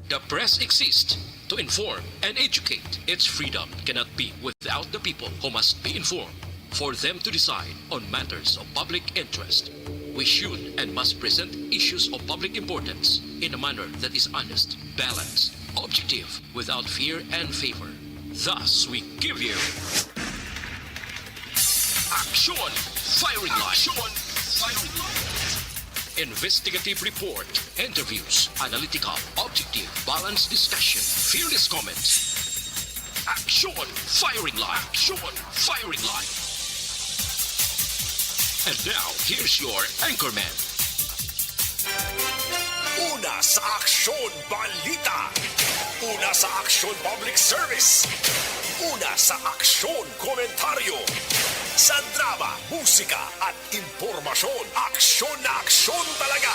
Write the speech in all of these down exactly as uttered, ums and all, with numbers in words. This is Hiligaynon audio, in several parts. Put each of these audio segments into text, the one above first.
The press exists to inform and educate. Its freedom cannot be without the people, who must be informed for them to decide on matters of public interest. We should and must present issues of public importance in a manner that is honest, balanced, objective, without fear and favor. Thus, we give you Action Firing Line. Action Firing Line. Investigative report, interviews, analytical, objective, balanced discussion, fearless comments. Action Firing Line. Action Firing Line. And now, here's your anchorman. Una sa Aksyon Balita. Una sa Aksyon Public Service. Una sa Aksyon Komentaryo. Sa drama, musika, at impormasyon, aksyon na aksyon talaga.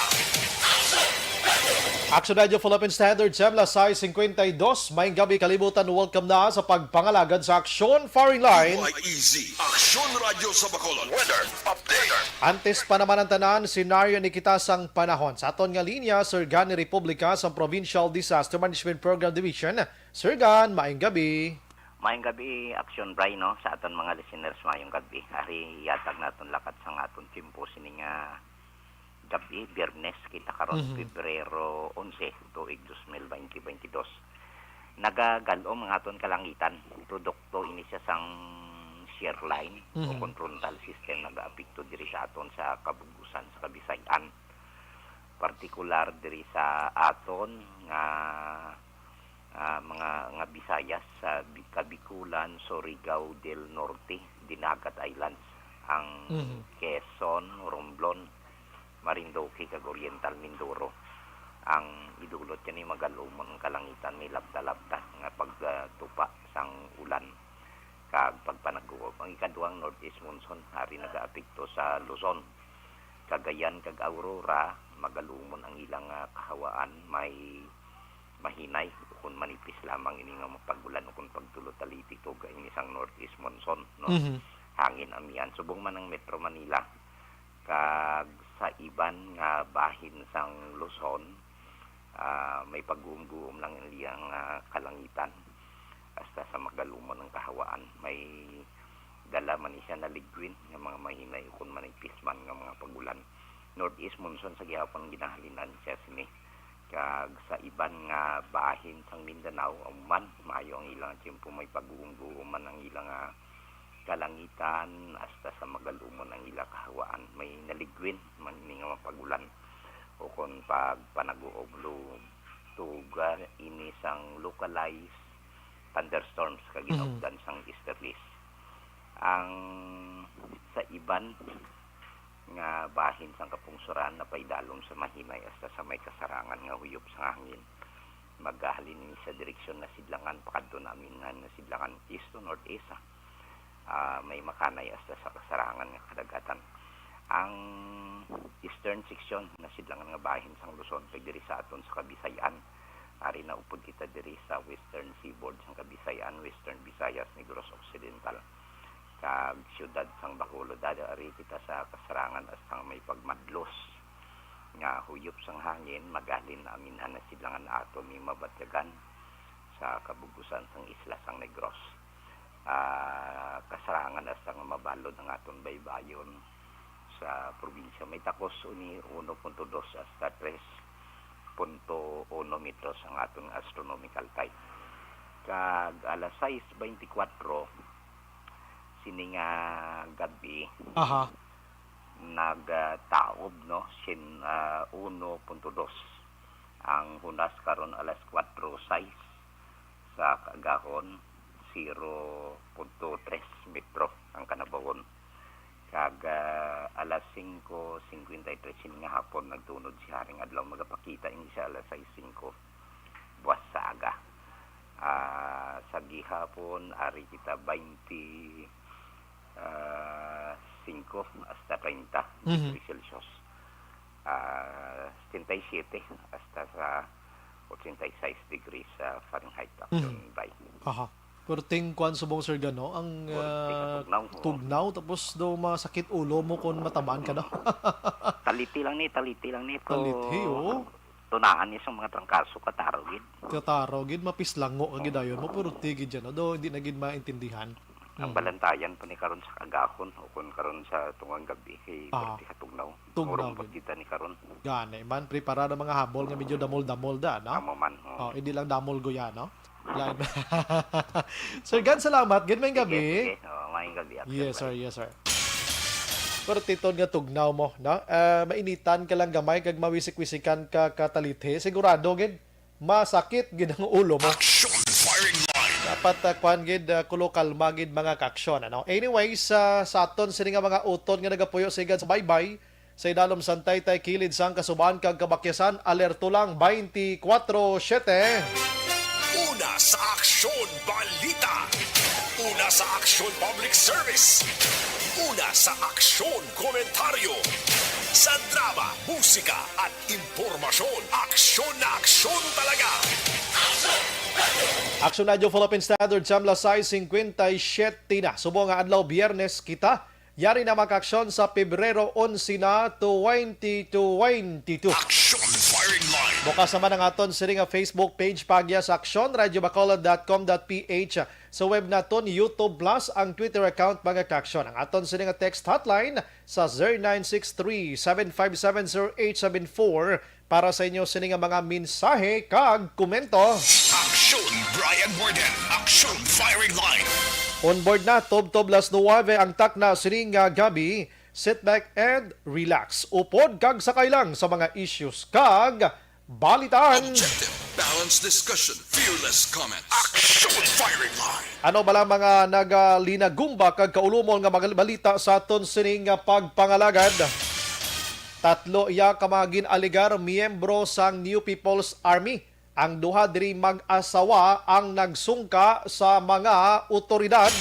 Action Radio Philippine Standard, Jemla sais singkwenta y dos. Maayong gabi, kalibutan. Welcome na sa pagpangalagad sa Aksyon Firing Line. Easy. Aksyon Radyo sa Bacolod. Weather update. Antes pa naman ang tanan, senaryo ni kita sang panahon. Sa aton nga linya, Sir Gan ni Republika sang Provincial Disaster Management Program Division. Sir Gan, maayong gabi. Maayong gabi, Action Bray, no? Sa aton mga listeners, maayong gabi. Ari, yatag naton lakat sang aton tiyempo sini nga gabi, Biyernes kita karon, Mhm. Pebrero onse, tuig dos mil veinte veintidos. Nagagal-om ang aton kalangitan. Produkto ini siya sang shear line o Mhm. kon frontal system nagaapekto diri sa aton sa kabug-usan sa Kabisayan. Partikular diri sa aton nga, ah, mga, nga Bisayas, sa Bi-, Kabikulan, Surigao del Norte, Dinagat Islands, ang Mhm. Quezon, Romblon, Marinduque, kag Oriental Mindoro. Ang idulot kani magal-umon ang kalangitan, may labta-labta nga pagtupa sang ulan kag pagpanaguob. Ang ikaduhang northeast monsoon ari nagaapekto sa Luzon. Cagayan kag Aurora, magal-umon ang ilang, ah, kahawaan, may mahinay ukon manipis lamang ini nga mga pag-ulan ukon pagtulod-taliti tuga ini sang northeast monsoon, no? Mhm. Hangin amihan. Subong man ang Metro Manila, kag sa iban nga bahin sang Luzon, ah, may pagguom-guom lang ang iyang, ah, kalangitan. Hasta sa magal-umon ang kahawaan, may dala man ni siya naligwin nga mga mahinay ukon manipis man nga mga pag-ulan. Northeast monsoon sa gihapon ginahalinan siya sini. Kag sa iban nga bahin sang Mindanao, amo man, maayo ang ilang tiyempo, may pagguom-guom man ang ilang, ah, kalangitan, hasta sa magal-umon ang ila kahawaan. May naligwin man ini nga mga pag-ulan ukon pagpanaguob, tuga ini sang localized thunderstorms kag Mhm. ginaupdan sang easterlies. Ang sa iban nga bahin sang kapungsoran napaidalom sa mahinay hasta sa may kasarangan nga huyop sang hangin. Magahalin ini sa direksyon Nasidlangan, pakadto na amihan Nasidlangan, east to northeast, ah. Ah, may makanay hasta sa kasarangan nga kadagatan. Ang eastern section Nasidlangan nga bahin sang Luzon, pag diri sa aton sa Kabisayan, ari na upod kita diri sa western seaboard sang Kabisayan, Western Visayas, Negros Occidental, kag siyudad sang Bacolod. Dada ari kita sa kasarangan hasta may pagmadlos nga huyop sang hangin, magahalin amihan Nasidlangan, aton may mabatyagan sa kabug-usan sang isla sang Negros. Ah, kasarangan hasta nga mabalod ang aton baybayon sa probinsya. May takos ini uno punto dos hasta tres punto uno metros ang aton astronomical time. Kag alas sais beintikwatro sini nga gabi, Aha. nagtaob, no, sin, ah, uno punto dos. Ang hunas karon alas kwatro sais sa kaagahon, zero punto tres metro ang kanabawon. Kag, ah, alas singko singkwenta y tres sini nga hapon, nagtunod si Haring Adlaw. Magapakita ini sa alas sais singko buwas sa aga. Ah, sa gihapon, ari kita baynte, ah, singko hasta treinta Mhm. degrees Celsius. Ah, setenta y siete hasta sa ochenta y seis degrees, ah, Fahrenheit, Mhm. Action Bray. Aha. Perting kwan subong, Sir Gan, no? Ang, Perting ah, tugnaw, oo. tugnaw, tapos daw masakit ulo mo kung matamaan ka, no? Taliti lang ni, taliti lang ni, pero Taliti, oo. Tunaan ni sang mga trangkaso, kataro gid. Kataro gid, mapislango ka gid ayon mo, pero tigid dyan, although hindi na gid maintindihan. Ang Mm. balantayan pa ni karon sa kaagahon o kun karon sa tungang gabi kay Ah. Perti sa tugnaw. Tugnaw Urong gid. Pagkita ni karon. Gani man, preparado mga habol nga medyo damol-damol da, no? Amo man. Oh. Oh, hindi lang damol guya, no? Lain. Sir Gan, salamat. Good maayong gabi. Sige, sige. Oh, maayong gabi. Yes, sir. Yes, sir. Pero titod nga tugnaw mo, no? Ah, mainitan ka lang gamay kag mawisik-wisikan ka katalithi. Sigurado gid, masakit gid ang ulo mo. Action firing line. Dapat uh, kwan gid, uh, kulo kalma gid mga kaaksyon, ano? Anyways, uh, sa aton sini nga mga utod nga nagapuyo sigad sa baybay, sa idalom sang taytay kilid sang kasubaan kag kabakyasan, alerto lang twenty-four seven. Una sa Aksyon Balita. Una sa Aksyon Public Service. Una sa Aksyon Komentaryo. Sa drama, musika at impormasyon, aksyon na aksyon talaga. Action Radio Philippine Standard, Samla sais cincuenta y siete na. Subong nga adlaw Biyernes kita, yari na makaaksyon sa Pebrero onse na, twenty twenty-two. Action Firing Line. Bukas naman ang aton sini nga Facebook page, Pagya sa Aksyon, radyo bacolod dot com dot P H. Sa web naton, YouTube Plus, ang Twitter account, mga kaaksyon. Ang aton sini nga text hotline sa zero nine six three, seven five seven, zero eight seven four para sa inyo sini nga mga mensahe kag komento. Action Brian Warden, Action Firing Line. On board na, tubtob las nuwebe ang takna sini nga gabi. Sit back and relax. Upod kag sakay lang sa mga issues kag balitaan. Objective, balanced discussion, fearless comments. Action Firing Line. Ano bala mga nagalinagumba kag kaulumon nga mga balita sa aton sining nga pagpangalagad? Tatlo iya ka mga gin-alegar miyembro sang New People's Army. Ang duha diri mag-asawa ang nagsungka sa mga otoridad.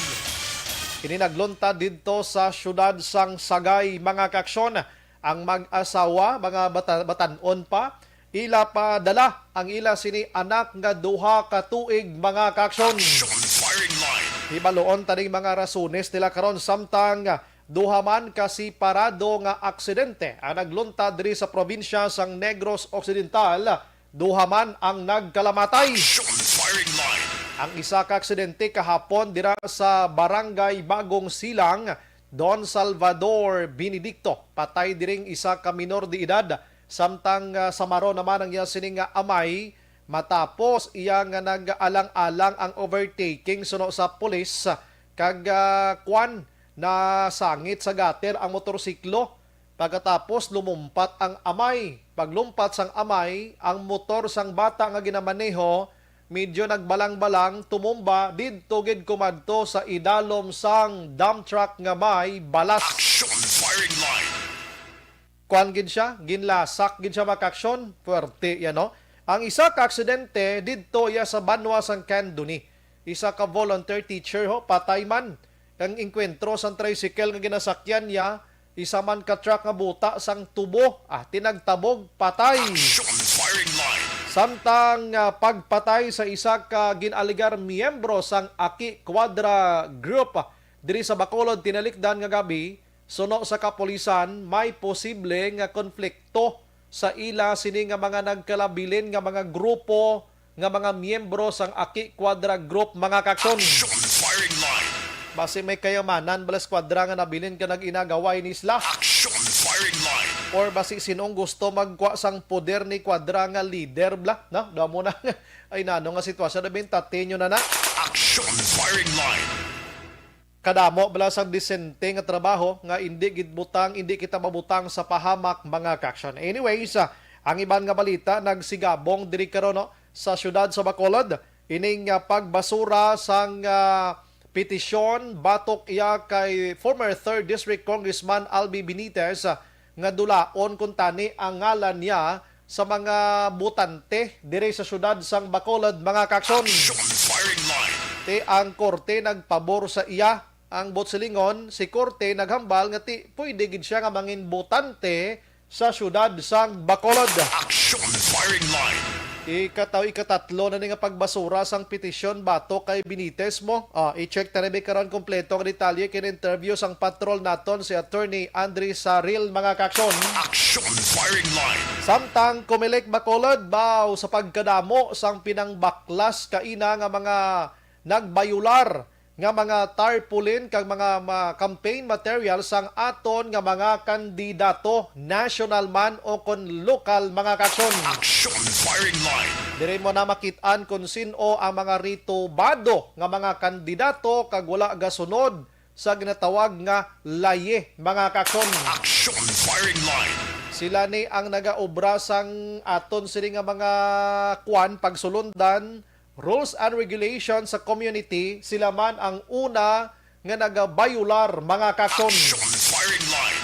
Kini nagluntad didto sa siyudad sang Sagay, mga kaaksyon. Ang mag-asawa, mga bata- batan-on pa, ila pa dala ang ila sini anak nga duha ka tuig, mga kaaksyon. Action Firing Line. Hibaluon ta ning mga rasones nila karon, samtang duha man ka separado nga aksidente ang nagluntad diri sa probinsya sang Negros Occidental. Duha man ang nagkalamatay. Action Firing Line. Ang isa ka aksidente kahapon dira sa Barangay Bagong Silang, Don Salvador Benedicto. Patay diring isa ka minor de edad, samtang, ah, samaro naman ang iya sini nga amay matapos iya nga nag-alang-alang ang overtaking suno sa pulis, kag, ah, kwan, nasangit sa gutter ang motorsiklo. Pagkatapos, lumumpat ang amay. Paglumpat sang amay, ang motor sang bata nga ginamaneho medyo nagbalang-balang, tumumba didto gid kumadto sa idalom sang dump truck nga may balas. Action Firing Line. Kuan gid siya, ginlasak gid siya, mga kaaksyon. Puwerte yan, no? Ang isa ka aksidente didto iya sa banwa sang Candoni. Isa ka volunteer teacher, ho, patay man. Ang engkwentro sang tricycle nga ginasakyan niya, isa man ka truck nga buta sang tubo, ah, tinagtabog, patay. Action Firing Line. Samtang, ah, pagpatay sa isa ka gin-alegar miyembro sang Aki Quadra Group, ah, diri sa Bacolod, tinalikdan nga gabi, suno sa kapulisan, may posible nga konflikto sa ila sini nga mga nagkalabilin nga mga grupo nga mga miyembro sang Aki Quadra Group, mga kaaksyon. Action Firing Line. Basi may kayamanan bala sa Quadra nga nabilin ka nag-inagaway ni sila. Action Firing Line. Or basi sinong gusto magkwa sang poder ni Quadra nga leader bla, no? Damo na. Ay, nano nga sitwasyon na bintatinyo na na. Action Firing Line. Kadamo bala sang disente nga trabaho nga indi gid butang, indi kita mabutang sa pahamak, mga kaaksyon. Anyways, ah, ang iban nga balita nagsigabong diri karon, no, sa siyudad sa Bacolod. Ining, ah, pagbasura sang, ah, petisyon batok iya kay former third District Congressman Albi Benitez, ah, nga dulaon kuntani ang ngalan niya sa mga botante diri sa siyudad sang Bacolod, mga kaaksyon. Action Firing Line. Ti ang korte nagpabor sa iya. Ang buot silingon, si korte naghambal nga ti pwede gid siya nga mangin botante sa siyudad sang Bacolod. Action Firing Line. Ikataw, ikatatlo na ni nga pagbasura sang petisyon batok kay Benitez mo. Ah, i-check ta rin karon kompleto nga detalye kay interview sang patrol naton si Attorney Andre Saril, mga kaaksyon. Action Firing Line. Samtang Comelec Bacolod, baw sa pagkadamo sang pinangbaklas kaina nga mga nagbayular nga mga tarpaulin kag mga ma-, campaign materials sang aton nga mga kandidato, national man o kon lokal, mga kaaksyon. Action Firing Line. Diri mo na makit-an kon sin-o ang mga ritubado nga mga kandidato kag wala gasunod sa ginatawag nga layi, mga kaaksyon. Action Firing Line. Sila ni ang nagaobra sang aton sini nga mga kwan, pagsulundan, rules and regulations sa community, sila man ang una nga nagabayular, mga kaaksyon. Action Firing Line.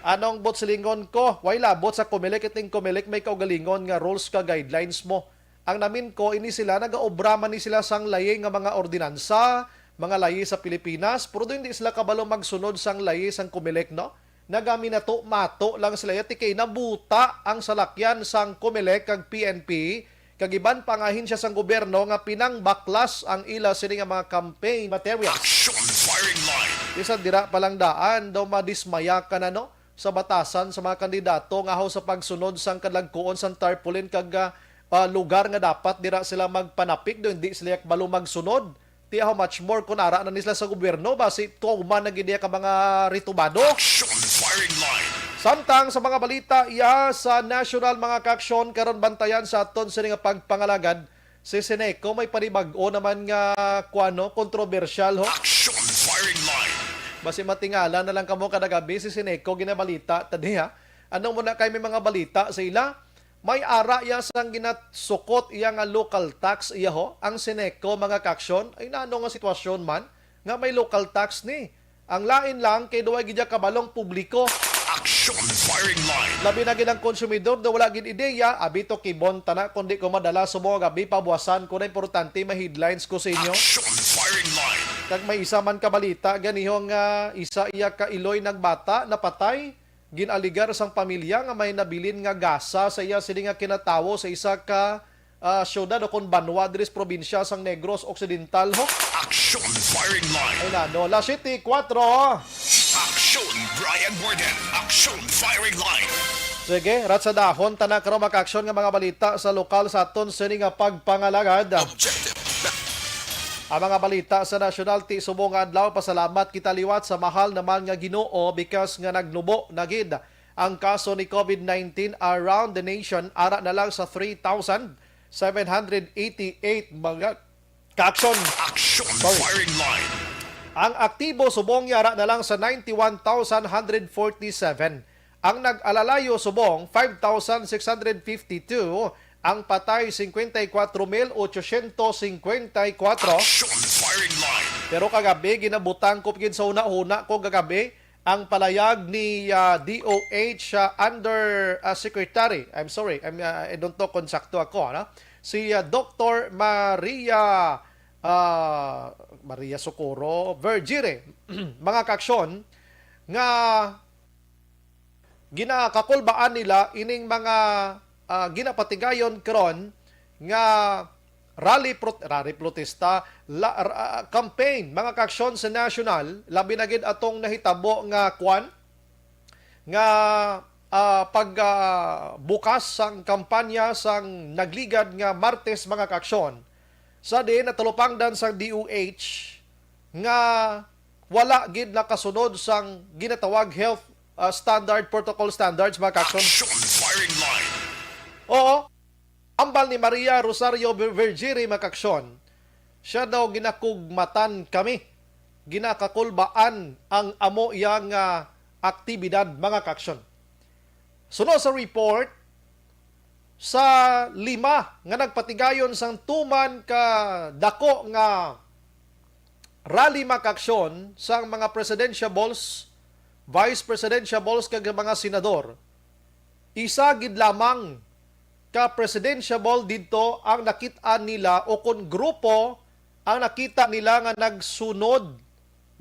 Anong bot silingon ko? Way labot sa Comelec, iting Comelec may kaugalingon nga rules ka guidelines mo. Ang namin ko, ini sila, nagaobra man ni sila sang layi nga mga ordinansa, mga layi sa Pilipinas, pero hindi sila kabalo magsunod sang layi sang Comelec, no? Nagaminato-mato lang sila yati kay nabuta ang salakyan sang Comelec kag P N P kag iban pa nga ahensya sang gobyerno nga pinangbaklas ang ila sini nga mga campaign materials. Action Firing Line. Bisan dira pa lang daan, daw madismaya ka na, no, sa batasan sa mga kandidato nga haw sa pagsunod sang kalagkuon sang tarpaulin kag, ah, ah, lugar nga dapat dira sila magpanapig, do hindi sila kabalo magsunod. Ti how much more kung ara na ni sila sa gobyerno, basi tuman na gid ka mga ritubado. Action Firing Line. Samtang sa mga balita iya sa national, mga kaaksyon, karon bantayan sa aton sini nga pagpangalagad, si Seneco may panibag-o naman nga kuano, kontrobersyal, ho. Action Firing Line. Basi matingala na lang kamo kada gabi si Seneco ginabalita tadi, ha. Ano mo na kay may mga balita sa ila? May ara iya sang ginasukot iya nga local tax iya, ho, ang Seneco, mga kaaksyon. Ay, nano nga sitwasyon man nga may local tax ni? Ang lain lang kay duwa gid iya kabalong publiko. Action Firing Line. Labi na gid ang konsumidor na wala gid ideya, abi to kibon tana kundi ko madala subong nga abi pabuwasan ko na importante may headlines ko sa inyo. Action Firing Line. Kag may isa man ka balita ganiho nga isa iya ka iloy nagbata napatay. Gin-aligar sang pamilya nga may nabilin nga gasa sa iya sini nga kinatawo sa isa ka, ah, syudad o kon banwa diri sa probinsya sang Negros Occidental, ho. Action Firing Line. Ay na, no. Las siyete kuwatro. Action Brian Warden. Action Firing Line. Sige, ratsadahon ta na karon, mga kaaksyon, nga mga balita sa lokal sa aton sini nga pagpangalagad. Objective. Ang mga balita sa nasyonal ti subong nga adlaw, pasalamat kita liwat sa mahal naman nga Ginoo, because nga nagnubo na gid ang kaso ni COVID nineteen around the nation, ara na lang sa three thousand seven hundred eighty-eight, mga kaaksyon. Action Sorry. Firing Line. Ang aktibo subong ara na lang sa ninety-one thousand one hundred forty-seven. Ang nag-alalayo subong, five thousand six hundred fifty-two. Ang patay, cincuenta y cuatro mil ochocientos cincuenta y cuatro. Action Firing Line. Pero kagabi, ginabutang ko gid sa hunahuna ko kagabi, ang palayag ni, ah, D O H, ah, under, ah, secretary. I'm sorry, I'm, ah, I don't know kung sakto ako, ano? Si, ah, Doktor Maria, ah, Maria Socorro Vergire, mga kaaksyon, nga ginakakulbaan nila ining mga, ah, ginapatigayon karon nga rally prot-, rally protesta, la-, ra-, campaign, mga kaaksyon sa nasyonal, labi na gid atong nahitabo nga kwan, nga, ah, pag, ah, bukas sang kampanya sang nagligad nga Martes, mga kaaksyon, sa diin natalupangdan sang D O H nga wala gid nakasunod sang ginatawag health, ah, standard, protocol standards, mga kaaksyon. Action Firing Line. Oo, ambal ni Maria Rosario Ver-, Vergiri, mga kaaksyon, siya daw ginakugmatan kami, ginakakulbaan ang amo iya nga aktibidad, mga kaaksyon. Suno sa report, sa lima nga nagpatigayon sang tuman ka dako nga rally, mga kaaksyon, sang mga presidentiables, vice presidentiables kag mga senador, isa gid lamang ka presidentiable didto ang nakit-an nila o kon grupo ang nakita nila nga nagsunod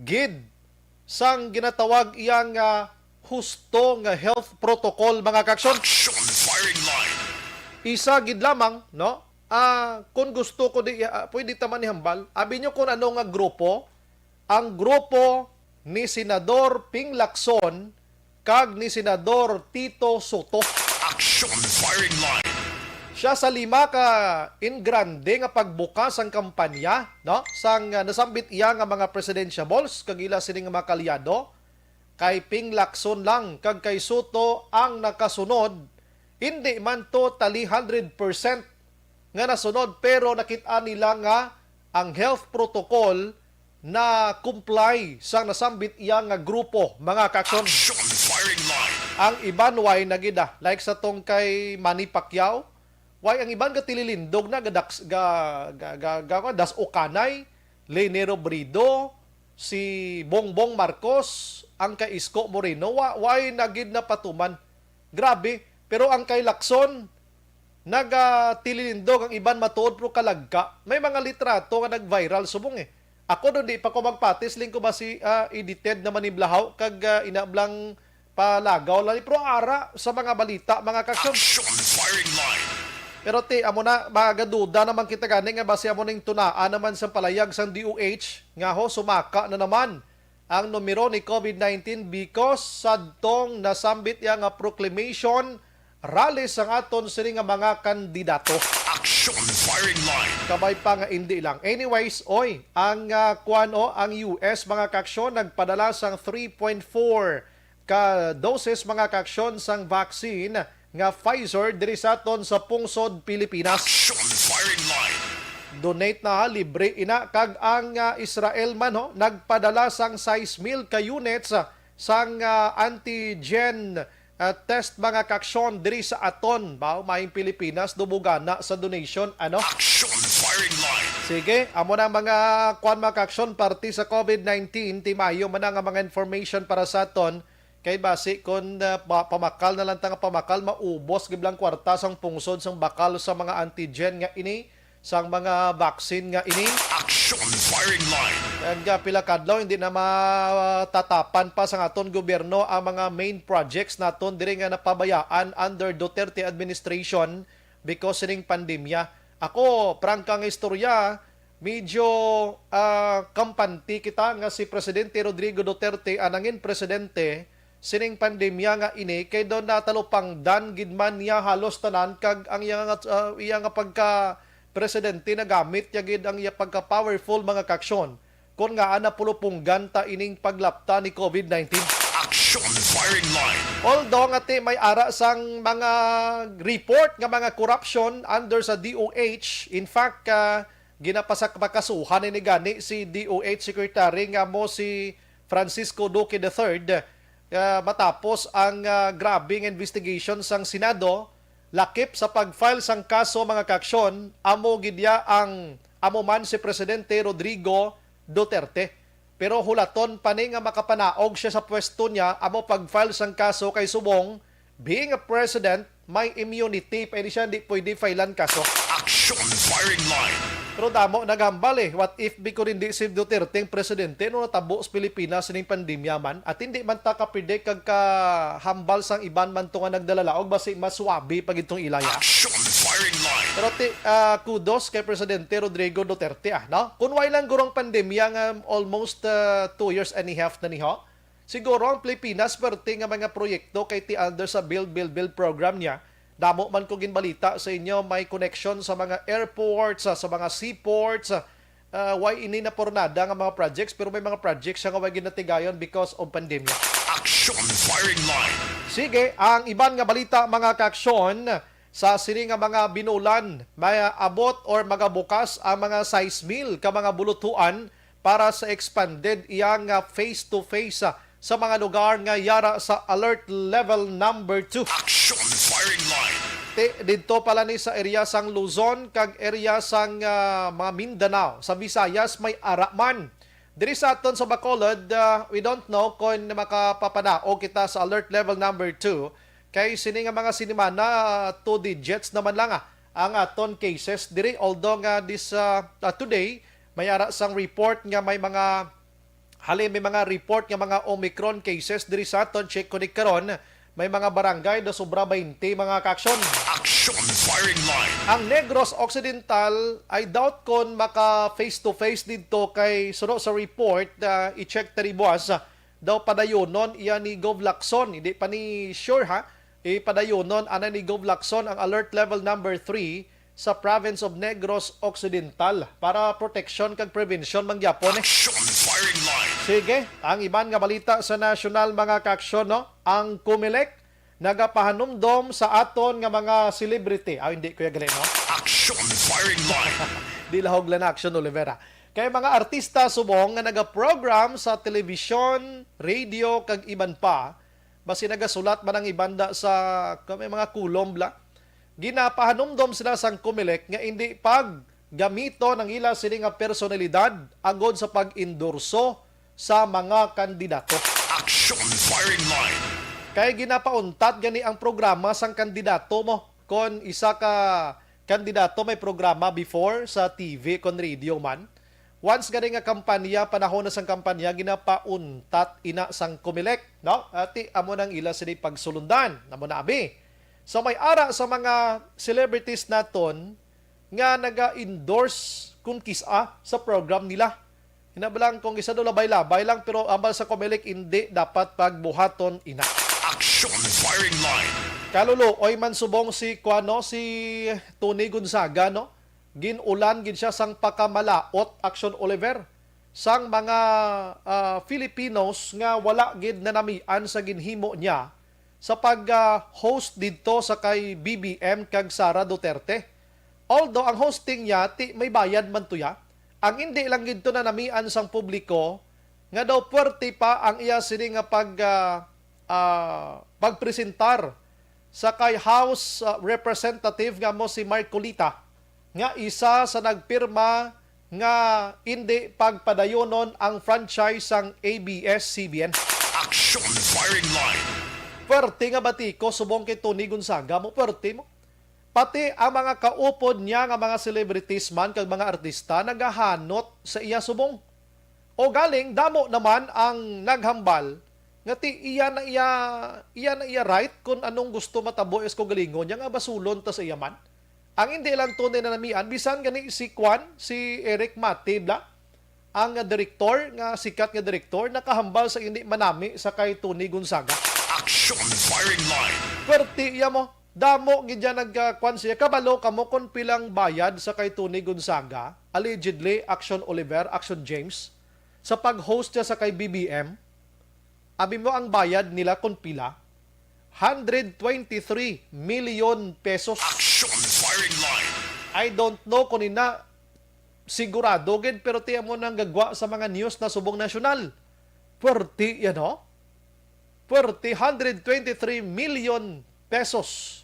gid sang ginatawag iya nga husto nga health protocol, mga kaaksyon. Action Firing Line. Isa gid lamang, no? Ah, kung gusto ko di, ah, pwede ta man ihambal. Abi nyo kung ano nga grupo? Ang grupo ni Senador Ping Lacson kag ni Senador Tito Soto. Action Firing Line. Siya sa lima ka in grande nga pagbukas ang kampanya, no? Sang, ah, nasambit iya nga mga presidentiables kag ila sini nga mga kaalyado, kay Ping Lacson lang kag kay Soto ang nakasunod, hindi man totally hundred percent nga nasunod, pero nakit-an nila nga ang health protocol na comply sang nasambit iya nga grupo, mga kaaksyon. Action Firing Line. Ang iban way na gid, ah, like sa tong kay Manny Pacquiao, way ang iban gatililindog na, gadaks-, ga, ga, ga, ga, das-ukanay, Leni Robredo, si Bongbong Marcos, ang kay Isko Moreno, wa, way na gid napatuman. Grabe. Pero ang kay Lacson, nagatililindog, ang iban matuod pero kalagka. May mga litrato nga nag-viral subong eh. Ako, no, di pa ko magpatis, ling ko ba si, ah, edited naman ni Blahaw, kag, ah, ina blang palagaw lang. Pero ara sa mga balita, mga kaaksyon. Action Firing Line. Pero ti, amo na, magaduda naman kita gani nga basi amo ning tunaan naman sa palayag sang D O H nga ho, sumaka na naman ang numero ni COVID nineteen because sadtong nasambit iya nga proclamation rally sang aton sini nga mga kandidato. Action Firing Line. Kabay pa nga indi lang. Anyways, oy, ang, ah, kuwan, o, ang U S, mga kaaksyon, nagpadala sang three point four ka doses, mga kaaksyon, sang vaccine nga Pfizer diri sa aton sa pungsod Pilipinas. Action Firing Line. Donate na, ha, libre ina, kag ang, ah, Israel man, ho, nagpadala sang sais mil ka units, ah, sang, ah, antigen, ah, test, mga kaaksyon, diri sa aton. Ba, may Pilipinas dubugana sa donation, ano? Action Firing Line. Sige, amo na ang mga kuwan, mga kaaksyon, parte sa COVID nineteen. Ti maayo man na nga mga information para sa aton. Kay basi kun, ah, pa-, pamakal na lang ta nga pamakal, maubos gid lang kwarta sang pungsod sang bakal sa mga antigen nga ini, sang mga vaccine nga ini. Action Firing Line. Ang, ah, pila kadlaw hindi na matatapan pa sang aton gobyerno ang mga main projects naton diri nga napabayaan under Duterte administration because sining pandemya. Ako, prangka nga istorya, medyo, ah, kampante kita nga si Presidente Rodrigo Duterte ang nangin presidente sining pandemya nga ini, kay daw natalupangdan gid man niya halos tanan, kag ang iya nga, ah, iya nga pagka presidente, nagamit niya gid ang iya pagka powerful, mga kaaksyon, kon ngaa napulupunggan ta ining paglapta ni COVID nineteen. Action Firing Line. Although nga ti may ara sang mga report nga mga corruption under sa D O H, in fact, ah, ginapasak-, pakasuhan ini gani si D O H Secretary nga mo si Francisco Duque the third, ah, matapos ang, ah, grabing investigation sang Senado, lakip sa pag-file sang kaso, mga kaaksyon, amo gid ya ang amo man si Presidente Rodrigo Duterte. Pero hulaton pa ni nga makapanaog siya sa pwesto niya, amo pag-file sang kaso kay subong, being a president, may immunity pa ini siya, hindi pwede filean kaso. Action Firing Line. Pero damo naghambal eh, what if bikon hindi si Duterte ang presidente, no, natabo sa Pilipinas ning pandemya man? At hindi man ta kapredict kag kahambal sang iban man to nga nagdalalaog, basi mas suabe pa gid tong ilaya. Action Firing Line. Pero ti, ah, kudos kay Presidente Rodrigo Duterte, ah, no? Kung way lang gurong pandemya nga almost, ah, two years and a half na ni, ho? Siguro ang Pilipinas, swerte nga mga proyekto kay ti under sa Build, Build, Build program niya. Damo man ko ginbalita sa inyo, may connection sa mga airports, sa, sa mga seaports. Ah, way ini na pornada nga mga projects, pero may mga projects siya nga way ginatigayon because of pandemya. Action Firing Line. Sige, ang iban nga balita, mga kaaksyon, sa sini nga mga binulan, may abot or magabukas ang mga sais mil ka mga bulutuan para sa expanded iya nga face-to-face, ah, sa mga lugar nga yara sa alert level number two. Action Firing Line. Ti, didto pala ni sa area sang Luzon kag area sang, ah, mga Mindanao. Sa Visayas may ara man. Diri sa aton sa Bacolod, ah, we don't know kung makapapanaog kita sa alert level number two. Kay sini nga mga sinimana, ah, two digits naman lang, ah, ang aton cases diri. Although nga this, ah, ah, today, may ara sang report nga may mga, halin, may mga report nga mga Omicron cases diri sa aton. Check ko ni karon, May mga barangay na sobra twenty, mga kaaksyon. Action Firing Line. Ang Negros Occidental, I doubt kon maka face to face didto kay suno sa report, ah, i-check tani buwas, ah, daw padayonon iya ni Gov Lacson. Hindi pa ni sure, ha. Ipadayonon ana ni Gov Lacson ang alert level number three sa province of Negros Occidental para proteksyon kag prevention man gyapon, eh. Action Firing Line. Sige, ang iban nga balita sa nasyonal, mga kaaksyon, no? Ang Comelec nagapahanumdom sa aton nga mga celebrity. Ah, hindi ko ya gali, no? Action Firing Line. Di lahog lang na, Action Oliver, ah. Kay mga artista subong nga nagaprogram sa telebisyon, radio, kag iban pa, basi nagasulat man ang ibanda sa, ka-, may mga kolom bala, ginapahanumdom sila sang Comelec nga indi paggamiton ang ila sini nga personalidad agod sa pag-endorso sa mga kandidato. Action Firing Line. Kay ginapauntat gani ang programa sang kandidato mo. Kon isa ka kandidato may programa before sa T V, kon radio man, once gani nga kampanya, panahon na sang kampanya, ginapauntat ina sang Comelec, no? Ati, amo nang ila sini pagsulundan. Amo na abi. So, may ara sa mga celebrities naton nga naga-endorse kung kis-a sa program nila. Hinabalang kung isa daw labay-labay lang, pero ambal sa Comelec, hindi dapat pagbuhaton ina. Action Firing Line. Kaluluoy man subong si, kuano, si Tony Gonzaga, no? Gin-ulan gid siya sang pakamalaot, Action Oliver, sang mga, ah, Filipinos nga wala gid nanamian sa ginhimo niya sa pag, ah, host didto sa kay B B M kag Sara Duterte. Although ang hosting niya, ti, may bayad man to ya. Ang indi lang gid to nanamian sang publiko nga daw puwerte pa ang iya sini nga pag, ah, ah, pagpresentar sa kay House, ah, Representative nga mo si Marcoleta, nga isa sa nagpirma nga indi pagpadayonon ang franchise sang A B S C B N. Action Firing Line. Puwerte nga batiko subong kay Tony Gonzaga mo, puwerte mo. Pati ang mga kaupod niya nga mga celebrities man kag mga artista nagahanot sa iya subong. O galing, damo naman ang naghambal nga ti iya na iya, iya na iya right kung anong gusto matabo is kaugalingon niya nga basulon ta sa iya man. Ang hindi lang tunay na namian, bisan gani si Kwan, si Eric Mate bala, ang direktor, nga sikat nga direktor, nakahambal sa hindi manami sa kay Tony Gonzaga. Action Firing Line. Puwerte iya mo. Damo gid dyan nagkakwan siya. Kabalo kamo kung pilang bayad sa kay Tony Gonzaga, allegedly, Action Oliver, Action James, sa pag-host niya sa kay B B M? Abi mo ang bayad nila kung pila? Hundred twenty-three million pesos. Action Firing Line. I don't know kung ina sigurado gid, pero tiyan mo nang gagwa sa mga news na subong nasyonal. Puwerte yan, ho? Puwerte, hundred twenty-three million pesos.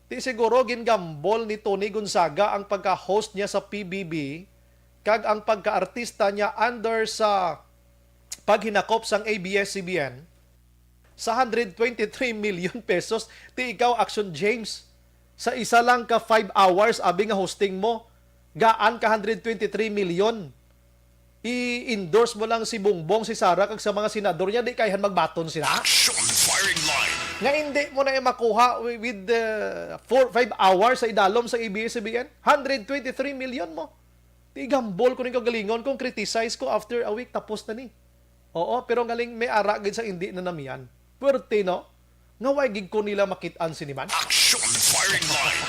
Ti siguro gingambol ni Tony Gonzaga ang pagka-host niya sa P B B kag ang pagka-artista niya under sa paghinakop sang A B S C B N sa hundred twenty-three million pesos. Ti ikaw, Action James, sa isa lang ka five hours, abi nga hosting mo, gaan ka hundred twenty-three million. I-endorse mo lang si Bongbong, si Sara, kag sa mga senador niya, di kayhan magbaton sila. Action Firing Line. Nga hindi mo na makuha wi-, with the four, five hours sa idalom sa A B S C B N. Hundred twenty-three million mo. Ti gambol ko ning kaugalingon, kung criticize ko, after a week, tapos na ni. Oo, pero galing may ara gid sa hindi na namian. Puwerte, no? Nga way gid ko nila makit-an sini man. Action Firing Line.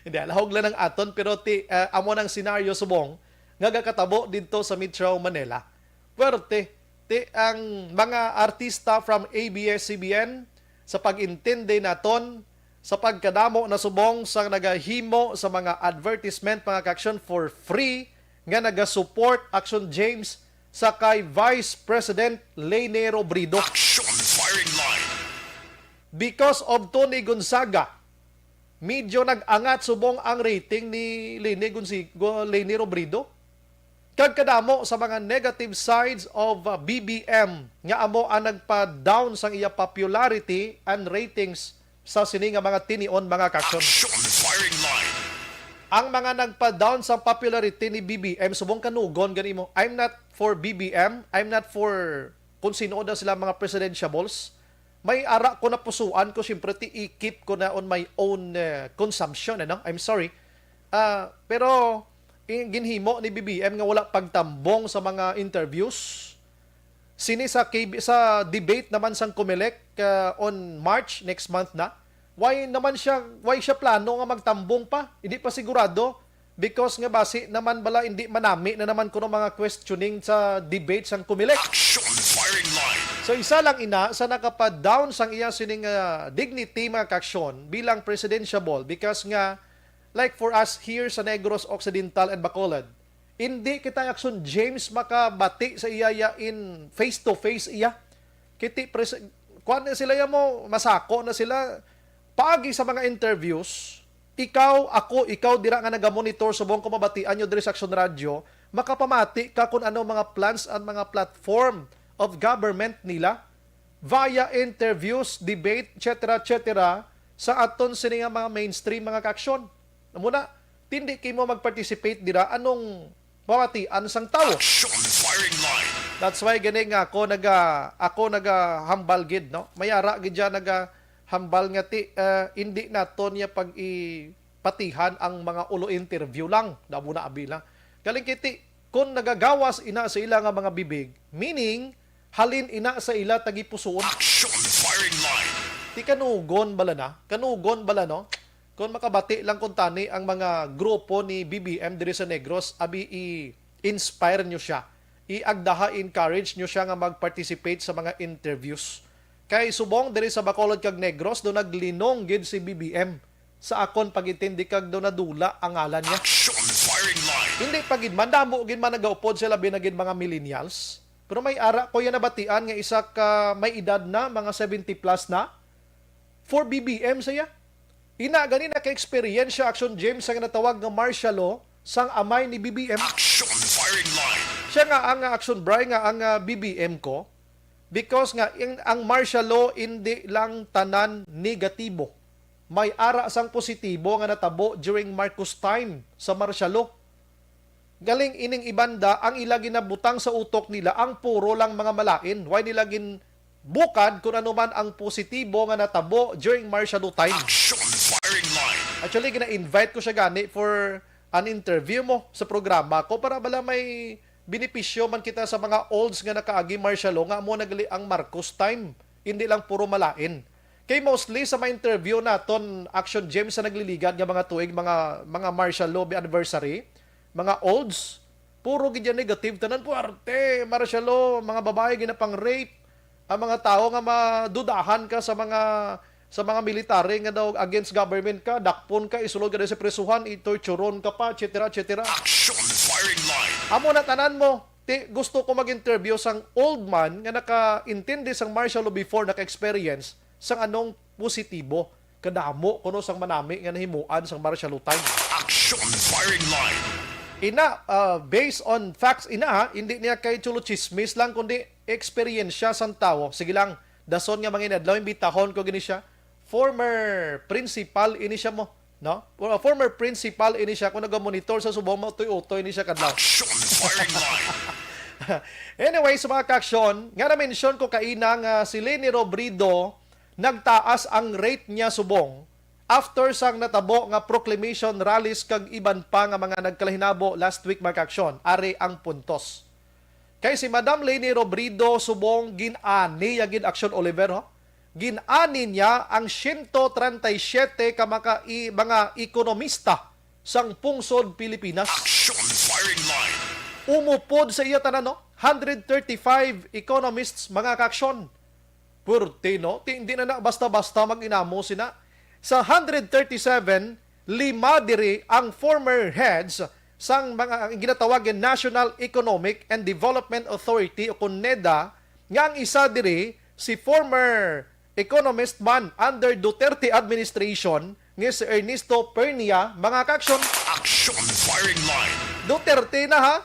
Hindi, lahog lang ang aton, pero ti, ah, amo nang senaryo subong nga gakatabo didto sa Metro Manila. Puwerte, ti ang mga artista from A B S C B N, sa pag-intindi naton, sa pagkadamo na subong sa nagahimo sa mga advertisement, mga ka-action, for free, nga nagasupport, Action James, sa kay Vice President Leni Robredo. Action Firing Line. Because of Tony Gonzaga, medyo nag-angat subong ang rating ni Leni Gonzi-, Go-, Leni Robredo. Kag kadamo sa mga negative sides of, uh, B B M nga amo ang nagpa-down sang iya popularity and ratings sa sini nga mga tinion, mga ka-action. Action Firing Line. Ang mga nagpa-down sa popularity ni B B M, subong kanugon gani mo, "I'm not for B B M, I'm not for kung sino na sila mga presidentiables." may ara ko napusuan ko, siyempre, ti i-keep ko na on my own, eh, consumption, ano? I'm sorry. Ah, pero, i-, ginhimo ni B B M nga wala pagtambong sa mga interviews. Sini sa K B, sa debate naman sang Comelec, ah, on March, next month na. Why naman siya, why siya plano nga magtambong pa? Hindi pa sigurado. Because nga basi naman bala hindi manami na naman kuno mga questioning sa debate sang Comelec. Action firing line. So, isa lang ina sa nakapa-down sang iya sining, ah, dignity, mga kaaksyon, bilang presidentiable, because nga, like, for us here sa Negros Occidental and Bacolod, hindi kita, Action James, makabati sa iya ya in face to face iya. Kiti pres-, kuan na sila ya mo, masako na sila. Paagi sa mga interviews, ikaw, ako, ikaw dira nga nagamonitor subong ko mabatian nyo diri sa Action Radio, makapamati ka kung ano mga plans and mga platform of government nila via interviews, debate, et cetera, et cetera, sa aton sini nga mga mainstream, mga kaaksyon. Amo na, tindi kay mo mag-participate dira, anong pamatian sang tawo? Action firing line. That's why gani nga ako naga, ako nagahambal gid, no? May ara gid dyan nagahambal nga ti, ah, hindi naton niya pag-ipatihan ang mga ulo interview lang. Damo na abi lang. Galing kiti, kung nagagawas ina sa ila nga mga bibig, meaning, halin ina sa ila tagipusuon. Action firing line. Ti kanugon bala na? Kanugon bala, no? Kung makabati lang kung tani ang mga grupo ni B B M diri sa Negros, abi i-inspire nyo siya. Iagdaha, encourage nyo siya nga mag-participate sa mga interviews. Kay subong diri sa Bacolod kag Negros, do naglinong gid si B B M sa akon pag-intindi kag do nadula ang ngalan niya. Action firing line. Hindi pa gid man, damo gid man nagaupod sila, labi na gid mga millennials. Pero may ara ko yan nabatian nga isa ka may edad na, mga seventy plus na, for B B M saya. Ina gani naka-experience siya, Action James, sa natawag nga martial law sang amay ni B B M. Action firing line. Siya nga ang, ah, Action Bry, nga ang, ah, B B M ko, because nga in, ang martial law hindi lang tanan negatibo. May ara sang positibo nga natabo during Marcos time sa martial law. Galing ining ibanda, ang ila ginabutang sa utok nila ang puro lang mga malain. Why nila ginbukad kung ano man ang positibo nga natabo during martial law time? Action firing line. Actually, gina-invite ko siya gani for an interview mo sa programa ko para bala may benepisyo man kita sa mga olds nga nakaagi martial law, nga amo na gali ang Marcos time, hindi lang puro malain. Kay mostly sa mga interview naton, Action James, sa nagliligad nga mga tuig, mga, mga martial law anniversary, mga olds, puro gid yan negative tanan, puwerte, martial law, mga babae ginapang-rape, ang mga tawo nga madudahan ka sa mga, sa mga military nga daw against government ka, dakpon ka, isulod ka daw sa prisuhan, itorturon ka pa, et cetera, et cetera. Action firing line. Amo na tanan mo. Ti, gusto ko mag-interview sang old man nga nakaintindi sang martial law before, naka-experience sang anong positibo, kadamo kuno sang manami nga nahimuan sang martial law time. Action firing line. Ina, ah, based on facts, ina, ha, hindi niya kay chulo chismis lang, kundi eksperyensya sang tawo. Sige lang, dason nga mga inadlaw, imbitahon ko gini siya. Former principal ini siya mo, no? For-, former principal ini siya, kung nagamonitor sa subong, mautoy-utoy ni siya kadlaw. Action firing line. Anyway, sa mga kaaksyon, nga na-mention ko kaina nga si Leni Robredo, nagtaas ang rate niya subong after sang natabo nga proclamation rallies kag iban pa nga mga nagkalahinabo last week, mga kaaksyon. Ari ang puntos. Kay si Madam Leni Robredo subong gin-ani ya gid, Action Oliver, ho? Gin-ani niya ang siyento treinta y siete ka maka-, i-, mga ekonomista sang pungsod Pilipinas. Action firing line. Umupod sa iya tanan, no? Hundred thirty-five economists, mga kaaksyon. Purti, no? Ti-, hindi na na basta-basta mag-inamo sina. Sa hundred thirty-seven, lima diri ang former heads sang mga, ang ginatawag nga National Economic and Development Authority o kon NEDA, nga ang isa diri si former economist man under Duterte administration nga si Ernesto Pernia, mga kaaksyon. Action firing line. Duterte na, ha?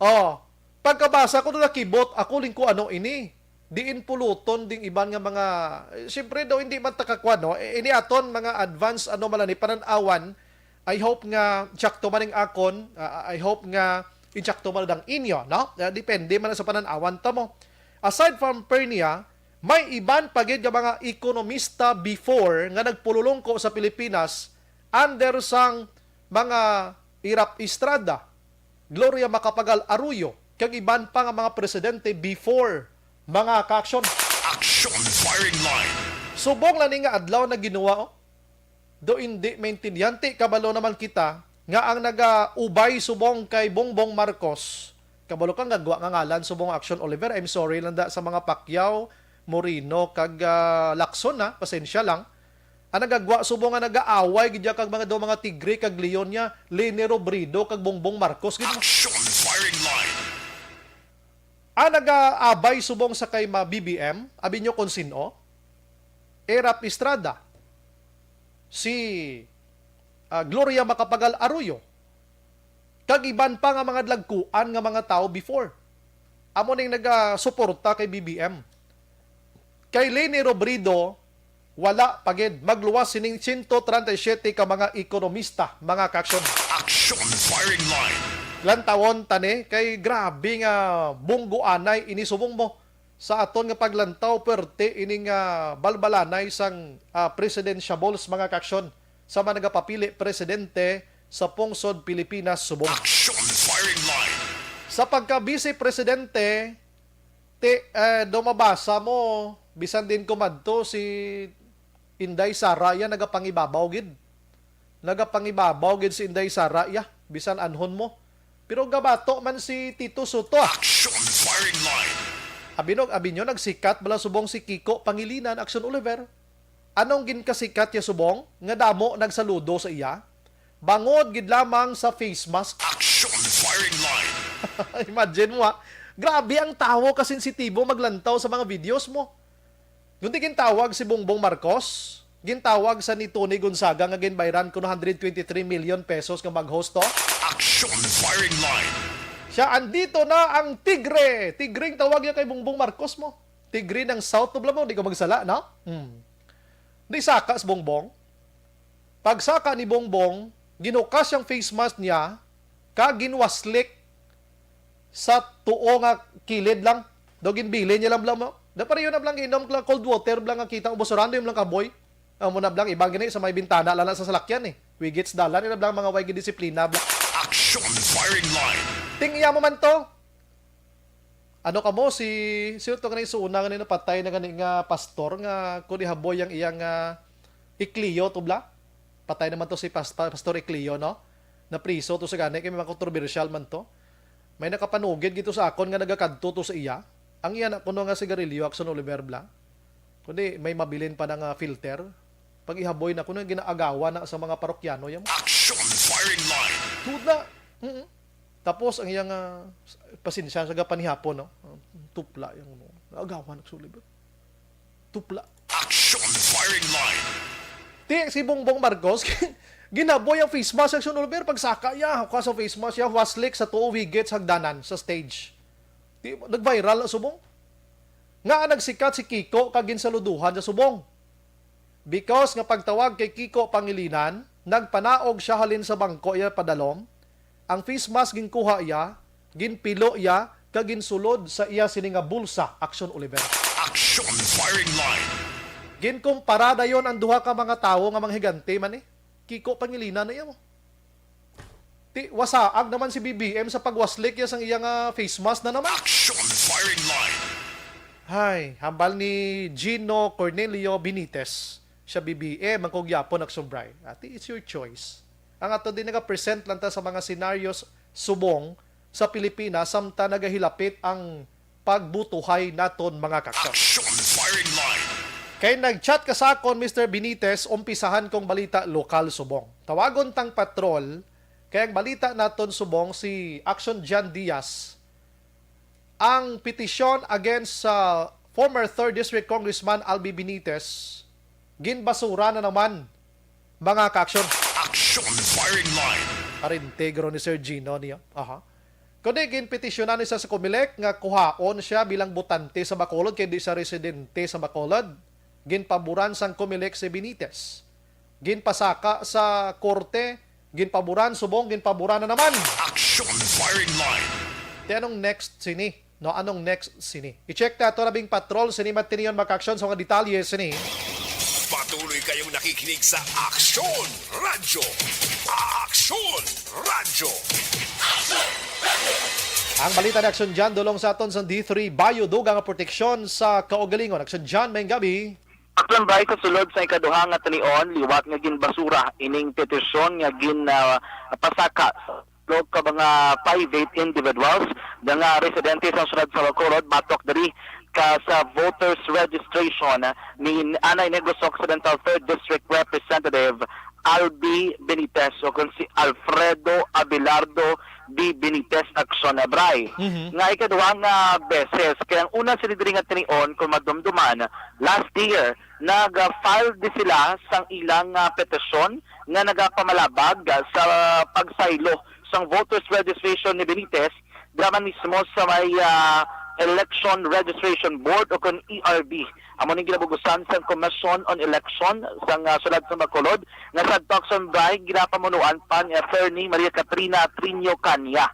Oh, pagkabasa ko na nakibot, ako lingko ano ini. Diin puluton ding iban nga mga, eh, siyempre daw hindi man takakuan, no? Eh, ini aton mga advance, ano, malani, panan-awan. I hope nga insakto man ang akon, ah, I hope nga insakto man ang inyo, no? Ah, depende man sa panan-awan ta mo. Aside from Pernia, May iban pa gid nga mga ekonomista before nga nagpululongko sa Pilipinas under sang mga Erap Estrada, Gloria Macapagal Arroyo, kag iban pa nga mga presidente before, mga ka-aksyon. Action Firing Line. Subong lang ni nga adlaw na ginawa, oh. Do hindi maintindihan. Ti, kabalo naman kita nga ang nagaubay subong kay Bongbong Marcos, kabalo ka nga gwa nga ngalan subong, Action Oliver, I'm sorry lang da sa mga Pacquiao, Moreno, kag, ah, Lacson, ha, pasensya lang. Ang nagagwa subong nga nagaaway gid ya kag mga daw mga Tigre kag Leon niya, Leni Robredo kag Bongbong Marcos gid. Action Firing Line. Ang nagaabay subong sa kay ma-, B B M, abi nyo kon sin-o? Erap Estrada, si, ah, Gloria Macapagal Arroyo, kag iban pa nga mga dalagkuan nga mga tawo before. Amo ning nagasuporta kay B B M. Kay Leni Robredo, wala pa gid. Magluwas sining siyento treinta y siete ka mga ekonomista, mga ka-aksyon. Action Firing Line. Lantawon ta ni, kay grabe nga bunggoanay ini subong mo. Sa aton nga paglantaw, pwerte ining, ah, balbalanay sang, ah, presidentiables, mga ka-aksyon, sa mga nagapapili presidente sa pungsod Pilipinas subong. Action Firing Line. Sa pagka-vice presidente, ti, eh, daw mabasa mo, bisan din kumadto si Inday Sara, ya nagapangibabaw gid. Nagapangibabaw gid si Inday Sara, ya, bisan anhon mo. Pero gabato man si Tito Soto, ah. Action Firing Line. Abi no, abi nyo, nagsikat bala subong si Kiko Pangilinan, Action Oliver. Anong ginkasikat ya subong? Nga damo nagsaludo sa iya? Bangod gid lamang sa face mask. Action Firing Line. Imagine mo, ha. Grabe ang tawo kasensitibo maglantaw sa mga videos mo. Kundi gintawag si Bongbong Marcos, gintawag sa ni Tony Gonzaga nga ginbayran kuno hundred twenty-three million pesos nga mag-host to. Action Firing Line. Siya, andito na ang tigre. Tigring tawag niya kay Bongbong Marcos mo. Tigre ng South, tubla mo, di ko magsala, no? Hmm. Di saka si Bongbong. Pagsaka ni Bongbong, ginukas yang face mask niya, kag ginwaslik sa tuo nga kilid lang. Daw ginbilin niya lang, bla, mo. Da pareho na blang inom lang cold water, blang nga kita, ubusuran, yung lang kaboy. Amo na blang, iba gini sa may bintana, lala sa salakyan, eh. Wigits dalan, ina blang mga way gidisiplina, blang. Action Firing Line. Ting iya mo man to. Ano ka mo, si, sino to gani sa una gani napatay na gani nga pastor nga kung ihaboy ang iyang, ah, ikleo to, bla? Patay naman to si Pas-, Pastor Ecleo, no? Napriso to sa gani, kay may mga kontrobersyal man to. May nakapanugid gito sa akon nga nagakadto to sa iya. Ang iya na kuno nga sigarilyo, Action Oliver, bla. Kundi may mabilin pa na nga filter. Pag ihaboy na kuno, ginaagawan na sa mga parokyano yan. Action Firing Line. Tuod na. Mm-mm. Tapos ang iyang, ah, pasensya sa gapanihapon, no? Tupla yang, no? Agawan, Action Oliver. Tupla. Action Firing Line. Ti, si Bongbong Marcos, ginaboy ang face mask, Action Oliver, pagsaka iya, hukas ang face mask iya, waslik sa tuo, wigit sa hagdanan, sa stage. Ti, nag-viral na subong. Nga nagsikat si Kiko kag ginsaluduhan sa subong. Because nga pagtawag kay Kiko Pangilinan, nagpanaog siya halin sa bangko iya padalom, ang face mask ginkuha iya, ginpilo iya, kag ginsulod sa iya sini nga bulsa, Action Oliver. Action Firing Line. Ginkumpara dayon ang duha ka mga tawo nga mga higante man, eh. Kiko Pangilinan na iya mo. Ti, wasaag naman si B B M sa pagwaslik iya sang iya nga face mask na naman. Action Firing Line. Hay, hambal ni Gino Cornelio Benitez, siya B B M, ang kugyapon nagsumbray. Ati, it's your choice. Ang ato din nagapresent lang ta sa mga scenarios subong sa Pilipinas, samtang nagahilapit ang pagbutuhay naton, mga kaksak. Action Firing Line. Kay nag-chat ka sa akon, Mister Benitez, umpisahan kong balita lokal subong. Tawagon tang patrol, kay ang balita naton subong si Action John Diaz. Ang petisyon against sa former third District Congressman Albi Benitez, ginbasura na naman, mga ka-aksyon. Action Firing Line. Parintegro ni Sir Gino niya. Aha. Kundi ginpetisyonan ni sa, sa Comelec nga kuhaon siya bilang botante sa Bacolod kay di siya residente sa Bacolod. Ginpaburan sang Comelec si Benitez. Ginpasaka sa korte, ginpaburan, subong, ginpaburan na naman. Action Firing Line. Ti anong next sini? No, anong next sini? I-check nato na bing patrol sini, matinion makaaksyon sa mga detalye sini. Patuloy kayong nakikinig sa Aksyon Radyo. Aksyon Radyo. Ang balita ni Aksyon Jan, dulong sa aton sa D three Bayo, dugang nga proteksyon sa kaugalingon. Aksyon Jan, may gabi. Aksyon Bray, sa sulod sa ikaduha nga tinion, liwat nga ginbasura ining petisyon nga gin, ah, pasaka sa tulo ka mga private individuals nga, nga residente sa siyudad sa Bacolod, batok diri ka sa voters registration ni anay Negros Occidental Third District Representative Albi Benitez o kung si Alfredo Abelardo D. Benitez Aksyon Bray. Mhm. Nga ikaduha nga beses, kay ang una sini diri nga tinion, kung madumduman, last year, nag-file di sila sang ilang, ah, petisyon nga nagapamalabag, ah, sa pagsaylo sang voters registration ni Benitez, dira man mismo sa may, ah, Election Registration Board o kon E R B. Amo ning ginabugusan sang Commission on Election sang, ah, siyudad sa Bacolod, nga sa Aksyon Bray ginapamunuan pa ni Attorney Maria Katrina Trinio Cania.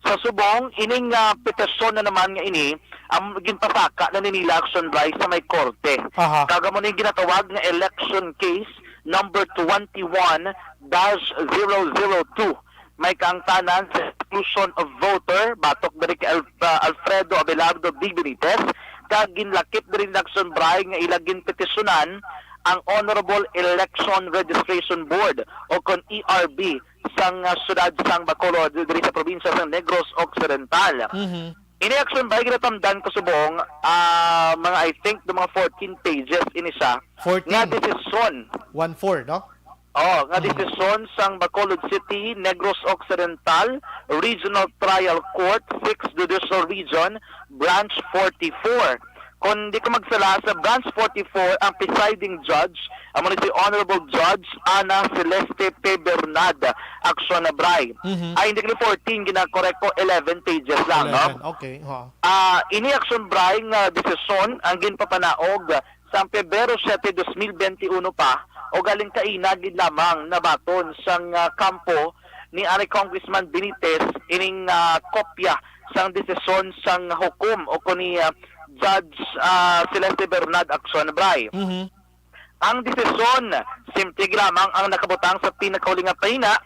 Sa subong, ining, ah, petisyon na naman nga ini, ang ginpasaka na ni nila Aksyon Bray sa may korte. Aha. Kag amo ning ginatawag nga election case number twenty-one dash zero zero two. May kaangtanan sa exclusion of voter batok diri kay Al-, ah, Alfredo Abelardo D. Benitez, kag ginlakip diri ni Aksyon Bray nga ila ginpetisyonan ang Honorable Election Registration Board o kon E R B sang, ah, siyudad sang Bacolod diri sa probinsya sang Negros Occidental. Mhm. Ini Aksyon Bray ginatamdan ko subong, ah, mga, I think, do mga fourteen pages ini siya. Fourteen? Nga desisyon. One four, no? Oh, nga, mhm, desisyon sang Bacolod City, Negros Occidental Regional Trial Court, Sixth Judicial Region, Branch forty-four. Kung di ko magsala, sa Branch forty-four, ang presiding judge amo ni si Honorable Judge Ana Celeste P. Bernad, Aksyon Bray. Mhm. Ay, hindi kini fourteen, ginakorek ko, eleven pages lang, no? Eleven, okay, ha. Ah, ini Aksyon Bray nga desisyon ang ginpapanaog sang Pebrero siete, dos mil benti uno pa, o galing kaina gid lamang nabaton sang, ah, kampo ni anay Congressman Benitez ining, ah, kopya sang desisyon sang hukom o kon ni, ah, Judge, ah, Celeste Bernad Aksyon Bray. Mhm. Ang desisyon, simple lamang ang nakabutang sa pinakauli nga pahina,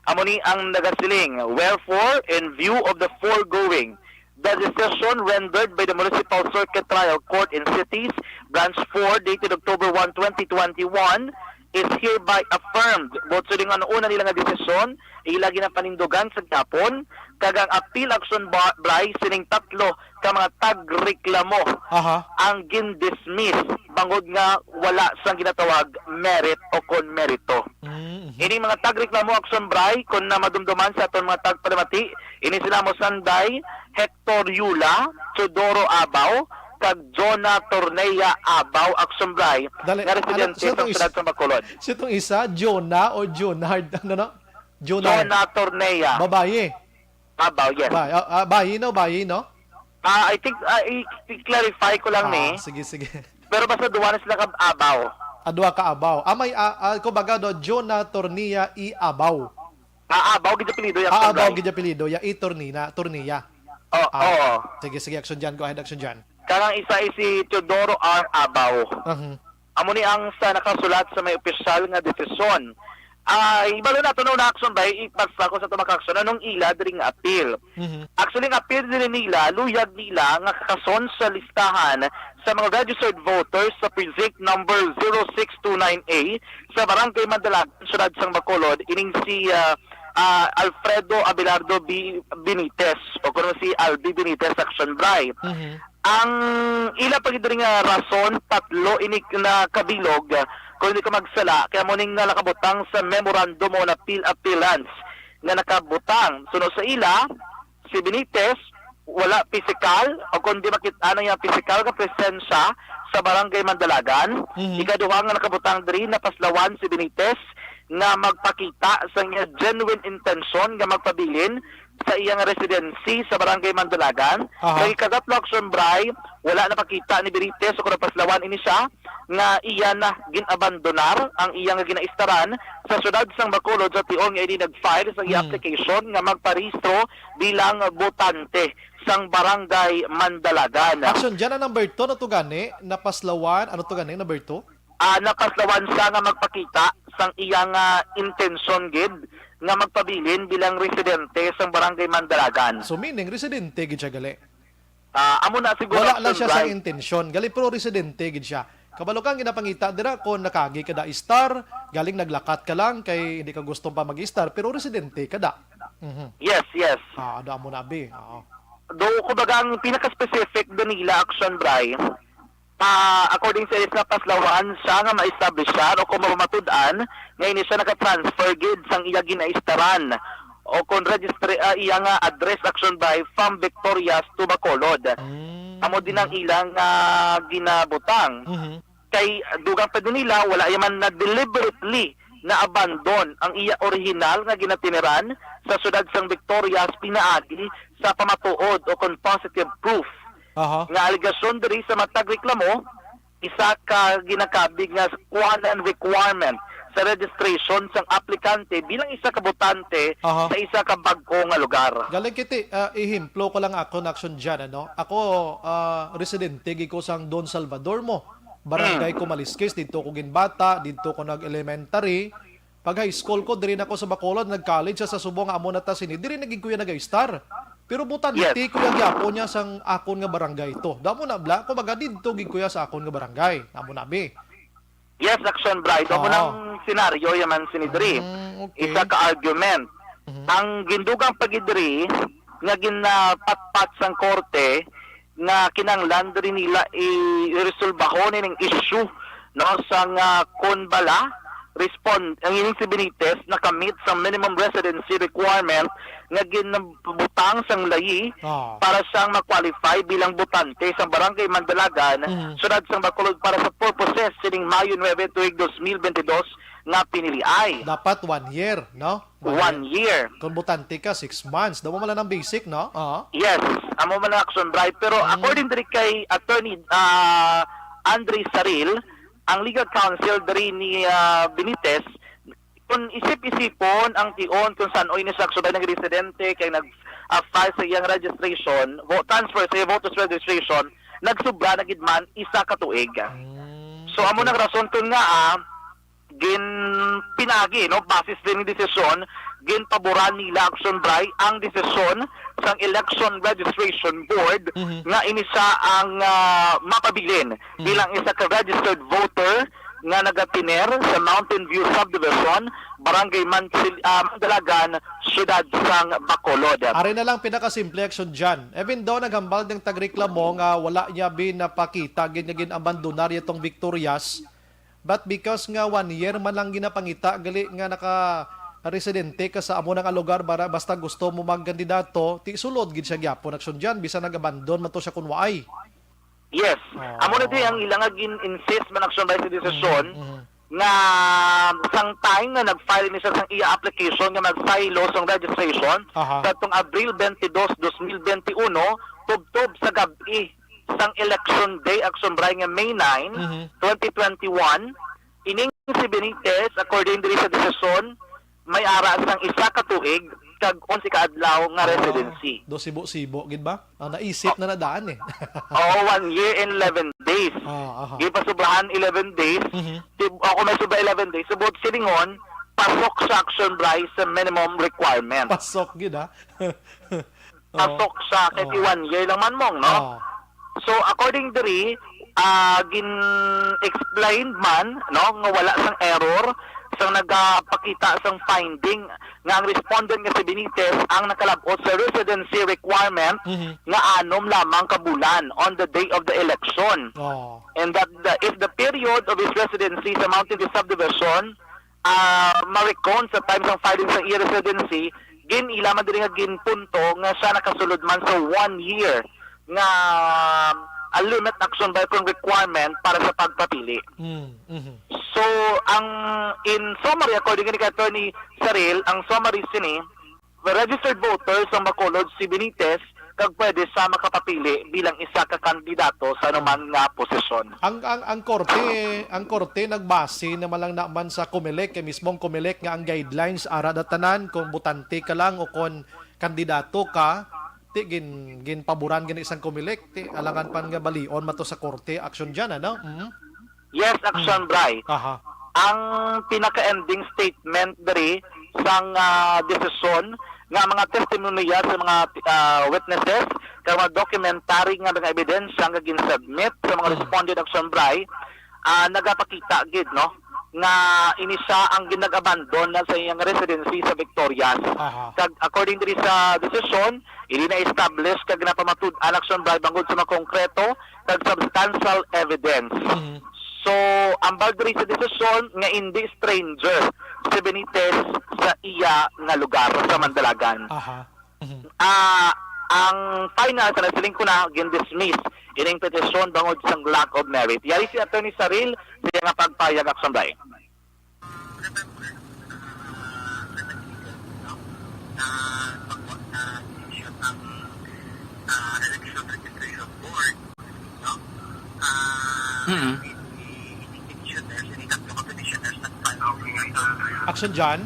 amo ni ang nagasiling, "Wherefore, in view of the foregoing, the decision rendered by the Municipal Circuit Trial Court in Cities, Branch four, dated October one, twenty twenty-one, is hereby affirmed." Buot siling ang una nila nga desisyon, ila ginapanindugan sa gihapon, kag ang appeal Aksyon Ba-, Bray sining tatlo ka mga tagreklamo, aha, ang gin-dismiss bangod nga wala sang ginatawag merit o kon merito. Mm, mhm. Ining mga tagreklamo, Aksyon Bray, kon na madumduman sa aton mga tagpalamati, ini sila mo sanday Hector Yula, Teodoro Abaw, kag Jonah Tornea Abaw, Aksyon Bray, dali, nga ano, residente sa itong is-, siyudad sa Bacolod. Itong isa, Jonah o Jonard? Ano, no? Jonard. Jonah Tornea. Babayi. Abaw, yes. Bay-, ah, ah, bayi, no? Bayi, no? Ah, I think, ah, i-, i-clarify ko lang, ah, ni. Sige, sige. Pero basta duwa na sila ka Abaw. Ah, duha ka Abaw. Ah, may, ah, ah, kumbaga, do, Jonah Tornea i Abaw. Ah, Abaw, gid apelyido ya, ah, Abaw, Aksyon Bray, gid apelyido ya, i Tornea, Tornea. Oh, ah, oo. Sige, sige, Aksyon Jan. Go ahead, Aksyon Jan. Kang isa is si Teodoro R. Abaw. Mhm. Amo ni ang sa nakasulat sa may opisyal nga desisyon. Ah, ibalo nato na una, Aksyon Bray, ipasa ko sa tumakakson anong ila diri nga appeal. Mhm. Actually, ang appeal diri nila, luyag nila nga kakason sa listahan sa mga registered voters sa precinct number zero six two nine A sa Barangay Mandalagan, Siyudad sang Bacolod, ining si, ah, ah, Alfredo Abelardo B-, Benitez, o kuno si Albi Benitez, Aksyon Bray. Mhm. Ang ila pa gid diri nga rason, tatlo ini na kabilog, kung hindi ko magsala, kaya mo ning nakabutang sa memorandum o na appeal-, appearance nga nakabutang. Suno sa ila, si Benitez, wala pisikal o kung di makita na yung pisikal nga presensya sa Barangay Mandalagan. Mhm. Ikaduha nga nakabutang diri, napaslawan si Benitez nga magpakita sa iya genuine intention nga magpabilin sa iyang residency sa Barangay Mandalagan. Aha. Kag ikatatlo, Aksyon Bray, wala napakita ni Benitez o kung napaslawan ini siya nga iya na ginabandonar ang iya nga ginaistaran sa siyudad sang Bacolod sa tion nga ini nag-file sa iya, hmm, application nga magparehistro bilang botante sang Barangay Mandalagan. Action dyan ang number two. Ano to gani? Napaslawan? Ano to gani? Number two? Ah, napaslawan siya nga magpakita sang iyang, ah, intensyon gid nga magpabilin bilang residente sang Barangay Mandalagan. So, meaning, residente gid siya gali? Ah, amo na siguro, Wala lang Action siya sang Bright. Intensyon. Gali, pero residente gid siya. Kabalo ka ang ginapangita dira kung nakagi ka da istar, galing naglakat ka lang kay hindi ka gusto pa mag-istar, pero residente ka da. Mhm. Yes, yes. Ah, ada mo na, abi. Oo. Do, kumbaga, ang pinaka-specific do nila, Action Bry, ah, according sa isa, paslawan siya nga ma-establishar o kung mapamatud-an nga ini siya naka-transfer gid sang iya ginaistaran o kung registre-, ah, iya nga address, Action Bry, from Victorias to Bacolod. Mm. Amo din ang ilang, ah, ginabutang. Mhm. Kay dugang pa din nila, wala ya man na deliberately na-abandon ang iya orihinal nga ginatiniran sa siyudad sang Victorias pinaagi sa pamatuod o kon positive proof. Aha. Nga alegasyon diri sa matag reklamo, isa ka ginakabig nga kuhanan requirement sa registration sang aplikante bilang isa ka botante Aha. sa isa ka bag-o nga lugar. Galing kiti, ah, ehemplo ko lang ako na aksyon dyan, ano? Ako, ah, residente gid ko sang Don Salvador mo. Barangay Mm. Kumaliskis, dito ko ginbata, dito ko nag-elementary. Pag high school ko, diri na ko sa Bacolod, nag-college sa, sa Subo nga amo na ta sini. Diri na gid kuya nag-star. Pero butante Yes. kuya gyapon niya sang akon nga barangay to. Damo na bla, kumbaga didto gid kuya sa akon nga barangay. Amo na bi. Yes, Action Bright. Amo Oo. nang senaryo yaman sini diri. Mm, okay. Isa ka argument. Mhm. Ang gindugang pa gid diri nga ginapatpat sang korte nga kinahanglan diri nila i-resolbahon ining issue, no, sa nga kon bala respond ang ining si Benitez nakamit sa minimum residency requirement nga ginbutang sang layi Ah. para siyang ma-qualify bilang botante sa Barangay Mandalagan, Mhm. Siyudad sang Bacolod para sa purposes sining Mayo nuebe tuig dos mil bentidós nga piniliay. Dapat one year, no? One One year. Kung botante ka, six months. Daw mo man lang ang basic, no? Oo. Yes, amo man ang action drive. Pero Mm. according diri kay Attorney, ah, Andre Saril, ang legal counsel diri ni, ah, Benitez, kung isip-isipon ang tion kung san-o ini sa action drive nagresidente kay nag, ah, file sa iyang registration, vo-, transfer sa iyang voters registration, nagsubra na gid man isa ka tuig. Mm, So, amo okay. nang rason kung nga, ah, gin-, pinagi, no, basis din ni desisyon, ginpaboran nila Action Bray ang desisyon sang Election Registration Board Mhm. nga ini siya ang, ah, mapabilin Mhm. bilang isa ka registered voter nga nagatiner sa Mountain View Subdivision, Barangay Mansil-, ah, Mandalagan, Siyudad sang Bacolod. Ari na lang pinakasimple action dyan. Even though naghambal ng tagreklamo nga wala niya binapakita, gin-, nga gin-abandonar itong Victorias, but because nga one year man lang ginapangita, gali nga naka-residente ka sa amo nang lugar, bara-, basta gusto mo magkandidato, ti sulod gid siya gyapon action dyan, bisan nag-abandon man to siya kun waay. Yes. Oh. Amo na di ang ilang nga gin-insist man action by sa desisyon Mhm, mhm. nga sang time nga nag-file ni siya sang iya application nga magsaylo sang registration Aha. sa tong Abril twenty-two, dos mil twenty-one, tubtob sa gab-i sang election day, action by nga May nine, Mhm. twenty twenty-one, ining si Benitez, according diri sa desisyon, may ara sang isa ka tuig kag onse ka adlaw nga Ah, residency. Do sibo-sibo gid ba? Ah, naisip Oh. na nadaan eh. Oo, one year and eleven days. Ah, aha. Gipasubrahan eleven days. Mhm. Tib-, ako may sobra eleven days. Subot silingon, pasok sa action by sa minimum requirement. Pasok gid, ha? Oo. Pasok siya kay Oo. one year lang man mong, no? Oo. So, according diri, ah, gin-explain man, no, nga wala sang error sang nagapakita sang finding nga ang respondent nga si Benitez ang nakalab-ot sa residency requirement Mhm. nga anom lamang ka bulan on the day of the election. Oo. And that the, if the period of his residency sa Mountain View Subdivision ah, ma-recount sa time sang filing sa iya residency, gin-ila man diri nga ginpunto nga siya nakasulod man sa one year nga, ah, limit action by kung requirement para sa pagpapili. Mm, mhm. So, ang, in summary, according ni Attorney Saril, ang summary sini, registered voter sang Bacolod si Benitez kag pwede siya makapapili bilang isa ka kandidato sa anuman nga posisyon. Ang, ang, ang korte, ang korte nagbase naman lang naman sa Comelec, kay mismong Comelec nga ang guidelines ara na tanan kung botante ka lang o kung kandidato ka, Ti gin-, ginpaboran gani sang Comelec, ti alangan pa nga balion man to sa korte, Action Jan, ano? Mhm. Yes, Action Mm. Bri. Aha. Ang pinaka-ending statement diri sang, ah, desisyon nga mga testimonya sa mga, ah, witnesses, kag mga documentary nga mga ebidensya nga gin-submit sa mga Mm. respondent, Action Bri, ah, nagapakita gid, no, nga ini siya ang ginag-abandon na sa iyang residency sa Victorias. Aha. Kag according diri sa desisyon, ini na-establish kag napamatud-an, Action Bri, bangod sa mga konkreto kag substantial evidence. Mhm. So, ambal diri sa desisyon nga indi stranger si Benitez sa iya nga lugar sa Mandalagan. Aha. Mhm. Ah, ang final sa nasiling ko na, gin-dismiss ining petisyon bangod sang lack of merit. Yari si Attorney Saril sa iya nga pagpayag, Action Bri. Mm. Action Jan?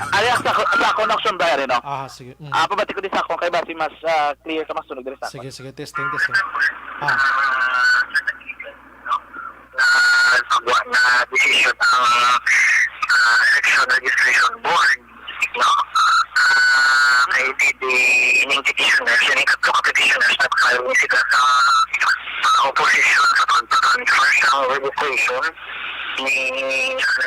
Ay, sa, sa akong Action Bri, no? Ah, sige. Mm. Ah, pabati ko din sa akong kay basi mas, ah, clear ka, mas sunog diri sa akon. Sige, sige. Testing, testing. Ah. Ah, pagwa na decision ang, ah, Election Registration Board, no? Ah, kay di, di ining petitioners, ining tatlo ka petitioners, nag-file ni sila sa, sa opposition sa pagpa-confirm sa revocation ni, ni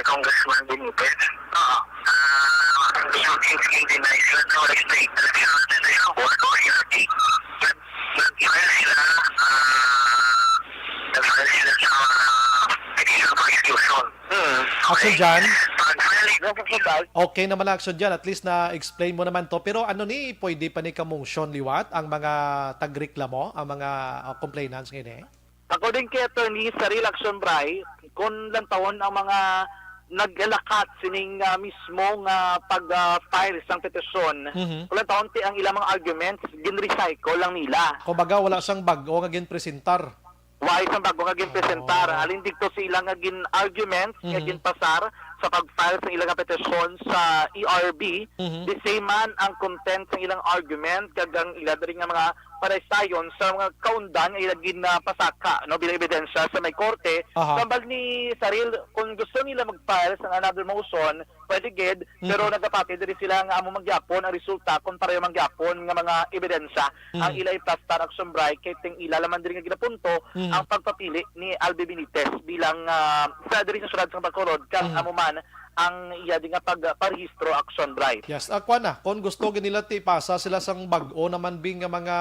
Congressman Benitez. Ah, ah, yung deny sila ng Election Registration Board o E R B. Nag-, nag-file sila, ah, nag-file sila sa petition for exclusion. Hmm. Action Jan? Pag-file nila sa Sudan, Okay naman ang Action Jan, at least na-explain mo naman to. Pero ano ni, pwede pa ni ka motion liwat ang mga tagreklamo, ang mga, ah, complainants nga ini? According kay Attorney Saril, Action Bri, kung lantawon ang mga naglakat sining, ah, mismo nga pag, ah, file sang petisyon, Mhm. kung lantawon ti ang ilang mga arguments, gin-recycle lang nila. Kumbaga, wala sang bag-o nga ginpresentar. Wala sang bag-o nga ginpresentar. Oh. Halin didto sa ilang nga gin-arguments nga Mhm. ginpasar sa pag-file sa ilang nga petisyon sa E R B, Mhm. the same man ang content sa ilang argument, kag ang ila diri nga mga paraysayon sa mga kaundan nga ila ginapasaka, no, bilang ebidensya sa may korte. Aha. Sa ambal ni Saril, kung gusto nila mag-file sa another motion, pwede gid, pero Mhm. nagapati diri sila nga amo man gyapon ang resulta kung pareho man gyapon nga mga ebidensya ang Mhm. ila iplastar, Action Bri, kay ting ila lamang diri nga ginapunto Mhm. ang pagpapili ni Albi Benitez bilang, ah, sa diri sa siyudad sa Bacolod, kag Mhm. amo man ang iya di nga pagparehistro, Action Bri. Yes, ah, kuwan na, kung gusto gid nila ti ipasa sila sang bag-o naman, Bing, nga mga,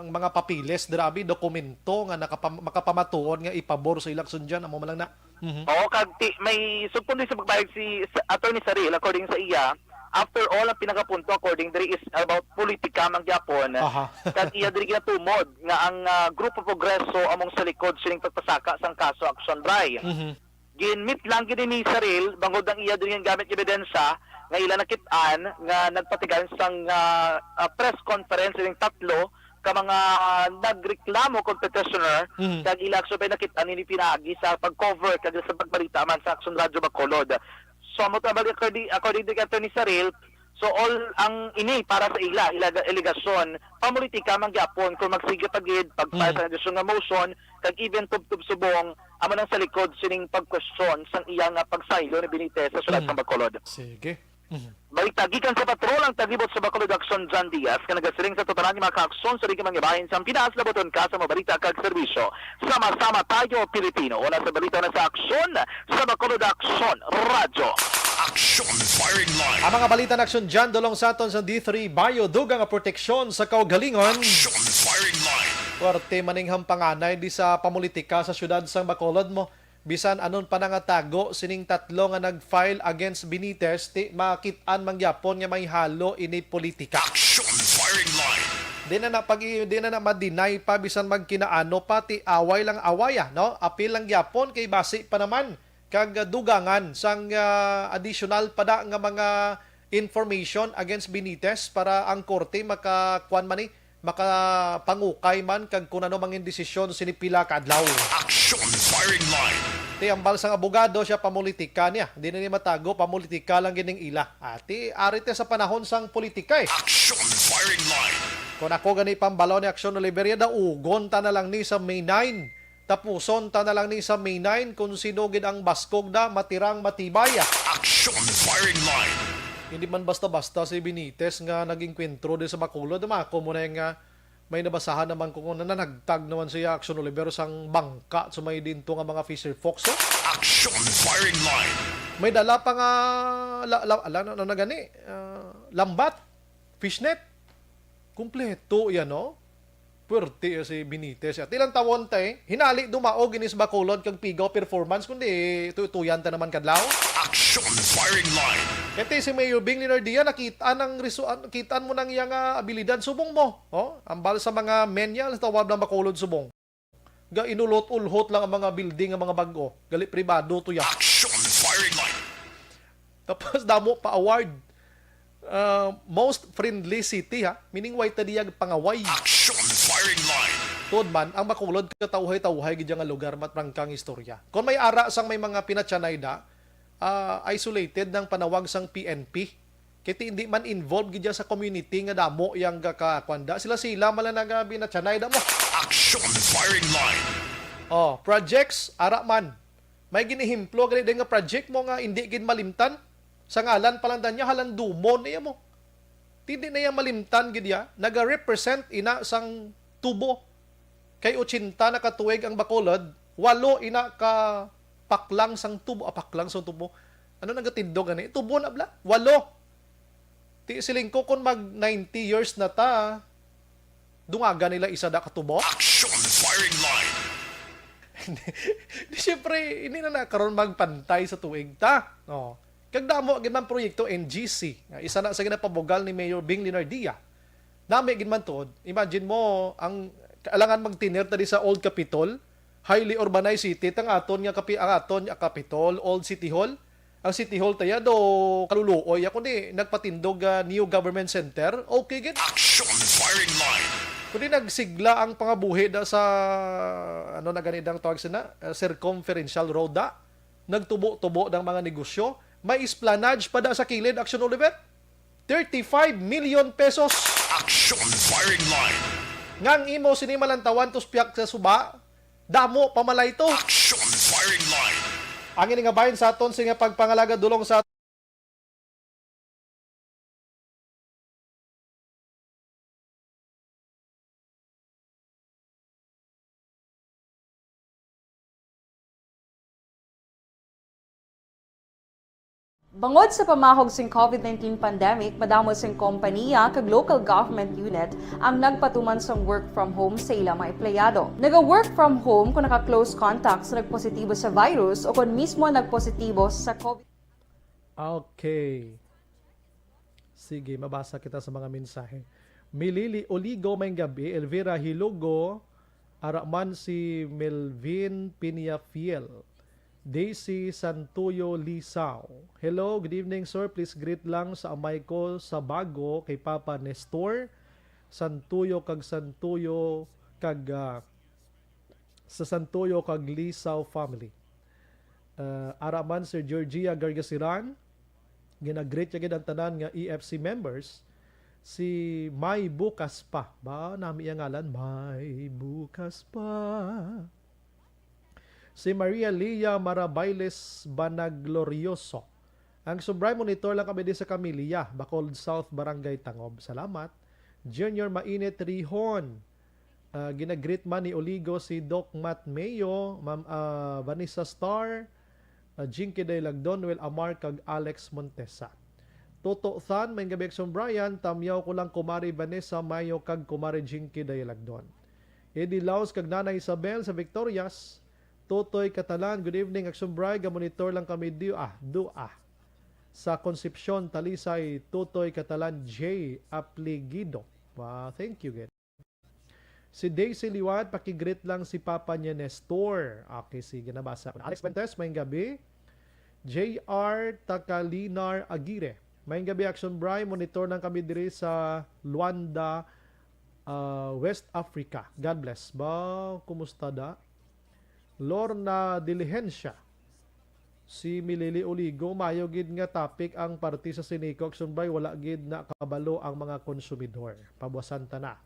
ang mga papeles, dira, abi, dokumento nga nakapam-, makapamatuod nga ipabor sa ila, Action Jan, amo man lang na. Mhm. Oo, kag ti-, may sugpon din sa pagpahayag si Sa-, Attorney Saril, according sa iya, after all, ang pinakapunto, according diri, is about politika man gyapon. Aha. Kag iya diri ginatumod nga ang, ah, Grupo Progreso among sa likod sining pagpasaka sang kaso, Action Bri. Mhm. Ginmit lang gid ni Saril, bangod ang iya diri nga gamit nga ebidensya nga ila nakit-an nga nagpatigayon sang, ah, ah, press conference ining tatlo ka mga, ah, nagreklamo kag petitioner, Mhm. kag ila subay nakit-an ini pinaagi sa pag-cover kag sa pagbalita man sa Action Radyo Bacolod. So, amo to, according, according kay Attorney Saril, so all ang ini para sa ila, ila alegasyon, pamulitika man gyapon kung magsige pa gid pag-file Mhm. sa additional nga motion, kag even tubtob subong amo nang sa likod sining pagkwestiyon sang iya nga pagsaylo ni Benitez sa siyudad Mhm. sang Bacolod. Sige. Mhm. Balita gikan sa patrol, ang tagibot sa Bacolod Action, John Diaz, nga nagasiling sa tanan nga mga kaaksyon sa diri nga mga bahin sa Pinas, labuton ka sa mga balita kag serbisyo. Sama-sama tayo, Pilipino. Una sa balita na sa Aksyon, sa Bacolod Aksyon Radyo. Action Firing Line. Ang mga balita na Aksyon dyan, dulong sa aton sa D three Bio, dugang nga proteksyon sa kaugalingon. Action Firing Line. Puwerte maning hampanganay di sa pamulitika sa siyudad sang Bacolod mo. Bisan anon pa na nga tago sining tatlo nga nag-file against Benitez, ti makit-an man gyapon nga may halo ini politika. Action Firing Line. Di na na pag-, di na na ma-deny pa, bisan magkinaano pa, ti away lang awaya, no? Apil lang gyapon kay basi pa naman kag dugangan sang, ah, additional pa da nga mga information against Benitez para ang korte maka-, kuwan man ni, makapangukay man kag kun ano mangin desisyon sini pila ka adlaw. Action Firing Line. Ti ambal sang abogado, siya pamulitika niya. Di na ni matago, pamulitika lang gining ila. Ati, ari ti sa panahon sang politika eh. Action Firing Line. Kung ako gani pambalaw ni Aksyon Oliveria, daugon ta na lang ni sa May nine. Tapuson ta na lang ni sa May nine kung sino gid ang baskog na matirang matibay. Action Firing Line. Hindi man basta-basta si Benitez nga nag-engkwentro din sa Bacolod. Mako mo na nga may nabasahan naman ko kung nanagtag naman siya, Action Oliver, sang bangka sa may dinto nga mga fisher folks, eh. Action Firing Line. May dala pa nga la, la, ala, ano na gani? Ah, lambat, fishnet. Kumpleto yan, no? Puwerte si Benitez. At ilang tawon, te, hinali dumaog inis Bacolod kag pigaw performance, kundi tutuyan ta naman kadlaw. Action Firing Line. Kaya si Mayor Bing Leonardia, nakita nang risu-, an-, kitaan mo nang iyang, ah, abilidad. Subong mo, oh, ambal sa mga menyal, sa tawag ng Bacolod subong. Ga inulot-ulhot lang ang mga building, ang mga bag-o. Gali pribado to ya. Action Firing Line. Tapos damo pa award. Ah, most friendly city, ha? Meaning, way ta diya pangaway. Action Firing Line. Tuod man, ang Bacolod katawhay-tawhay gid nga lugar, matrangkang istorya. Kung may ara sang may mga pinatsanay da, ah, isolated ng panawag sang P N P. Kay ti hindi man involved gid sa community nga damo yang gakakwanda. Sila-sila man lang nagabinatsanay damo. Action Firing Line. Oh, projects, ara man. May ginehemplo gani din nga project mo nga hindi gid malimtan. Sa ngalan pa lang niya, halandumon niya mo. Ti hindi na iya malimtan gid ya. Naga-represent ina sang tubo. Kay ochenta na ka tuig ang Bacolod, walo ina ka paklang sang tubo. Ah, paklang sang tubo. Ano nagatindog gani? Tubo na bla? Walo. Ti siling ko, kung mag ninety years na ta, dungaga nila isa da ka tubo? Action Firing Line. Di, di, siyempre, hindi na na karon magpantay sa tuig ta. Oh. Kag damo gid man proyekto N G C. Nga isa na sa ginapabugal ni Mayor Bing Leonardia. Nami gid man tuod. Imagine mo, ang kailangan magtinir ta di sa Old Capitol, highly urbanized city, tang aton nga kapi-, ang aton nga Capitol, Old City Hall. Ang City Hall taya do kaluluoy. Ako ni nagpatindog, ah, new government center. Okay gid. Action Firing Line. Kundi nagsigla ang pangabuhi da sa, ano na gani dang tawag sina, ah, circumferential road da. Nagtubo-tubo ng mga negosyo. May esplanade pa da sa kilid, Action Oliver. Thirty-five million pesos. Action Firing Line. Nga ang imo sini malantawan to sa piyak sa suba, damo pa malay to. Action Firing Line. Ang ini nga bahin sa aton sa nga pagpangalaga dulong sa Bangod sa pamahog sing COVID nineteen pandemic, madamo sing kompaniya kag local government unit ang nagpatuman sang work from home sa ila mga empleyado. Naga-work from home kung naka-close contact sa nagpositibo sa virus o kung mismo nagpositibo sa COVID. Okay. Sige, mabasa kita sa mga mensahe. Milili Oligo, maayong gabi. Elvira Hilugo, ara man si Melvin Piñafiel. Daisy Santuyo Lisao. Hello, good evening, sir. Please greet lang sa amay ko sa bago kay Papa Nestor Santuyo kag Santuyo kag, ah, sa Santuyo kag Lisao family. Ah, ara man, Sir Georgia Gargasiran, ginagreet niya gid ang tanan nga E F C members. Si May Bukas Pa. Ba, nami ang ngalan? May Bukas Pa. Si Maria Lia Marabailes Banaglorioso. Ang subray monitor lang kami di sa Camilla, Bacolod South, Barangay Tangob. Salamat. Junior Mainit Rihon. Ah, ginagreet man ni Oligo si Doc Matt Mayo, Ma'am, ah, Vanessa Star, ah, Jinky Daylagdon, Noel Amar, kag Alex Montesa. Toto Than, maayong gabi, Action Brian. Tamyaw ko lang, Kumari Vanessa Mayo, kag Kumari Jinky Daylagdon. Eddie Laos kag Nanay Isabel sa Victorias. Totoy Catalan, good evening, Action Brian. Ga-monitor lang kami, di, ah, dua. Sa Concepcion, Talisay, Totoy Catalan J Apligido. Wow, thank you, gid. Si Daisy Liwat, pakigreet lang si Papa niya Nestor. Okay, sige, nabasa ko na. Alex Fuentes, maayong gabi. J R Takalinar Aguirre. Maayong gabi, Action Bri. Monitor lang kami diri sa Luanda, ah, West Africa. God bless. Ba, kumusta da? Lorna Diligencia. Si Milili Oligo, mayo gid nga topic ang parte sa Sineco, Action Bray, wala gid na kabalo ang mga konsumidor. Pabuasan ta na.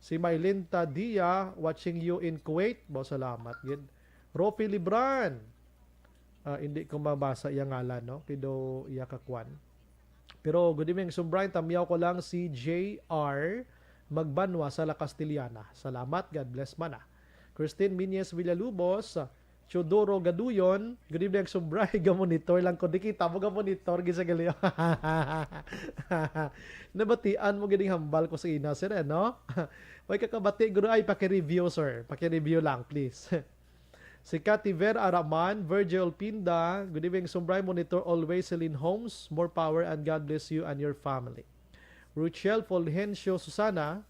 Si Mylene Tadia, watching you in Kuwait. Bo, salamat gid. Rofi Libran. Ah, hindi ko mabasa iya ngalan, no? Kido iya kakwan. Pero good evening, Action Bray. Tamiyaw ko lang si J R Magbanwa sa La Castellana. Salamat. God bless man, ah. Christine Miñez Villalubos, Teodoro Gaduyon, good evening, Action Bray. Gamonitor lang ko. Di kita mo gamonitor, gid sa gali. Nabatian mo gid ang hambal ko sa ina, sir, eh, no? Way kakabati, guro, ay, paki-review, sir. Paki-review lang, please. Si Cathy Ver Araman, Virgil Pinda, good evening, Action Bray. Monitor always, Celine Holmes. More power and God bless you and your family. Ruchel Fulgencio Susana,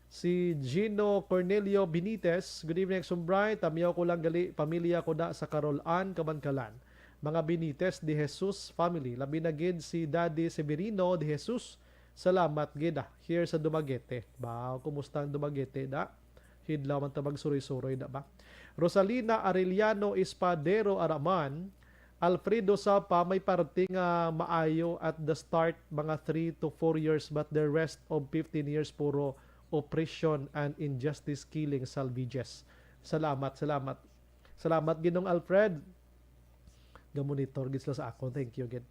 si Gino Cornelio Benitez, good evening, Action Bray. Tamiyaw ko lang gali, pamilya ko na sa Carol Ann, Kabankalan. Mga Benitez de Jesus family, labi na gid si Daddy Severino de Jesus. Salamat gid, ah, here sa Dumaguete. Ba, kumusta ang Dumaguete, da? Hidlaw man ta magsuroy-suroy, da ba? Rosalina Arellano Espadero Araman, Alfredo Sapa, may parte nga maayo at the start, mga three to four years, but the rest of fifteen years, puro oppression and injustice, killing, salvages. Salamat, salamat. Salamat, Ginong Alfred. Gamonitor gid sila sa akon. Thank you gid.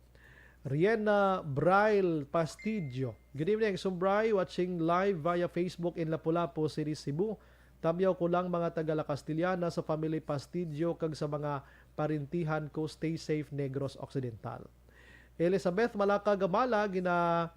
Riena Braille Pastillo. Good evening, Action Bray. Watching live via Facebook in Lapu-Lapu City, Cebu. Tamiyaw ko lang mga taga La Castellana, sa family Pastillo, kag sa mga parintihan ko. Stay safe, Negros Occidental. Elizabeth Malaka Gamala, gina,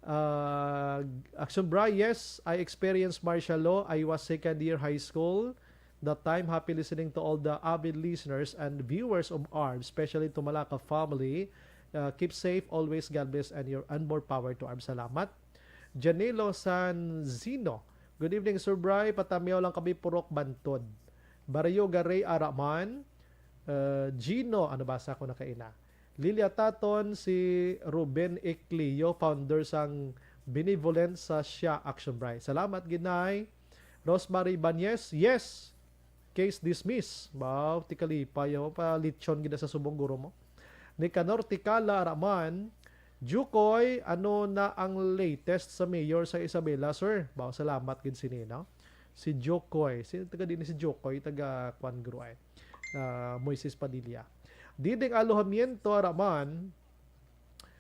ah, Action Bray, yes, I experienced martial law. I was second year high school that time. Happy listening to all the avid listeners and viewers of ARMS, especially to Malaka family. Uh, keep safe always. God bless and your, and more power to ARMS. Salamat. Janilo Sanzino. Good evening, Sir Bry. Patamiyaw lang kami, Purok Bantod. Barrio Garay Araman. Uh, Gino, ano, basa ko na kaina. Lilia Taton, si Ruben Eclio, founder sang Benevolent sa Siya Action Bry. Salamat, Ginay. Rosemary Banyes, yes. Case dismissed. Wow, ti kalipay, oh, pa lechon gid sa subong guro mo. Nicanor Tikala Araman, Jukoy, ano na ang latest sa mayor sa Isabela, sir? Wow, salamat gid sini, no? Si Jukoy. Sino taga din si Jukoy? Taga Kwan Guro, eh. Ah, Moises Padilla. Diding Alojamiento Araman,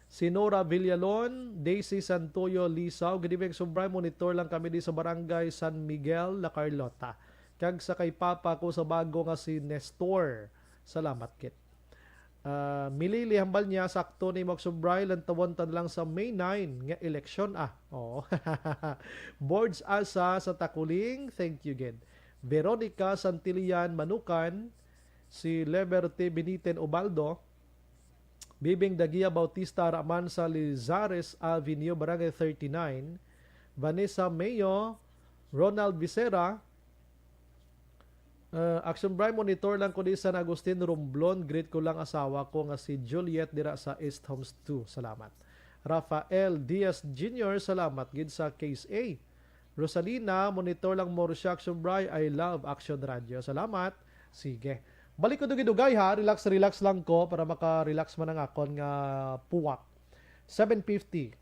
si Nora Villalon, Daisy Santoyo Lisaw, good evening, Sir Bry, monitor lang kami di sa Barangay San Miguel, La Carlota. Kag sa kay Papa ko sa bago nga si Nestor. Salamat kit. Ah, Milili, hambal niya, sakto ni Max Bry, lantawon ta na lang sa May nine nga eleksyon, ah. Oo. Boards Asa sa Takuling, thank you gid. Veronica Santillan Manukan, si Liberty Beniten Ubaldo, Bibing Dagia Bautista Raman sa Lizares Avenue, Barangay thirty-nine, Vanessa Mayo, Ronald Visera, uh, Action Bry, monitor lang ko di San Agustin, Romblon, greet ko lang asawa ko nga si Juliet dira sa East Homes two. Salamat. Rafael Diaz Junior, salamat gid sa Case A. Rosalina, monitor lang mo, Russia Action Bry. I love Action Radio. Salamat. Sige. Balik ko dugay-dugay ha. Relax, relax lang ko para maka-relax man ang akon nga puwak. Seven fifty.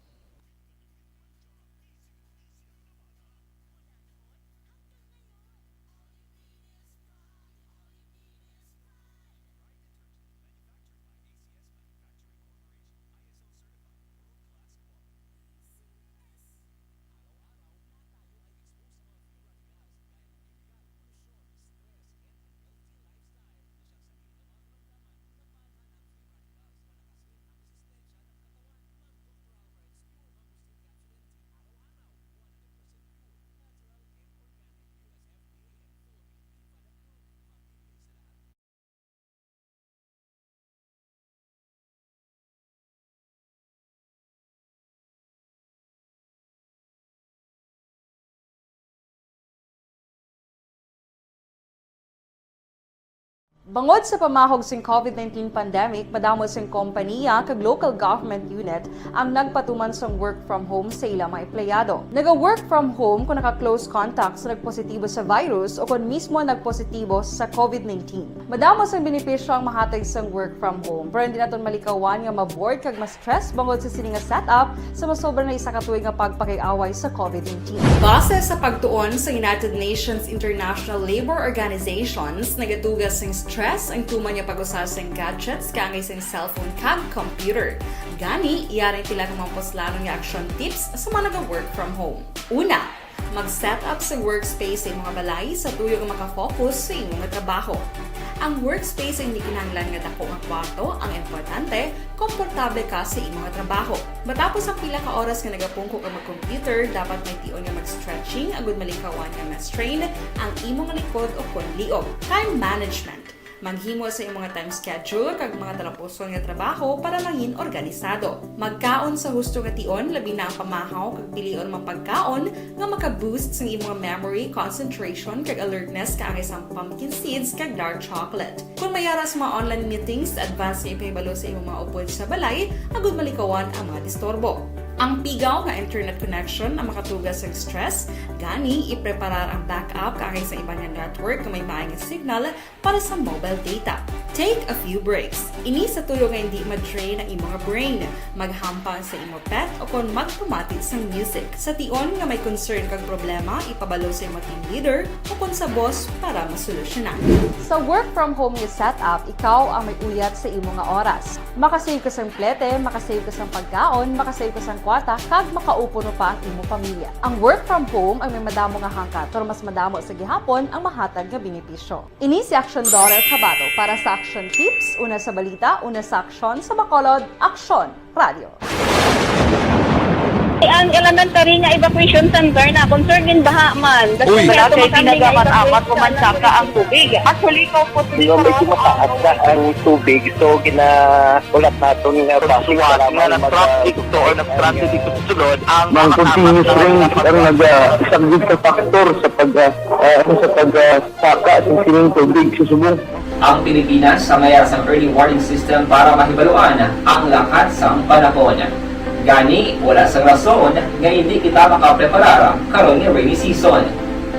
Bangod sa pamahog sing COVID nineteen pandemic, madamo sing kompaniya kag local government unit ang nagpatuman sang work from home sa ila mga empleyado. Naga-work from home kung naka-close contact sa nagpositibo sa virus o kon mismo nagpositibo sa COVID nineteen. Madamo sang benepisyo ang mahatag sang work from home, pero hindi naton malikawan nga ma-bored kag ma-stress bangod sa sini nga setup sa masobra na isa ka tuig nga pagpakig-away sa COVID nineteen. Base sa pagtuon sa United Nations International Labour Organizations, nagatuga sing stress ang tuman nga pag-usa sing gadgets kaangay sing cellphone kag computer. Gani, yari ang pila ka mga puslanon nga action tips sa mga naga-work from home. Una, mag-set up sa workspace sa imong balay sa tuyo nga makafocus sa imong trabaho. Ang workspace ay hindi kinahanglan nga dako nga kwarto ang importante, komportable ka sa imong trabaho. Matapos ang pila ka oras nga nagapungko ka mag-computer, dapat may tion nga mag-stretching agud malikawan nga ma-strain ang imong likod o kon liog. Time management. Maghimo sa imong time schedule kag mga talapuson nga trabaho para mangin organisado. Magkaon sa husto nga tion, labi na ang pamahaw kag pilion mga pagkaon nga maka-boost sang imong memory, concentration, kag alertness kaangay sang pumpkin seeds kag dark chocolate. Kung may ara sa mga online meetings, advance nga ipahibalo sa imong mga upod sa balay agud malikawan ang mga disturbo. Ang pigaw nga internet connection ang makatuga sa stress, gani ipreparar ang backup kaangay sa iban nga network nga may maay nga signal para sa mobile data. Take a few breaks. Ini sa tuyo nga hindi ma-drain ang imong brain. Maghampang sa imo pet o kon magpamati sang music. Sa tion nga may concern kag problema, ipabalo sa imo team leader o kon sa boss para masolusyonan. Sa work from home nga setup, ikaw ang may uyat sa imo nga oras. Makasave ka sang plete, makasave ka sang pagkaon, makasave ka sang kwarta, kag makaupo pa ang imo pamilya. Ang work from home ang may madamo nga hangkat, pero mas madamo sa gihapon ang mahatag nga benepisyo. Ini si Action Dorel Cabato para sa Action Tips, una sa balita, una sa aksyon, sa Bacolod, Aksyon Radio. Ang elementary nga evacuation center na concern gin baha man. Uy, wala kay tinaga man amat ko man saka ang tubig. Actually, ko po. Medyo mataas na ang tubig, so ginaulat naton nga balik lamang mag-, traffic to or nag-transit dito sa sulod ang mga continuous rain ang nag-, ah, isang big factor sa pag, ah, ah, sa pag, ah, saka sa sining tubig sa subong. Ang Pilipinas ang may sang early warning system para mahibaluan ang lakat sang panahon. Gani, wala sang rason nga hindi kita makapreparar karon nga rainy season.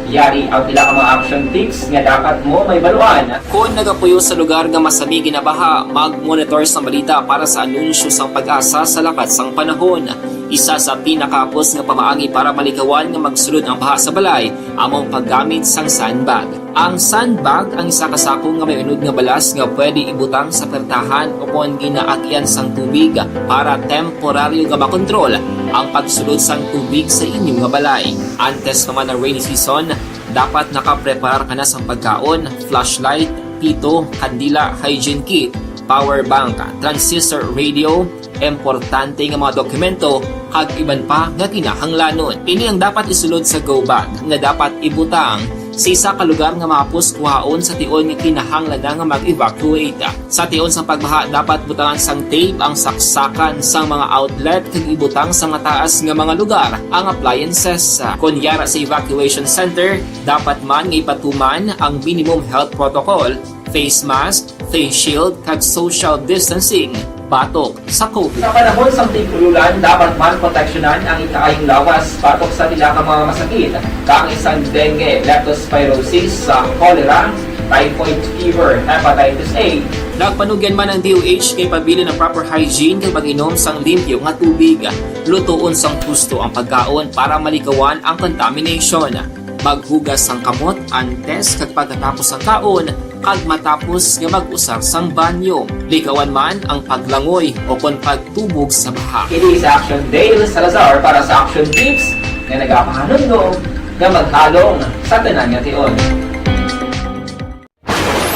Yari ang pila ka mga action tips nga dapat mo mahibaluan. Kon nagapuyo sa lugar nga masami ginabaha, mag-monitor sang balita para sa anunsyo sang PAGASA sa lakat sang panahon. Isa sa pinakahapos nga pamaagi para malikawan nga magsulod ang baha sa balay amo ang paggamit sang sandbag. Ang sandbag ang isa ka sako nga may unod nga balas nga pwede ibutang sa pertahan o kon ginaagian sang tubig para temporaryo nga makontrol ang pagsulod sang tubig sa inyo nga balay. Antes pa man ang rainy season, dapat nakapreparar ka na sang pagkaon, flashlight, pito, kandila, hygiene kit, power bank, transistor radio, importante nga mga dokumento, kag iban pa nga kinahanglanon. Ini ang dapat isulod sa go bag nga dapat ibutang sa isa ka lugar nga mahapos kuhaon sa tion nga kinahanglan na nga mag-evacuate. Sa tion sang pagbaha, dapat butangan sang tape ang saksakan sang mga outlet kag ibutang sa mataas nga mga lugar ang appliances. Kon yara sa evacuation center, dapat man nga ipatuman ang minimum health protocol, face mask, face shield, kag social distancing batok sa COVID. Sa panahon sang tig-ulan, dapat man proteksyonan ang ikaayong lawas batok sa pila ka mga masakit, kaangay sang dengue, leptospirosis, sa cholera, typhoid fever, hepatitis A. Nagpanugyan man ang D O H kay pabilin ang proper hygiene kag pag-inom sang limpyo nga tubig. Lutoon sang husto ang pagkaon para malikawan ang contamination. Maghugas sang kamot antes kag pagkatapos sang kaon, kag matapos nga mag-usar sang banyo. Likawan man ang paglangoy o kon pagtubog sa baha. Ini si Action Dale Salazar para sa Action Tips nga nagapahanumdom nga maghalong sa tanan nga tion.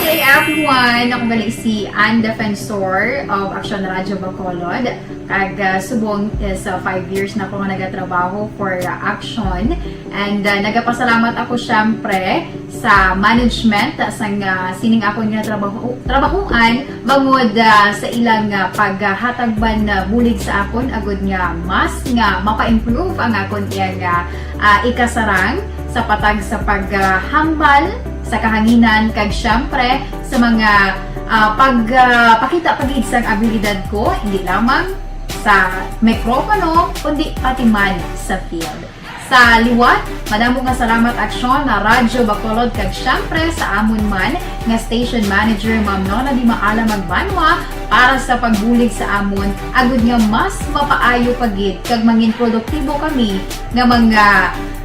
Hey everyone! Ako gali si Ann Defensor of Action Radio Bacolod. Kag, ah, subong is, ah, five years na ako nga nagatrabaho for, ah, Action. And, ah, nagapasalamat ako, syempre, sa management, ah, sang, ah, sining akon nga trabaho, trabahuan, bangod, ah, sa ilang, ah, paghatag man, ah, bulig sa akon, agud nga mas nga mapa-improve ang akon iyang, ah, ah, ikasarang sa patag sa paghambal sa kahanginan, kag siyempre sa mga, ah, pag, ah, pakita pa gid sang abilidad ko, hindi lamang sa mikropono, kundi pati man sa field. Sa liwat, madamo nga salamat, Aksyon na Radyo Bacolod, kag siyempre sa amon man nga station manager, Ma'am Nona Di Maala Magbanwa, para sa pagbulig sa amon, agud nga mas mapaayo pa gid kag mangin produktibo kami nga mga,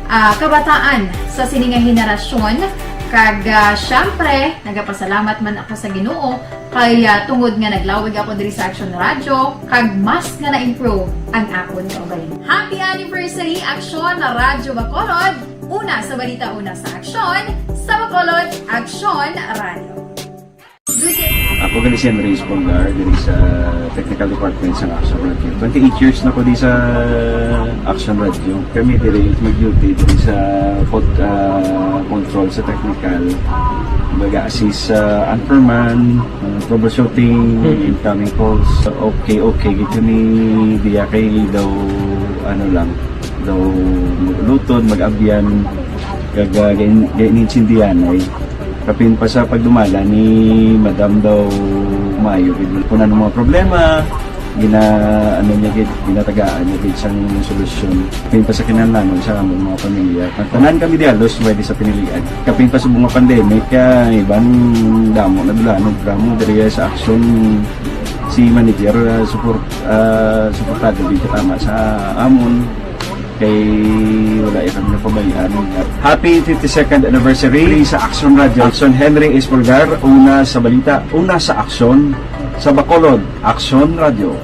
ah, kabataan sa sini nga henerasyon. Kag, ah, siyempre, nagapasalamat man ako sa Ginoo kay, ah, tungod nga naglawig ako diri sa Aksyon Radyo, kag mas nga na-improve ang akon kaugalingon. Happy anniversary, Aksyon na Radyo Bacolod! Una sa balita, una sa aksyon, sa Bacolod, Aksyon Radyo. Ako gali si Henry Espolgar, diri sa technical department sa Aksyon Radyo. Twenty-eight years na ko di sa Aksyon Radyo. Kami diri mag-duty diri sa pod, ah, control sa technical. Mag-assist sa anchorman, ah, troubleshooting, incoming calls. Okay, okay. Gito ni diya kay daw, ano lang, daw mag-ulutod, mag-abyan, kag, ah, gain-, gain-insindihan ay kapin pa sa pagdumala ni Madam daw maayo gid. Kung ano mga problema, gina-, ano niya gid, ginatagaan niya gid sang solusyon. Kapin pa sa kinahanglanon sa among mga pamilya. Ang tanan kami di halos pwede sa pinilian. Kapin pa sa mga pandemic, kay iban damo na dulanog kamo diri sa aksyon si manager, ah, support, ah, suportado gid katama sa amon. Kay wala kami napabayaan. Happy fifty-second anniversary sa Aksyon Radyo. Aksyon Henry Espolgar, una sa balita, una sa aksyon, sa Bacolod, Aksyon Radyo.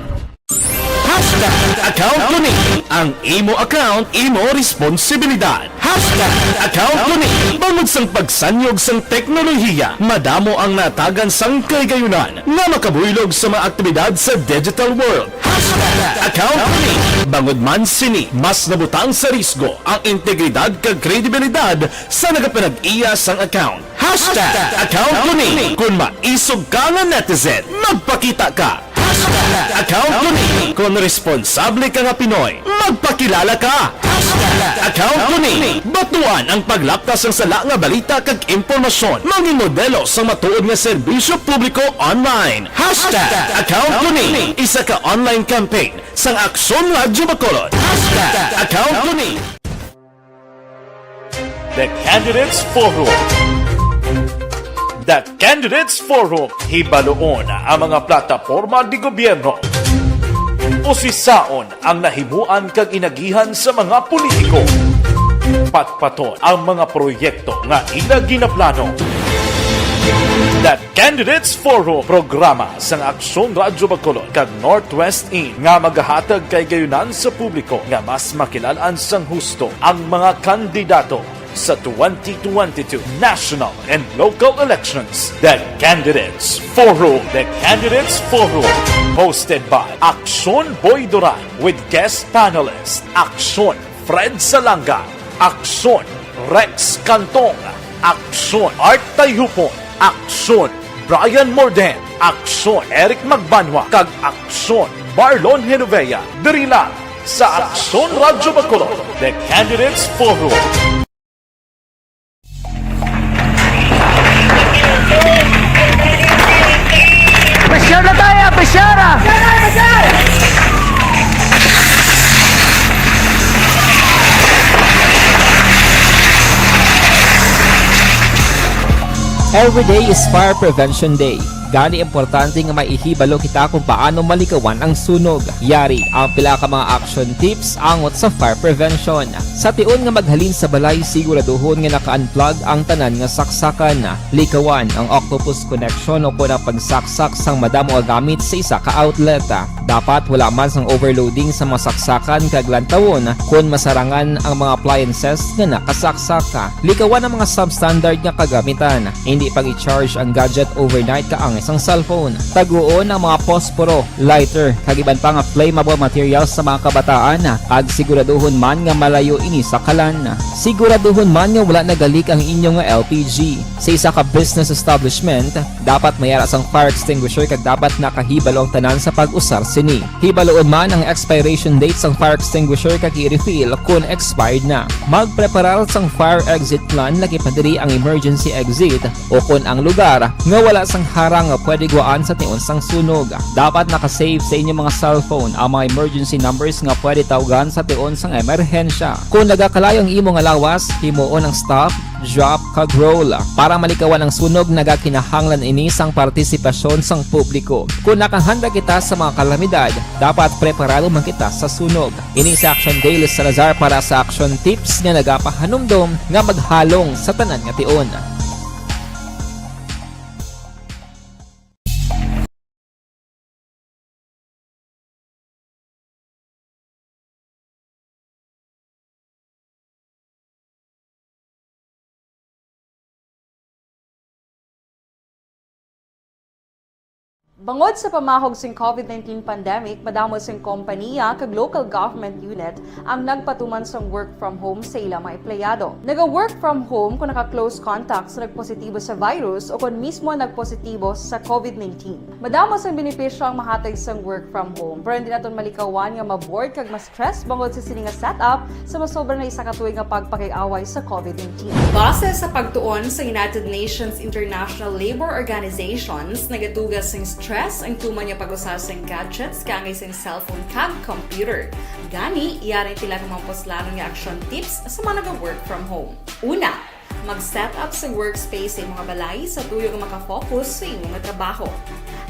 Hashtag account ko ni. Ang imo account, imo responsibilidad. Hashtag account ko ni. Bangod sang pagsanyog sang teknolohiya, madamo ang natagan sang kahigayonan nga makabuylog sa mga aktibidad sa digital world. Hashtag account ko ni. Bangod man sini, mas nabutang sa risgo ang integridad kag kredibilidad sa nagapanag-iya sang account. Hashtag account ko ni. Kon maisog ka nga netizen, magpakita ka. Hashtag account ko ni. Kon responsable ka nga Pinoy, magpakilala ka. Hashtag account ko ni. Batuan ang paglapkas sang sala nga balita kag impormasyon. Mangin modelo sang matuod nga serbisyo publiko online. Hashtag account ko ni. Isa ka online campaign sang Aksyon Radyo Bacolod. Hashtag account ko ni. The Candidates Forum. The Candidates Forum. Hibaloon ang mga plataporma di gobyerno. Usisaon ang nahimuan kag inagihan sa mga politiko. Patpaton ang mga proyekto nga ila ginaplano. The Candidates Forum, programa sang Aksyon Radyo Bacolod kag Northwest In nga magahatag kahigayonan sa publiko nga mas makilal-an sang husto ang mga kandidato sa twenty twenty-two national and local elections. The Candidates Forum. The Candidates Forum, hosted by Aksyon Boy Duran with guest panelist Aksyon Fred Salanga, Aksyon Rex Cantong, Aksyon Art Tayhupon, Aksyon Brian Morden, Aksyon Eric Magbanwa, kag Aksyon Marlon Genovea, diri lang sa Aksyon Radyo Bacolod, The Candidates Forum. Pressure na tayo! Pressure! Every day is Fire Prevention Day. Gani, importante nga maihibalo kita kung paano malikawan ang sunog. Yari ang pila ka mga action tips angot sa fire prevention. Sa tion nga maghalin sa balay, siguraduhon nga naka-unplug ang tanan nga saksakan. Likawan ang octopus connection o kon ang pagsaksak sang madamo nga gamit sa isa ka outlet. Dapat wala man sang overloading sa mga saksakan kag lantawon kon masarangan ang mga appliances nga nakasaksak. Likawan ang mga substandard nga kagamitan. Hindi pag-i-charge ang gadget overnight kaangay sang cellphone. Taguon ang mga posporo, lighter, kag iban pa nga flammable materials sa mga kabataan, kag siguraduhon man nga malayo ini sa kalan. Siguraduhon man nga wala nagalik ang inyo nga L P G. Sa isa ka business establishment, dapat may ara sang fire extinguisher kag dapat nakahibalo ang tanan sa pag-usar sini. Hibaluon man ang expiration date sang fire extinguisher kag i-refill kon expired na. Magpreparar sang fire exit plan, lakip na diri ang emergency exit, o kon ang lugar nga wala sang harang nga pwede guwaan sa tion sang sunog. Dapat naka-save sa inyong mga cellphone ang mga emergency numbers nga pwede tawgan sa tion sang emerhensya. Kon nagakalayo ang imo nga lawas, himuon ang stop, drop, kag roll. Para malikawan ang sunog, nagakinahanglan ini sang partisipasyon sang publiko. Kon nakahanda kita sa mga kalamidad, dapat preparado man kita sa sunog. Ini si Action Daily Salazar para sa Action Tips nga nagapahanumdom nga maghalong sa tanan nga tion. Bangod sa pamahog sing COVID nineteen pandemic, madamo sing kompanya kag local government unit ang nagpatuman sang work from home sa ila mga empleyado. Naga-work from home kung naka-close contact sa nagpositibo sa virus o kon mismo nagpositibo sa COVID nineteen. Madamo sang benepisyo ang mahatag sang work from home, pero hindi naton malikawan nga ma-bored kag ma-stress bangod sa sini nga setup sa masobra na isa ka tuig nga pagpakig-away sa COVID nineteen. Base sa pagtuon sa United Nations International Labor Organizations, nagatuga sing stress ang tuman nga pag-usa sing gadgets kaangay sing cellphone kag computer. Gani, yari ang pila ka mga puslanon nga action tips sa mga naga-work from home. Una, mag-set up sa workspace sa imo nga balay sa tuyo nga makafocus sa imo nga trabaho.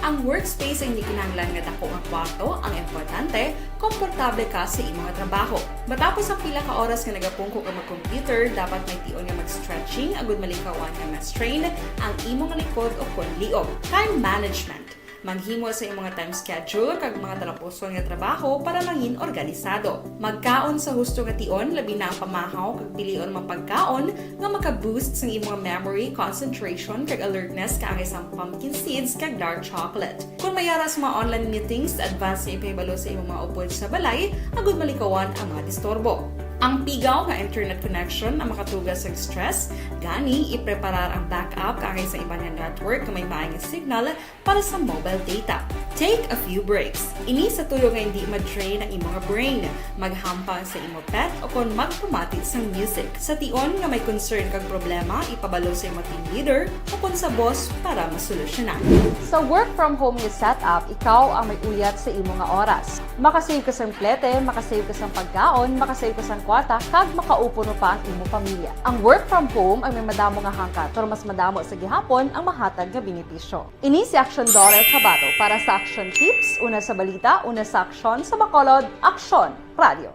Ang workspace ay hindi kinahanglan nga dako nga kwarto, ang importante, komportable ka sa imo nga trabaho. Matapos ang pila ka oras nga nagapungko ka mag-computer, dapat may tion nga mag-stretching agud malikawan nga ma-strain ang imo nga likod o kon liog. Time management. Maghimo sa imo nga time schedule kag mga talapuson nga trabaho para mangin organisado. Magkaon sa husto nga tion, labi na ang pamahaw kag pilion ang mga pagkaon nga maka-boost sang imo nga memory, concentration, kag alertness kaangay sang pumpkin seeds kag dark chocolate. Kon may ara sa mga online meetings, advance nga ipahibalo sa imo mga upod sa balay agud malikawan ang mga disturbo. Ang pigaw nga internet connection ang makatuga sa stress, gani ipreparar ang backup kaangay sa iban nga network nga may maay nga signal para sa mobile data. Take a few breaks. Ini sa tuyo nga hindi ma-drain ang imo nga brain. Maghampang sa imo pet o kon magpamati sang music. Sa tion nga may concern kag problema, ipabalo sa imo team leader o kon sa boss para masolusyonan. Sa work from home nga setup, ikaw ang may uyat sa imo nga oras. Makasave ka sang plete, makasave ka sang pagkaon, makasave ka sang kwarta, kag makaupo pa ang imo pamilya. Ang work from home ay may madamo nga hangkat, pero mas madamo sa gihapon ang mahatag nga benepisyo. Ini si Action Dollar Kabato para sa Action Tips, una sa balita, una sa aksyon, sa Bacolod, Aksyon Radio.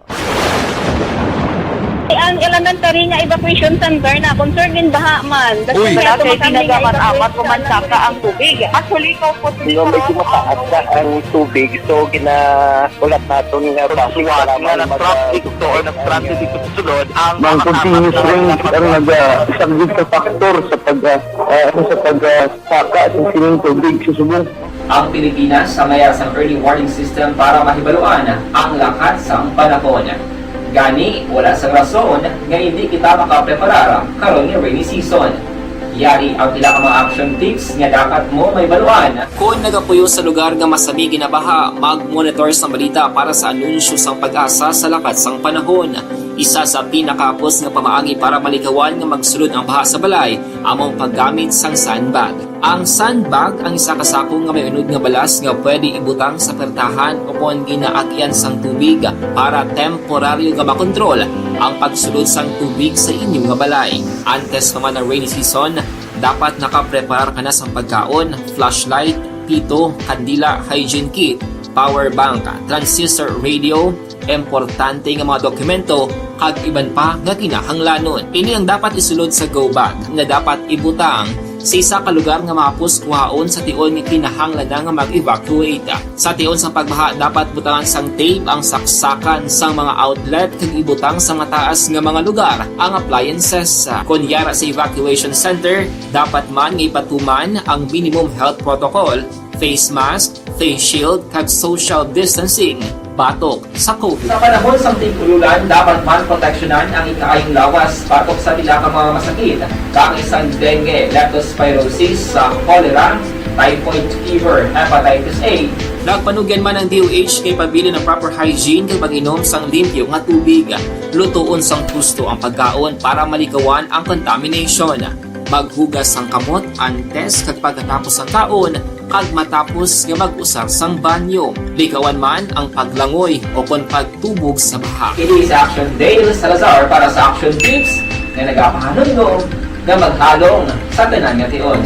Ang elementary nga evacuation center na concerned in baha man. Uy. Wala kay ginagaman amat kumansaka ang tubig. Actually, ikaw po. Di ba, medyo mataas na ang tubig, so gina-, ulat naton nga basi nga kailangan nag-traffic to or nag-traffic dito sa sulod ang mga continuous rain ang naga-, isa gid sa factor sa pag, ah, ah, ano, sa pag, ah, saka sa sining tubig sa subong. Ang Pilipinas sa mayar sang early warning system para mahibaluan ang lakat sang panahon. Gani, wala sang rason nga hindi kita makapreparar karon nga rainy season. Yari ang pila ka mga action tips nga dapat mo mahibaluan. Kon nagapuyo sa lugar nga masami ginabaha, mag-monitor sang balita para sa anunsyo sang PAGASA sa lakat sang panahon. Isa sa pinakahapos nga pamaagi para malikawan nga magsulod ang baha sa balay amo ang paggamit sang sandbag. Ang sandbag ang isa ka sako nga may unod nga balas nga pwede ibutang sa pertahan o kon ginaagyan sang tubig para temporaryo nga makontrol ang pagsulod sang tubig sa inyo nga balay. Antes pa man ang rainy season, dapat nakapreparar ka na sang pagkaon, flashlight, pito, kandila, hygiene kit, power bank, transistor radio, importante nga mga dokumento, kag iban pa nga kinahanglanon. Ini ang dapat isulod sa go bag nga dapat ibutang Sa isa ka lugar nga mahapos kuhaon sa tion nga kinahanglan na nga mag-evacuate. Sa tion sang pagbaha, dapat butangan sang tape ang saksakan sang mga outlet kag ibutang sa mataas nga mga lugar ang appliances. Kon yara sa evacuation center, dapat man nga ipatuman ang minimum health protocol, face mask, face shield, kag social distancing batok sa COVID. Sa panahon sang tig-ululan, dapat man proteksyonan ang ikaayong lawas batok sa pila ka mga masakit, kaangay sang dengue, leptospirosis, sa cholera, typhoid fever, hepatitis A. Nagpanugyan man ang D O H kay pabilin ang proper hygiene kag pag-inom sang limpyo nga tubig. Lutoon sang husto ang pagkaon para maligawan ang contamination. Maghugas sang kamot antes kag pagkatapos sang kaon, kag matapos nga mag-usar sang banyo. Ligawan man ang paglangoy o kon pagtubog sa baha. Kini si Action Dale Salazar para sa Action Tips nga nagapahanumdom nga maghalong sa tanan nga tion.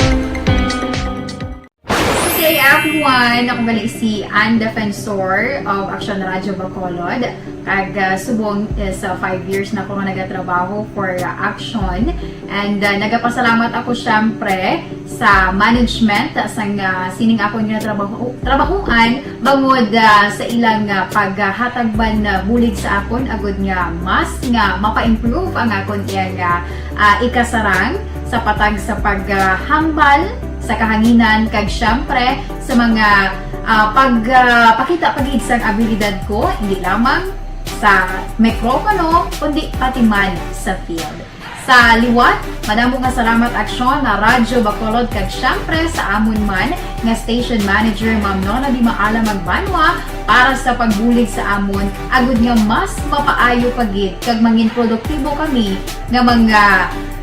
Good day, everyone! Ako gali si Ann Defensor of Action Radio Bacolod. Kag, ah, subong is, ah, five years na ako nga nagatrabaho for, ah, Action. And, ah, nagapasalamat ako, syempre, sa management sang, ah, sining akon nga trabaho, trabahuan, bangod, ah, sa ilang, ah, paghatag man, ah, bulig sa akon, agud nga mas nga mapa-improve ang akon iyang, ah, ah, ikasarang sa patag sa paghambal sa kahanginan, kag syempre sa mga, ah, pag, ah, pakita pa gid sang abilidad ko, hindi lamang sa mikropono, kundi pati man sa field. Sa liwat, madamo nga salamat, Aksyon, na Radyo Bacolod, kag syempre sa amon man nga station manager, Ma'am Nona Di Maala Magbanwa, para sa pagbulig sa amon, agud nga mas mapaayo pa gid kag mangin produktibo kami nga mga,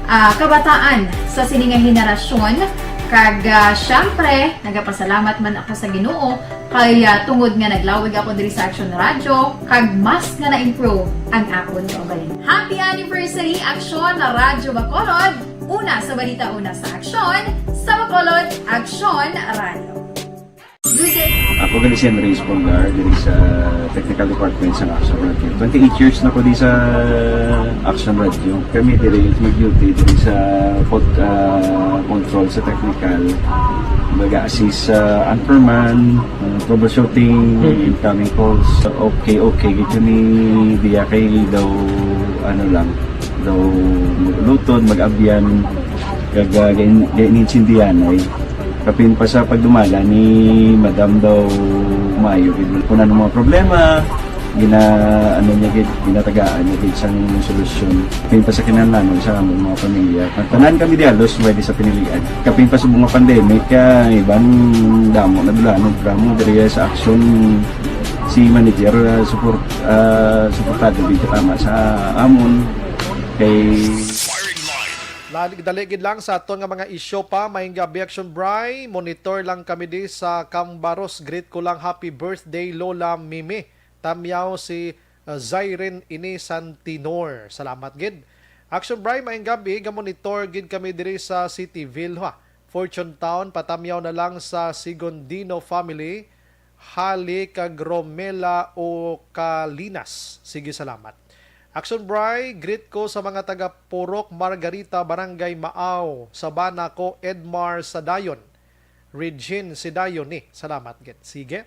ah, kabataan sa sini nga henerasyon. Kag, ah, syempre, nagapasalamat man ako sa Ginoo kay, ah, tungod nga naglawig ako diri sa Action Radio, kag mas nga na-improve ang akon kaugalingon. Happy anniversary, Action Radyo Bacolod! Una sa balita, una sa aksyon, sa Bacolod, Action Radio. Good day. Ako gali si Andres Polgar, diri sa technical department sa Action Radio. Twenty-eight years na ko di sa Action Radio. Kami diri nag-duty diri sa pod-, ah, control sa technical. Mag-assist sa anchorman, ah, troubleshooting, Mhm. incoming calls. Okay, okay, gid kami diya kay daw, ano lang, daw maglutod, mag-abyan, kag, ah, gain-, gainintindihan ay. Kapin pa sa pagdumala ni Madam daw maayo gid. Kung ano mga problema, gina-, ano niya gid, ginatagaan niya gid sang solusyon. Kapin pa sa kinahanglanon sa among mga pamilya. Ang tanan kami di halos pwede sa pinilian. Kapin pa sa mga pandemic, ah, iban damo na dulanon, programa diri sa Action si manager, ah, support, ah, suportado gid katama sa amon. Kay Firing line. Dali gid lang sa aton nga mga isyu pa. Maayong gabi, Action Bri. Monitor lang kami di sa Cambaros. Greet ko lang happy birthday, Lola Mimi. Tamyaw si, uh, Zyren ini Santinor. Salamat gid. Action Bri, maayong gabi. Gamonitor gid kami diri sa Cityville, ha. Fortune Town, patamyaw na lang sa Sigondino family. Hali kag Romela o Calinas. Sige, salamat. Action Bri, greet ko sa mga taga Purok Margarita, Barangay Maaw, Sabana ko, Edmar Sadayon, Regine Sadayon ni. Salamat gid. Sige.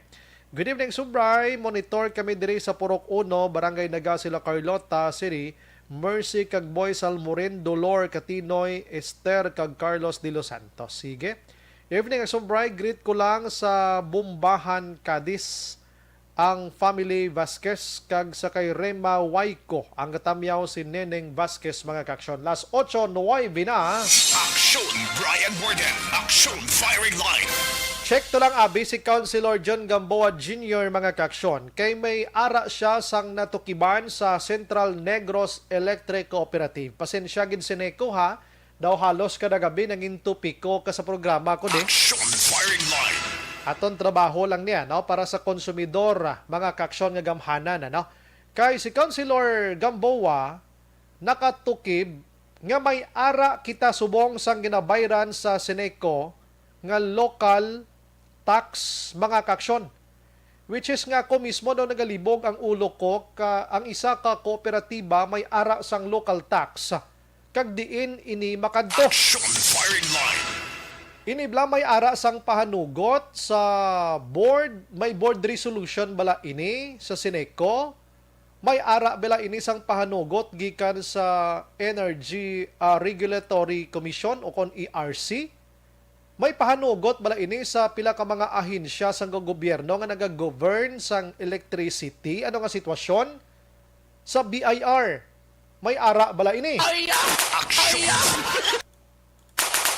Good evening, Subray. Monitor kami diri sa Purok Uno, Barangay Naga, Sila Carlota City. Mercy kag Boy Salmorin, Dolor Katinoy, Esther kag Carlos de los Santos. Sige. Evening, Action Bri. Greet ko lang sa Bumbahan, Cadiz, ang family Vasquez, kag sa kay Rema Waiko, ang katamyaw si Neneng Vasquez, mga kaaksyon. Las ocho nuwebe na. Aksyon, Brian Morgan. Aksyon, firing line. Check to lang, abi, si Councilor John Gamboa Junior, mga kaaksyon, kay may ara siya sang natukiban sa Central Negros Electric Cooperative. Pasensya gid, Seneco, ha? Daw halos kada gabi nangin topiko ka sa programa ko di. Action firing line. Aton trabaho lang niya, no, para sa konsumidor, ah, mga kaaksyon nga gamhanan, ano. Kay si Councilor Gamboa nakatukib nga may ara kita subong sang ginabayran sa Seneco nga local tax, mga kaaksyon. Which is nga ako mismo daw nagalibog ang ulo ko ka ang isa ka kooperatiba may ara sang local tax, kag diin ini makadto. Action firing line. Ini bala may ara sang pahanugot sa board, may board resolution bala ini sa Seneco? May ara bala ini sang pahanugot gikan sa Energy, ah, Regulatory Commission o kon E R C? May pahanugot bala ini sa pila ka mga ahensya sang gobyerno nga nagagovern sang electricity? Ano nga sitwasyon sa B I R? May ara bala ini? Aksyon!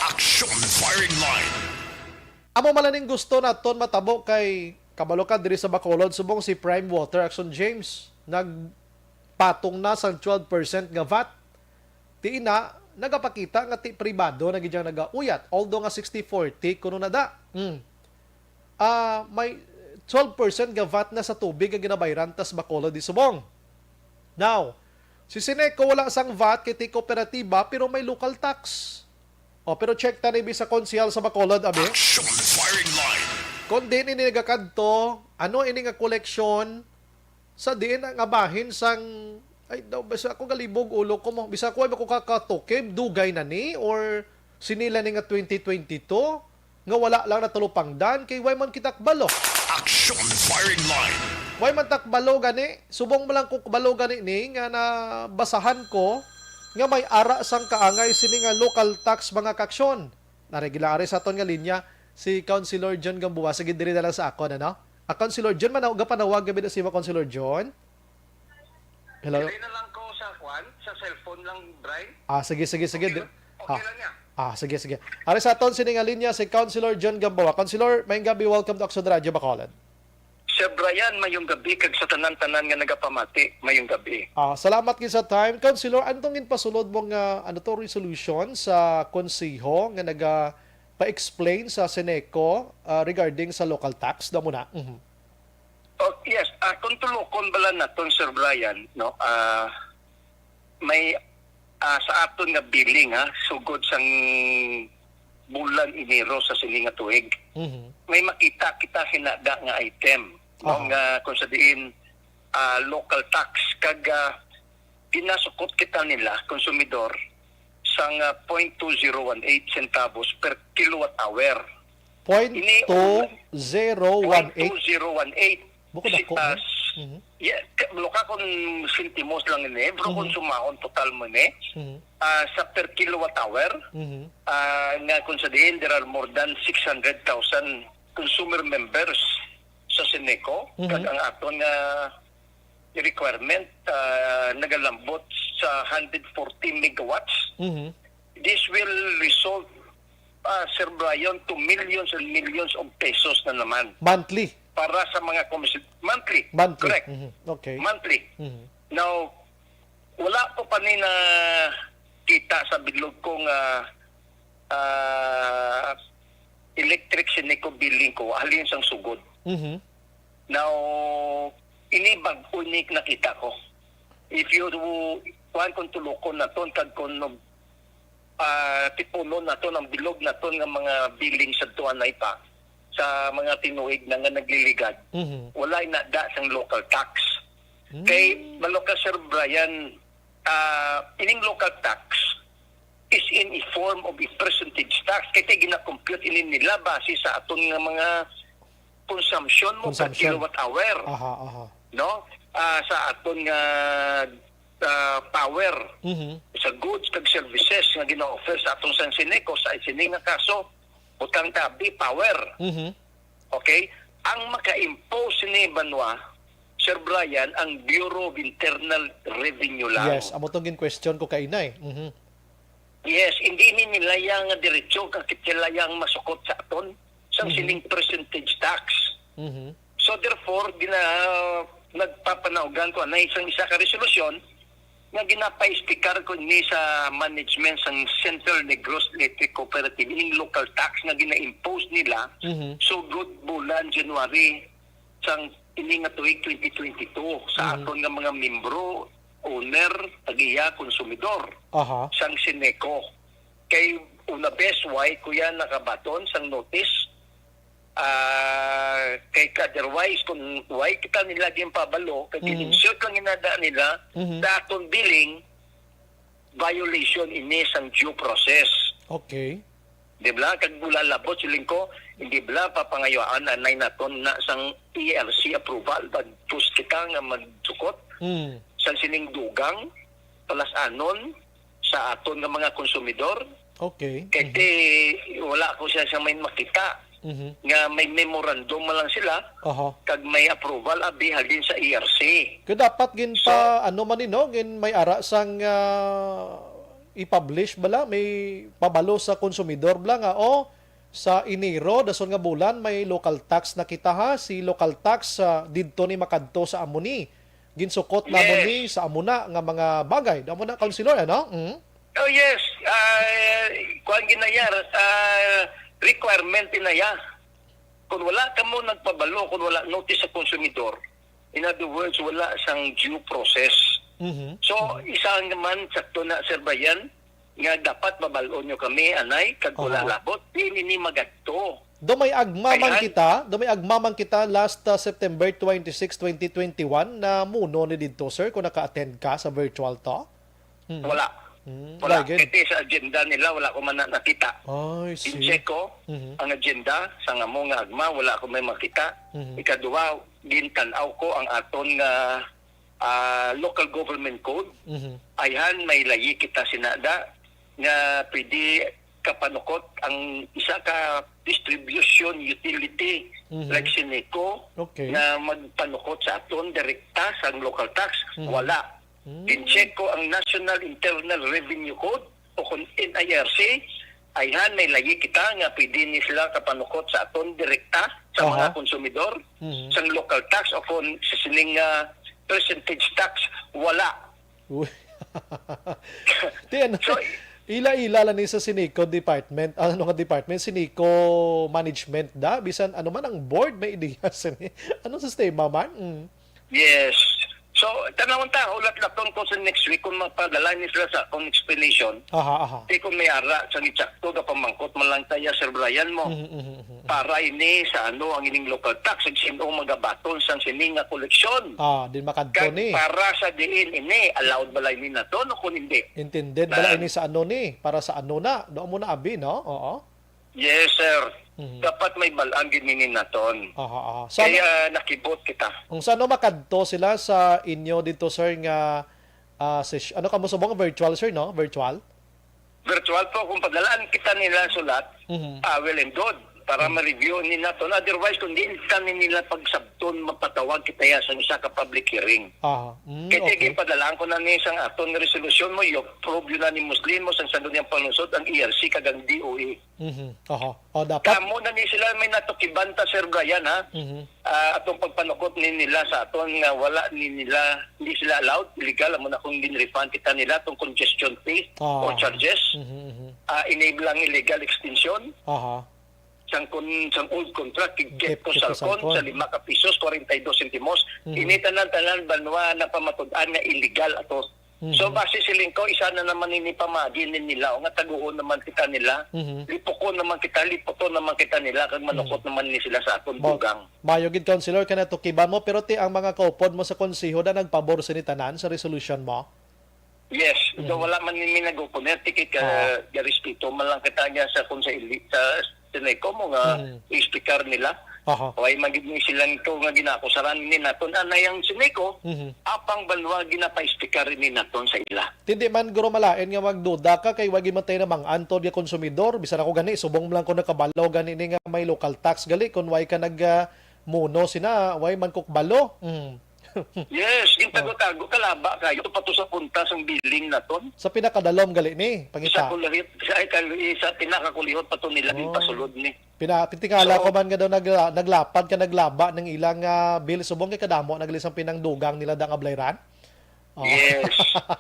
Aksyon Firing Line. Amo man lang ning gusto naton matabo kay kabalo ka diri sa Bacolod, subong si Prime Water, Action James, nagpatong na sang twelve percent nga vat. Ti ina, nagapakita nga ti pribado na gid ang nagauyat, although nga sixty forty kuno na da. Hmm. Ah, may twelve percent nga vat na sa tubig nga ginabayran tas Bacolod di subong. Now, si Seneco wala sang vat kay ti kooperatiba, pero may local tax. O, pero check ta ni bisa konsehal sa Bacolod, abi. Action Firing Line. Kon diin ini nagakadto, ano ini nga koleksyon sa diin nga bahin sang, ay, daw, basta ako galibog ulo ko mo. Bisa ko ay makukakatukib, dugay na ni, or sinila ni nga twenty twenty-two, nga wala lang natalupangdan, kay way man kita kabalo. Action Firing Line. Way man ta kabalo gani, subong mo lang ko kabalo gani ni, nga nabasahan ko, nga may ara sang kaangay sini nga local tax mga kaaksyon. Nari gila ari sa aton nga linya, si Councilor John Gamboa. Sige, diri na lang sa akon, ano? Ah, Councilor John, manaw-, gapanawag gabi na si Councilor John. Hello? Dili na lang ko sa kwan, sa cellphone lang, Brian. Ah, sige, sige, sige. Okay, Di-, okay ah. lang niya. Ah, sige, sige. Ari sa aton sini nga linya si Councilor John Gamboa. Councilor, maayong gabi, welcome to Action Radio Bacolod. Sir Brian, mayong gabi kag sa tanan-tanan nga nagapamati, mayong gabi. Ah, salamat gid sa time. Councilor, ano tong ginpasulod mo nga, ano to, resolution sa konseho nga naga pa-explain sa Seneco, ah, regarding sa local tax? Daw mo na. Mhm. Oh, yes, ah, kung tulokon bala naton, Sir Brian, no, ah, may, ah, sa aton nga billing, ha, sugod sang bulan Enero sa sini nga tuig, Mhm. may makita kita hinada nga item, no, Aha. nga kung sa diin, ah, local tax kag, ah, ginasukot kita nila, konsumidor, sang, ah, point two zero one eight centavos per kilowatt hour. Ini ang Point two zero one eight. Point two zero one eight. Buko Si-, dako, ah, no? s-, Mhm. yeah, ka-, loka kung sentimos lang ini, pero Mhm. kung sumahon total mo ini, Mhm. ah, sa per kilowatt hour, Mhm. ah, nga kung sa diin, there are more than six hundred thousand consumer members sa Seneco, Mhm. kag ang aton nga requirement, ah, nagalambot sa hundred forty megawatts. Mhm. This will result, ah, Sir Brian, to millions and millions of pesos na naman. Monthly? Para sa mga komis-, monthly. Monthly. Correct. Mhm. Okay. Monthly. Mhm. Now, wala ko pa ni nakita sa bilog ko nga, ah, electric Seneco billing ko, halin sang sugod. Mhm. Now, ini bag-o ni nakita ko. If you, kuan, kung tulokon naton kag kung, ah, tipunon naton ang bilog naton nga mga billing sa tuanay pa, sa mga tinuig na nga nagliligad, Mhm. wala na da sang local tax. Kay, Mm. malo ka, Sir Brian, ah, ining local tax is in a form of a percentage tax. Kay gina-compute ini nila base sa aton nga mga consumption mo per Consumption. kilowatt hour. Aha, aha. No? Ah, sa aton nga, ah, power, Mhm. sa goods kag services nga gina-offer sa atong sang Seneco, sa sini nga kaso, butang tabi, power. Mhm. Okay? Ang maka-impose ni Banwa, Sir Brian, ang Bureau of Internal Revenue lang. Yes, amo tong gin-question ko kainay. Mhm. Yes, hindi ni nila yang diretso, kakit sila yang masukot sa aton sa Mhm. sining percentage tax. Mhm. So therefore, gina-, nagpapanaugan ko na isang isa ka resolusyon nga ginapa-sticker ko ni sa management sang Central Negros Electric Cooperative, ining local tax nga gina-impose nila Mhm. sugod bulan January sang ini nga tuig twenty twenty-two sa Mhm. aton nga mga membro, owner, tagiya, konsumidor Aha. sang Seneco. Kay una bes, why kuya nakabaton sang notice? Ah, kay otherwise, kung why kita nila ginpabalo, kay Mhm. gin-insert lang inada nila Mhm. sa aton billing, violation ini sang due process. Okay. Di ba? Kag wala labot, siling ko, hindi ba papangayuan anay naton na sang E R C approval, bagkus kita nga magsukot Mm. sa sining dugang, palas-anon sa aton nga mga konsumidor? Okay. Kay Mhm. ti wala ko siya sa may makita Mhm. nga may memorandum man lang sila, Aha. kag may approval abi halin sa E R C. Kaya dapat gin So pa, ano man ni, no? Gin may ara sang, ah, i-publish bala, may pabalo sa konsumidor bala nga, "Oh, sa Enero, dason nga bulan, may local tax na kita, ha. Si local tax, ah, didto ni makadto sa amo ni. Ginsukot namo Yes. ni sa amo na nga mga bagay." Amo na, Councilor, ano? Mm. Oh, yes. Ah, kuwan ginaya, ah, requirement ginaya. Kung wala kamo nagpabalo, kung wala notice sa konsumidor, in other words, wala sang due process. Mhm. So, isa naman, sakto na, Sir Brian, nga dapat mabal-on nyo kami, anay, kag wala Aha. labot, di nini magadto. Do may agma man Kailan? kita, do may agma man kita last, ah, September twenty-six, twenty twenty-one, na muno ni didto, sir, kung naka-attend ka sa virtual to? Hmm. Wala. Hmm, Wala. wala gid. Kay sa agenda nila, wala ko man na nakita. Ay, see. Gincheck ko Mhm. ang agenda sa amo nga agma, wala ko may makita. Mhm. Ikaduha, gintan-aw ko ang aton nga, ah, local government code. Mhm. Ayhan, may layi kita sinada nga pwede kapanukot ang isa ka distribution utility Mhm. like Sineco Okay. nga magpanukot sa aton direkta sa local tax. Mhm. Wala. Hmm. Gincheck ko ang National Internal Revenue Code o kung N I R C, ayhan may layi kita nga pwede ni sila kapanukot sa aton direkta sa mga Aha. konsumidor, Mhm. sa local tax o kung sa sining, ah, percentage tax, wala. Uy. Ti, ano, So, ila-ila lang ni sa Sineco department, ano nga department, Sineco management da, bisan ano man ang board may ideya sini. Anong sistema man? Mm. Yes. So, tanawon ta, hulat-laton ko sa next week kung mapadala ni sila sa akong explanation. Aha, aha. Di kung may ara sa gitsakto, gapamangkot man lang tayo, Sir Brian, mo. Mhm, mhm, mhm, mhm. Para ini sa ano, ang ining local tax, ag sino magabaton sang sini nga koleksyon. Ah, din makadto Kag ni. para sa diin ini, allowed ba lang ini naton o kung hindi? Intended ba lang Tan- ini sa ano ni? Para sa ano na? Doon mo na abi, no? Oo. Yes, sir. Mhm. Dapat may balaan gid nini naton. Aha, aha. So, Kaya nakibot kita. Kung sa ano makadto sila sa inyo dito, sir, nga, ah, sesh-, ano ka mo subong? Virtual, sir, no? Virtual? Virtual po. Kung padalaan kita nila sulat, Mhm. ah, well and good. Para Mhm. ma-review ni naton. Otherwise, kung di kita ni nila pagsabton, mapatawag kita ya sa isa ka public hearing. Aha. Mm, Kaya okay. sige, padalaan ko na ni sang aton nga resolusyon mo, you approve unanimously mo sang Sangguniang Panlungsod, ang E R C kag ang D O E. Mhm. Oho. O, dapat. Kamo na ni sila may natukiban ta, Sir Brian, ha? Mhm. Ah, atong pagpanukot ni nila sa aton nga wala ni nila, hindi sila allowed, illegal, amo na kung gin-refund kita nila atong congestion fee Ah. or charges. Mhm, mhm. Ah, enable ang illegal extension. Aha. Sang kun-, sang old contract, kay Kep-, Kep Salcon, Salcon. Sa lima ka pisos, kwarenta y dos sentimos. Mhm. Ini tanan-tanan banwa na pamatud-an nga illegal ato. So, Mhm. base siling ko, isa na naman ini pamagi ni nila, o nga taguon naman kita nila, Mhm. lipukon naman kita, liputon naman kita nila, kag manukot Mhm. naman ni sila sa aton Ba-, dugang. Mayo gid, Councilor, ka natukiban mo, pero ti ang mga kaupod mo sa konseho na nagpabor sini tanan sa resolution mo? Yes, Mhm. so wala man ni nag-opponent, tikit ka, Oo. respeto man lang kita niya sa kung sa ili-, sa Sineco mo nga Mhm. speaker nila. Aha. Why man gid ni silang to nga ginakusaran ni naton anay ang Sineco, Mhm. apang banwa ginapa-speaker ni naton sa ila. Tindi man, guro, malain nga magduda ka kay wagi man tayo namang antod nga konsumidor. Bisan ako gani, subong lang ko nakabalo gani ni nga may local tax gali kung why ka nag, ah, muno sina, why man kok balo. Mm. Yes, yung Oh. tago-tago, kalaba kayo, pato sa punta sang billing naton. Sa pinakadalom gali ni, pangita. Sa kulihit, sa, ay, kal-, sa pinakakulihot pa to nila, Oh. Pasulod ni. Pina-, pitingala So, ko man nga daw nagla-, naglapad ka, naglaba ng ilang, ah, bill. Subong kay kadamo, naglisang pinangdugang nila da nga blayran. Oh. Yes.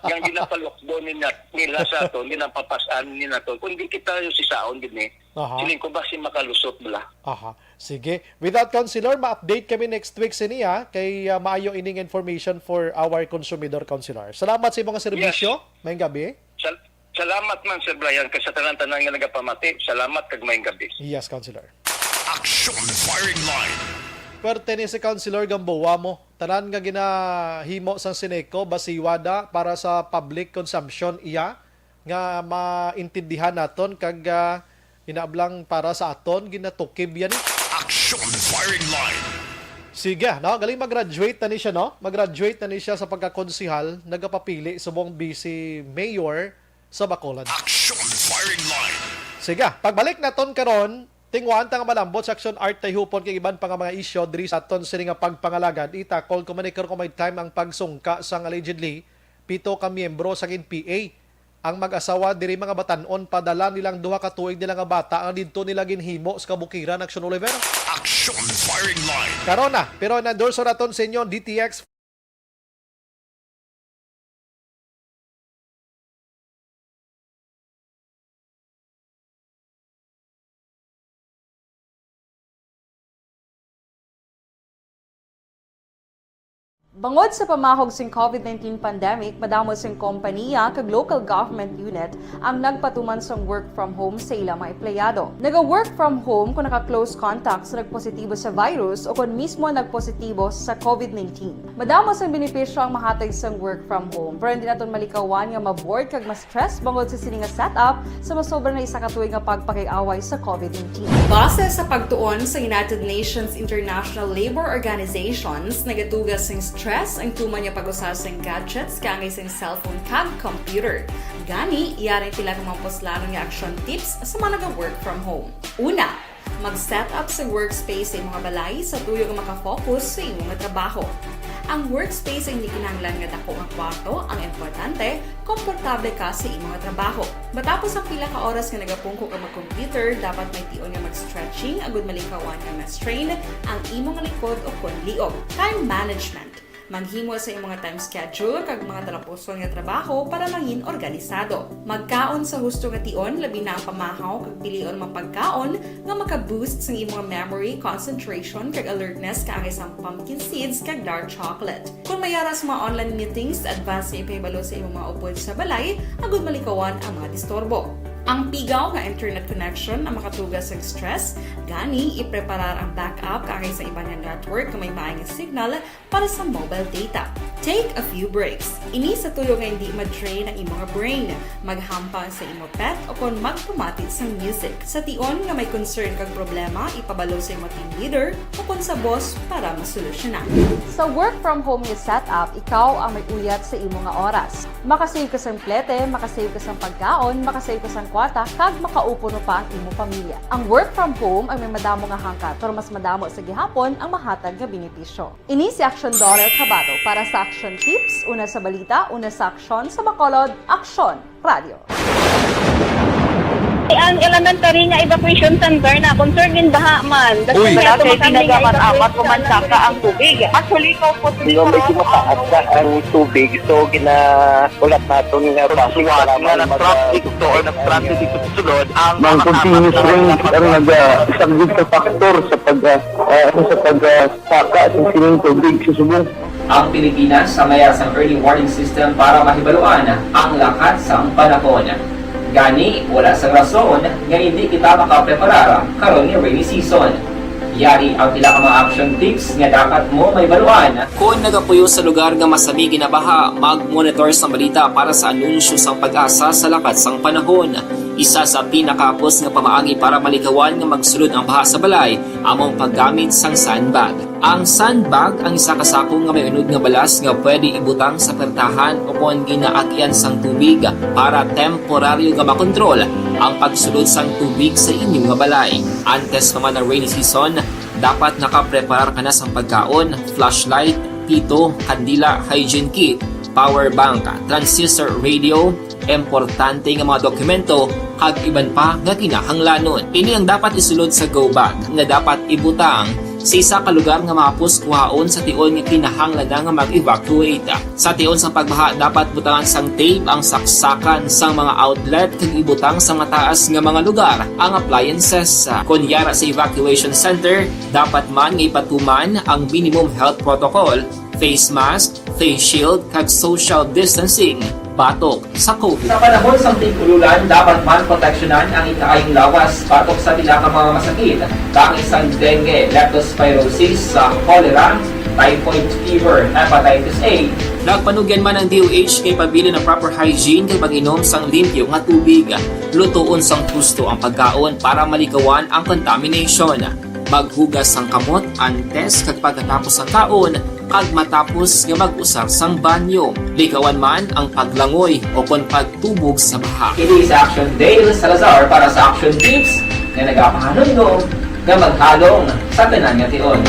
Yang ginapalukdo nila, nila sa aton, ginapapasan nila to. Kung di kita yung sisaon din eh. Aha. Siling ko ba si makalusot bala? Aha. Sige. Without, Councilor, ma-update kami next week sini, ha? Kay, ah, maayo ining information for our consumidor, Councilor. Salamat sa imong serbisyo. Yes. Mayong gabi. Sal-, salamat man, Sir Brian, kay sa tanan-tanan nga nagapamati. Salamat kag mayong gabi. Yes, Councilor. Action Firing Line. Pwerte ni si Councilor Gamboa mo. Tanan nga ginahimo sang Sineco, basiwa da para sa public consumption iya nga maintindihan naton kag, ah, Hinablang para sa aton, ginatukib yan. Action Firing Line. Sige, no? Galing mag-graduate na ni siya, no? Mag-graduate na ni siya sa pagkakonsihal, nagapapili subong vice mayor sa Bacolod. Action Firing Line. Sige, pagbalik naton karon, tinguhaan ta nga malambot sa action, Art, tay hupon kay iban pa nga mga isyu diri sa aton sini nga pagpangalagad. Itakol ko man ni karon kung may time ang pagsungka sang allegedly pito ka miyembro sang N P A. Ang mag-asawa diri, mga batan-on, padala nilang duha ka tuig nila nga bata ang didto nila ginhimo sa kabukiran, Action Oliver. Action Firing Line. Karon na, pero na-endorse naton sa inyo, D T X. Bangod sa pamahog sing COVID nineteen pandemic, madamo sing kompaniya kag local government unit ang nagpatuman sang work from home sa ila mga empleyado. Naga-work from home kung naka-close contact sa nagpositibo sa virus o kon mismo nagpositibo sa COVID nineteen. Madamo sang benepisyo ang mahatag sang work from home, pero hindi naton malikawan nga ma-bored kag ma-stress bangod sa sini nga setup sa masobra na isa ka tuig nga pagpakig-away sa COVID nineteen. Base sa pagtuon sa United Nations International Labor Organizations, nagatuga sing stress ang tuman nga pag-usa sing gadgets kaangay sing cellphone kag computer. Gani, yari ang pila ka mga puslanon nga action tips sa mga naga-work from home. Una, mag-set up sa workspace sa imong balay sa tuyo nga makafocus sa imong trabaho. Ang workspace ay hindi kinahanglan nga dako nga kwarto, ang importante, komportable ka sa imong trabaho. Matapos ang pila ka oras nga nagapungko ka mag-computer, dapat may tion nga mag-stretching agud malikawan nga ma-strain ang imong likod o kon liog. Time management. Maghimo sa imong time schedule kag mga talapuson nga trabaho para mangin organisado. Magkaon sa husto nga tion, labi na ang pamahaw, kag pilion ang mga pagkaon nga maka-boost sang imong memory, concentration, kag alertness, kaangay sang pumpkin seeds kag dark chocolate. Kung may ara sa mga online meetings, advance nga ipahibalo sa imong mga upod sa balay agud malikawan ang mga disturbo. Ang pigaw nga internet connection ang makatuga sa stress, gani ipreparar ang backup kaangay sa iban nga network nga may maayong signal para sa mobile data. Take a few breaks. Ini sa tuyo nga hindi ma-drain ang imong brain. Maghampang sa imo pet o kon magpamati sang music. Sa tion nga may concern kag problema, ipabalo sa imo team leader o kon sa boss para masolusyonan. Sa work from home nga setup, ikaw ang may uyat sa imo nga oras. Makasave ka sang plete, makasave ka sang pagkaon, makasave ka sang kwarta, kag makaupo no pa ang imo pamilya. Ang work from home ang may madamo nga hangkat, pero mas madamo sa gihapon ang mahatag nga benepisyo. Ini si Action Daughter Kabato para sa Action Tips, una sa balita, una sa aksyon, sa Bacolod, Aksyon Radio. Ang elementary nga evacuation center na concern din baha man. Uy, wala kay tinaga man amat ko man saka ang tubig. Actually, ko po. Medyo mataas na ang tubig, so ginaulat naton nga basi nga nag-traffic to or nag-traffic dito sa sulod ang mga continuous rain ang nag-, ah, isang big factor sa pag, ah, ah, sa pag, ah, saka sa sining tubig sa subong. Ang Pilipinas ang may sang early warning system para mahibaluan ang lakat sang panahon. Gani, wala sang rason nga hindi kita makapreparar karon nga rainy season. Yari ang pila ka mga action tips nga dapat mo mahibaluan. Kon nagapuyo sa lugar nga masami ginabaha, mag-monitor sa balita para sa anunsyo sang PAGASA sa lakat sang panahon. Isa sa pinakahapos nga pamaagi para malikawan nga magsulod ang baha sa balay amo ang paggamit sang sandbag. Ang sandbag ang isa ka sako nga may unod nga balas nga pwede ibutang sa pertahan o kon ginaagian sang tubig para temporaryo nga makontrol ang pagsulod sang tubig sa inyo nga balay. Antes pa man ang rainy season, dapat nakapreparar ka na sang pagkaon, flashlight, pito, kandila, hygiene kit, power bank, transistor radio, importante nga mga dokumento, kag iban pa nga kinahanglanon. Ini ang dapat isulod sa go bag nga dapat ibutang sa isa ka lugar nga mahapos kuhaon sa tion nga kinahanglan na nga mag-evacuate. Sa tion sa pagbaha, dapat butangan sang tape ang saksakan sang mga outlet kag ibutang sa mataas nga mga lugar ang appliances. Kon yara sa evacuation center, dapat man nga ipatuman ang minimum health protocol, face mask, face shield, kag social distancing. batok sa COVID. Sa panahon sang tig-ululan, dapat man proteksyonan ang ikaayong lawas batok sa pila ka mga masakit, kaangay sang dengue, leptospirosis, sa cholera, typhoid fever, hepatitis A. Nagpanugyan man ang D O H kay pabilin ang proper hygiene kag pag-inom sang limpyo nga tubig. Lutoon sang husto ang pagkaon para malikawan ang contamination. Maghugas sang kamot antes kag pagkatapos sang kaon, kag matapos nga mag-usar sang banyo. Likawan man ang paglangoy o kon pagtubog sa baha. Ini si Action Dale Salazar para sa Action Tips nga nagapahanumdom nga maghalong sa tanan nga tion.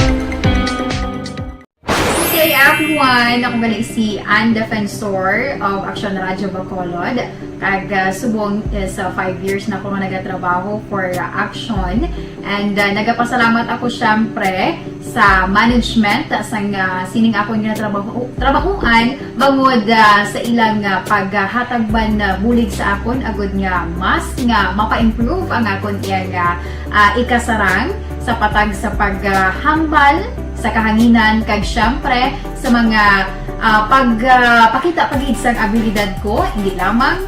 Good day, everyone! Ako gali si Ann Defensor of Action Radio Bacolod. Kag ah, subong is ah, five years na ako nga nagatrabaho for ah, Action. And ah, nagapasalamat ako syempre sa management sang ah, sining akon nga trabaho, trabahoan bangod ah, sa ilang ah, paghatag man ah, bulig sa akon agud nga mas nga mapa-improve ang akon iyang ah, ah, ikasarang sa patag sa paghambal sa kahanginan kag syempre sa mga ah, pag ah, pakita pa gid sang abilidad ko, hindi lamang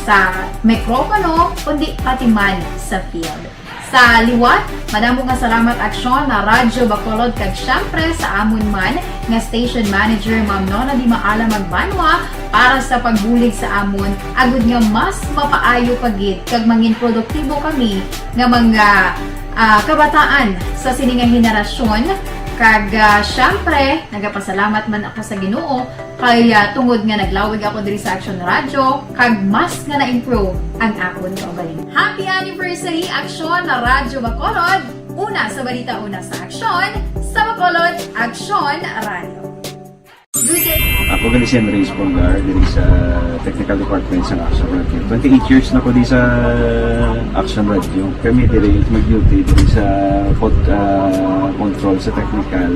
sa mikropono kundi pati man sa field. Sa liwat, madamo nga salamat Aksyon na Radyo Bacolod kag syempre sa amon man nga station manager, Ma'am Nona Di Maala Magbanwa, para sa pagbulig sa amon, agud nga mas mapaayo pa gid kag mangin produktibo kami nga mga ah, kabataan sa sini nga henerasyon. Kag ah, syempre, nagapasalamat man ako sa Ginoo kay ah, tungod nga naglawig ako diri sa Action Radio kag mas nga na-improve ang akon kaugalingon. Happy anniversary, Aksyon na Radyo Bacolod! Una sa balita, una sa aksyon, sa Bacolod, Aksyon Radio. Good day. Ako gali si Henry Espolgar diri sa technical department sa Action Radio. Twenty-eight years na ko di sa Action Radio. Kami diri mag-duty diri sa pod, ah, control sa technical.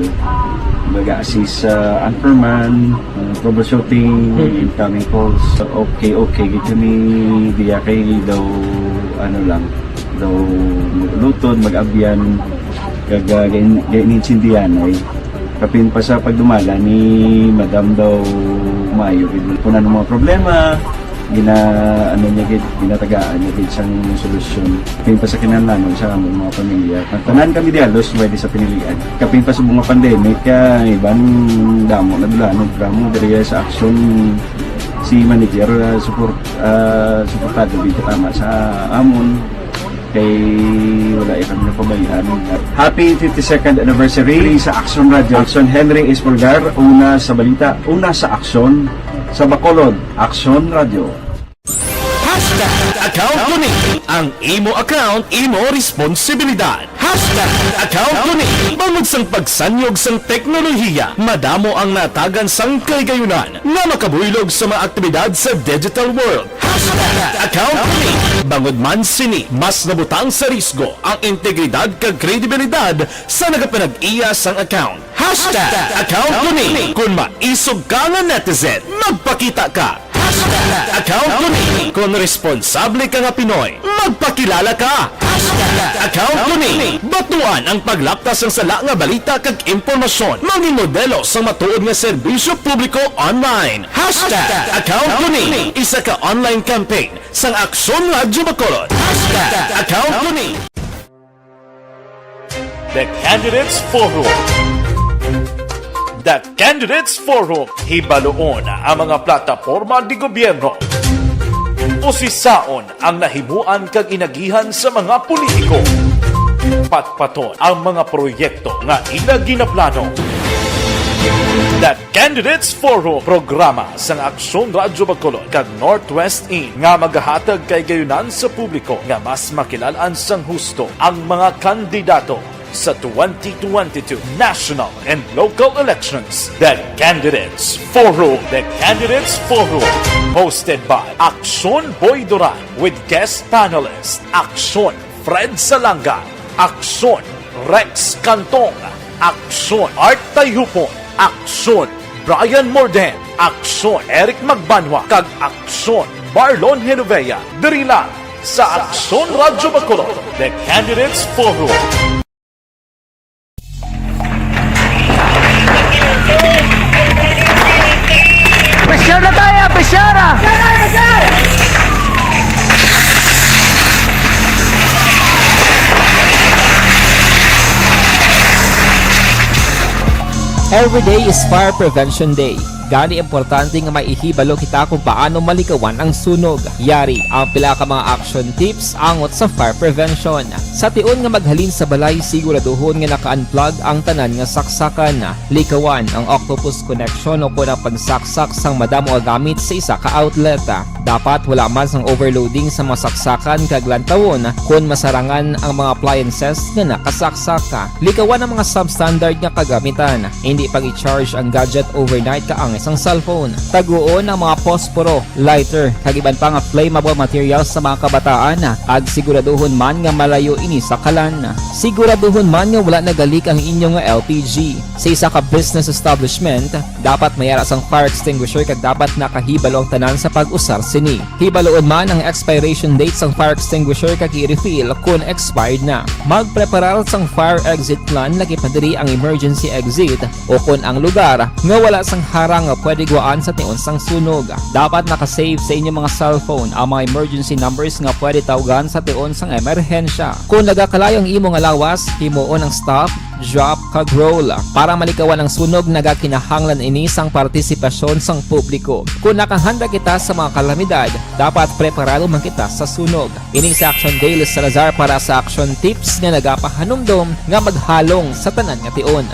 Baga assist sa anchorman, ah, troubleshooting, incoming calls. Okay, okay. Gid kami diya kay daw, ano lang, daw mag-ulutod, mag-abyan, kag ah, gain- gainintindihan ay kapin pa sa pagdumala ni Madam daw maayo gid. Kung ano mga problema, gina ano niya gid, ginatagaan niya gid sang solusyon. Kapin pa sa kinahanglanon sa among mga pamilya. Ang tanan kami di halos pwede sa pinilian. Kapin pa sa mga pandemic, kaya iban damo na dulanog kamo diri sa aksyon si manager uh, support uh, suportado gid tama sa amon. Kay wala kami napabayaan. Happy fifty-second anniversary sa Action Radio. Action Henry Espolgar, una sa balita, una sa aksyon, sa Bacolod, Action Radio. Hashtag account ko ni. Ang imo account, imo responsibilidad. Hashtag account ko ni. Bangod sang pagsanyog sang teknolohiya, madamo ang natagan sang kahigayonan nga makabuylog sa mga aktibidad sa digital world. Hashtag account ko ni. Bangod man sini, mas nabutang sa risgo ang integridad kag kredibilidad sa nagapanag-iya sang account. Hashtag account ko ni. Kon maisog ka nga netizen, magpakita ka. Hashtag account ko ni. Kon responsable ka nga Pinoy, magpakilala ka. Hashtag account ko ni. Batuan ang paglaptas sang sala nga balita kag impormasyon. Mangin modelo sang matuod nga serbisyo publiko online. Hashtag account ko ni. Isa ka online campaign sang Aksyon Radyo Bacolod. Hashtag account ko ni. The Candidates Forum. The Candidates Forum. Hibaluon ang mga plataporma di gobyerno. Usisaon ang nahimuan kag inagihan sa mga politiko. Patpaton ang mga proyekto nga ila ginaplano. The Candidates Forum, programa sang Aksyon Radyo Bacolod kag Northwest In nga magahatag kahigayonan sa publiko nga mas makilal-an sang husto ang mga kandidato sa twenty twenty-two national and local elections. The Candidates Forum. The Candidates Forum, hosted by Aksyon Boy Duran with guest panelist Aksyon Fred Salanga, Aksyon Rex Cantong, Aksyon Art Tayhupon, Aksyon Brian Morden, Aksyon Eric Magbanwa, kag Aksyon Marlon Genovea, diri lang sa Aksyon Radyo Bacolod. The Candidates Forum. Presyar na tayo, presyar ah! Every day is Fire Prevention Day. Gani, importante nga may ihibalo kita kung paano malikawan ang sunog. Yari ang pila ka mga action tips angot sa fire prevention. Sa tion nga maghalin sa balay, siguraduhon nga naka-unplug ang tanan nga saksakan. Likawan ang octopus connection o kon ang pagsaksak sang madamo nga gamit sa isa ka outlet. Dapat wala man sang overloading sa mga saksakan kag lantawon kon masarangan ang mga appliances nga nakasaksak. Likawan ang mga substandard nga kagamitan. Hindi pag-i-charge ang gadget overnight kaangay sang cellphone. Taguon ang mga posporo, lighter, kag iban pa nga flammable materials sa mga kabataan, kag siguraduhon man nga malayo ini sa kalan. Siguraduhon man nga wala nagalik ang inyo nga L P G. Sa isa ka business establishment, dapat may ara sang fire extinguisher kag dapat nakahibalo ang tanan sa pag-usar sini. Hibaloon man ang expiration date sang fire extinguisher kag i-refill kon expired na. Magpreparar sang fire exit plan, lakip na diri ang emergency exit, o kon ang lugar nga wala sang harang nga pwede guwaan sa tion sang sunog. Dapat naka-save sa inyo mga cellphone ang mga emergency numbers nga pwede tawgan sa tion sang emerhensya. Kon nagakalayo ang imo nga lawas, himuon ang stop, drop, kag roll. Para malikawan ang sunog, nagakinahanglan ini sang partisipasyon sang publiko. Kon nakahanda kita sa mga kalamidad, dapat preparado man kita sa sunog. Ini si Action Dale Salazar para sa Action Tips nga nagapahanumdom nga maghalong sa tanan nga tion.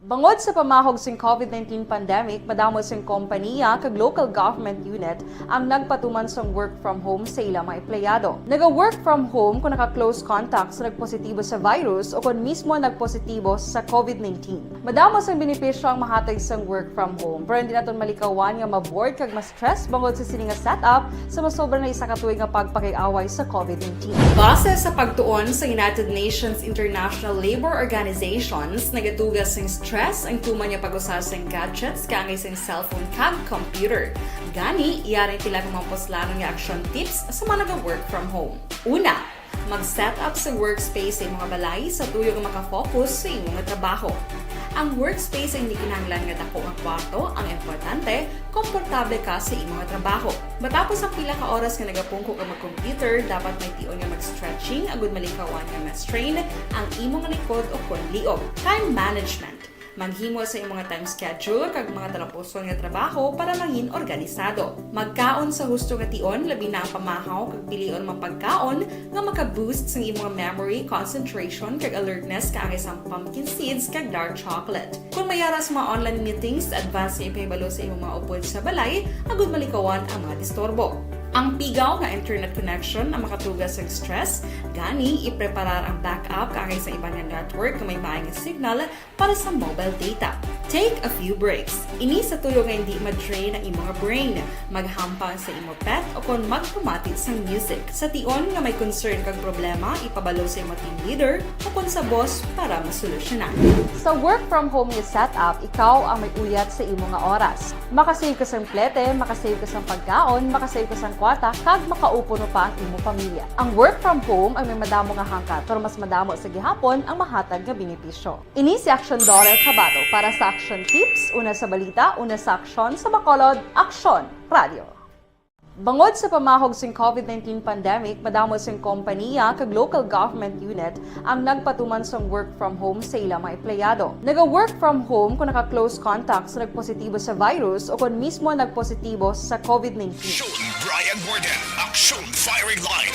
Bangod sa pamahog sing covid nineteen pandemic, madamo sing kompaniya kag local government unit ang nagpatuman sang work from home sa ila mga empleyado. Naga-work from home kon naka-close contact sa nagpositibo sa virus o kon mismo nagpositibo sa covid nineteen. Madamo sang benepisyo ang mahatag sang work from home, pero hindi naton malikawan nga ma-bored kag ma-stress bangod sa sini nga setup sa masobra na isa ka tuig nga pagpakig-away sa covid nineteen. Base sa pagtuon sa United Nations International Labour Organizations, nagatuga sing stress ang tuman nga pag-usa sing gadgets kaangay sing cellphone kag computer. Gani, yari ang pila ka mga puslanon nga action tips sa mga naga-work from home. Una, mag-set up sa workspace sa imo nga balay sa tuyo nga makafocus sa imo nga trabaho. Ang workspace ay hindi kinahanglan nga dako nga kwarto, ang importante, komportable ka sa imo nga trabaho. Matapos ang pila ka oras nga nagapungko ka mag-computer, dapat may tion nga mag-stretching agud malikawan nga ma-strain ang imo nga likod o kon liog. Time management. Maghimo sa imo nga time schedule kag mga talapuson nga trabaho para mangin organisado. Magkaon sa husto nga tion, labi na ang pamahaw kag pilion man pagkaon nga maka-boost sang imo nga memory, concentration, kag alertness kaangay sang pumpkin seeds kag dark chocolate. Kon may ara sa mga online meetings, advance nga ipahibalo sa imo mga upod sa balay agud malikawan ang mga disturbo. Ang pigaw nga internet connection ang makatuga sa stress, gani ipreparar ang backup kaangay sa iban nga network nga may maay nga signal para sa mobile data. Take a few breaks. Ini sa tuyo nga hindi ma-drain ang imo nga brain. Maghampang sa imo pet o kon magpamati sang music. Sa tion nga may concern kag problema, ipabalo sa imo team leader o kon sa boss para masolusyonan. Sa work from home nga setup, ikaw ang may uyat sa imo nga oras. Makasave ka sang plete, makasave ka sang pagkaon, makasave ka sang kwarta, kag makaupo pa ang imo pamilya. Ang work from home ay may madamo nga hangkat, pero mas madamo sa gihapon ang mahatag nga benepisyo. Ini si Action Daughter Kabato para sa Action Tips, una sa balita, una sa aksyon, sa Bacolod, Aksyon Radio. Bangod sa pamahog sing covid nineteen pandemic, madamo sing kompaniya kag local government unit ang nagpatuman sang work from home sa ila mga empleyado. Naga-work from home kon naka-close contact sa nagpositibo sa virus o kon mismo nagpositibo sa covid nineteen. Action, Brian Gordon. Action Firing Line.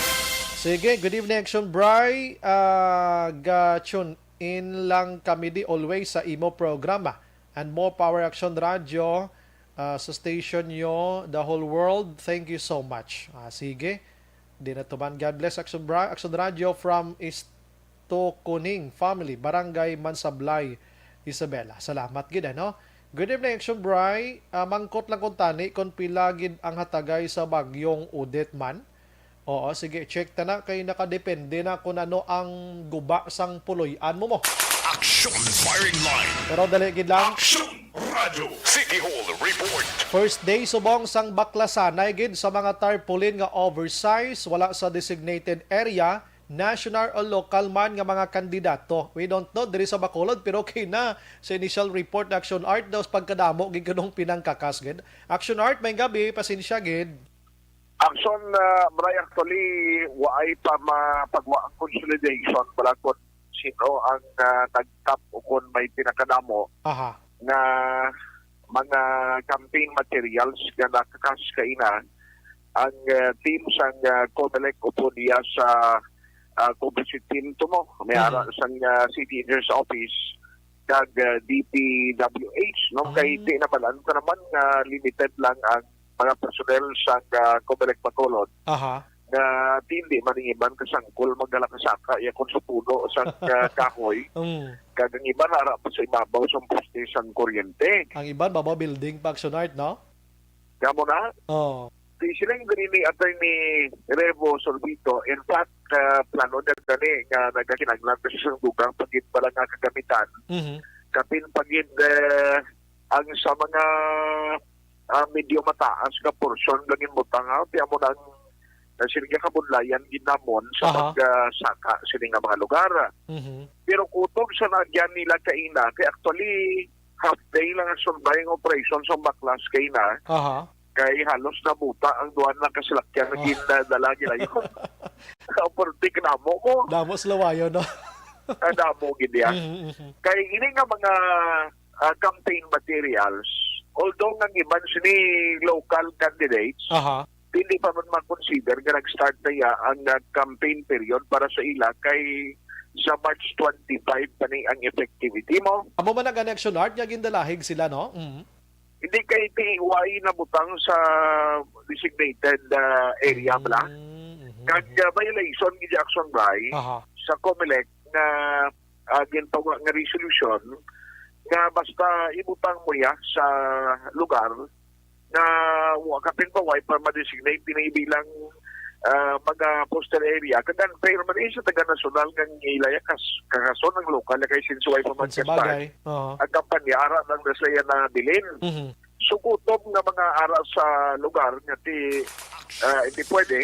Sige, good evening, Action Bri. Ah, ga-tune in lang kami di always sa imo programa. And more power, Action Radio, ah, sa station nyo, the whole world. Thank you so much. Ah, sige. Di na tuman. God bless, Action Bra-, Action Radio from Istoconing family, Barangay Mansablay, Isabela. Salamat gid, ano? Good evening, Action Bri. Ah, mangkot lang kung tani kung pila gid ang hatagay sa bagyong Odette man. Oo, sige, check ta na kay nakadepende na kung ano ang guba sang puloy-an mo mo. Action Firing Line. Pero dali gid lang. Action Radio. City Hall Report. First day subong sang baklasanay gid sa mga tarpaulin nga oversize, wala sa designated area, national o local man nga mga kandidato. We don't know diri sa Bacolod, pero okay na sa initial report na Action Art daw sa pagkadamo gid kanong pinangkakas gid. Action Art, may gabi, pasensya gid. Action, uh, Bray, actually, waay pa mapagwa ang consolidation. Wala kung sino ang uh, nag-top o kung may pinakadamo Aha. nga mga campaign materials nga nakakas kaina ang uh, team sang uh, Comelec upod diya sa uh, composite team to mo. May Mhm. ara sang uh, City Engineers Office kag uh, D P W H, no? Ah. Kay di nabalaan ta naman nga limited lang ang mga personnel sang uh, Comelec Bacolod Aha. nga di hindi man ang iban kasangkol magdala ka saka iya kon sa puno sang uh, kahoy. Mm. Kag ang iban ara pa sa ibabaw sang poste sang kuryente. Ang iban, baba building pa, Action Art, no? Kamo na, Oh. di sila yung diri ni Attorney Revo Sorbito. In fact, uh, plano na gani nga nagkakinanglan kasi sa dugang pagid pala nga kagamitan. Mhm. Kapin pagid uh, ang sa mga uh, medyo mataas nga portion lang yung butang ha. Kaya mo nang na sila kabudlayan ginamon sa Aha. pag uh, saka sila nga mga lugar. Mhm. Pero kutob sa nagyan nila kaina, kay actually half day lang ang sundayang operation sa baklas kaina, Aha. kay halos nabuta ang duwan ng kasalakyan na Oh. ginadala nila yun. Ang pertik namo mo, Damo sa lawayo, no? ang damo gid yan. Mhm, mhm. Kay ini nga mga ah, campaign materials, although nga iban sini local candidates, Aha. hindi pa man makonsider nga nag-start na iya ang ah, campaign period para sa ila kay sa March twenty-five pa ni ang effectivity mo. Amo man ang Action Art nga gindalahig sila, no? Mhm. Hindi kay T Y na butang sa designated ah, area bala. Mm, mhm, Kag mhm. ah, violation gid action by Aha. sa Comelec nga ah, ginpawa nga resolution nga basta ibutang mo ya sa lugar nga wa ka pinpaway para ma-designate pinahibilang ah, mga postal area kag unfair man eh sa taga nasyonal nga ngilaya kas kakason ang lokal na kay since way pa man Sa ka-start bagay. Oo. Ang kampanya ara lang na sila na bilin. Mhm. Sukutob nga mga ara sa lugar nga ti ah, hindi pwede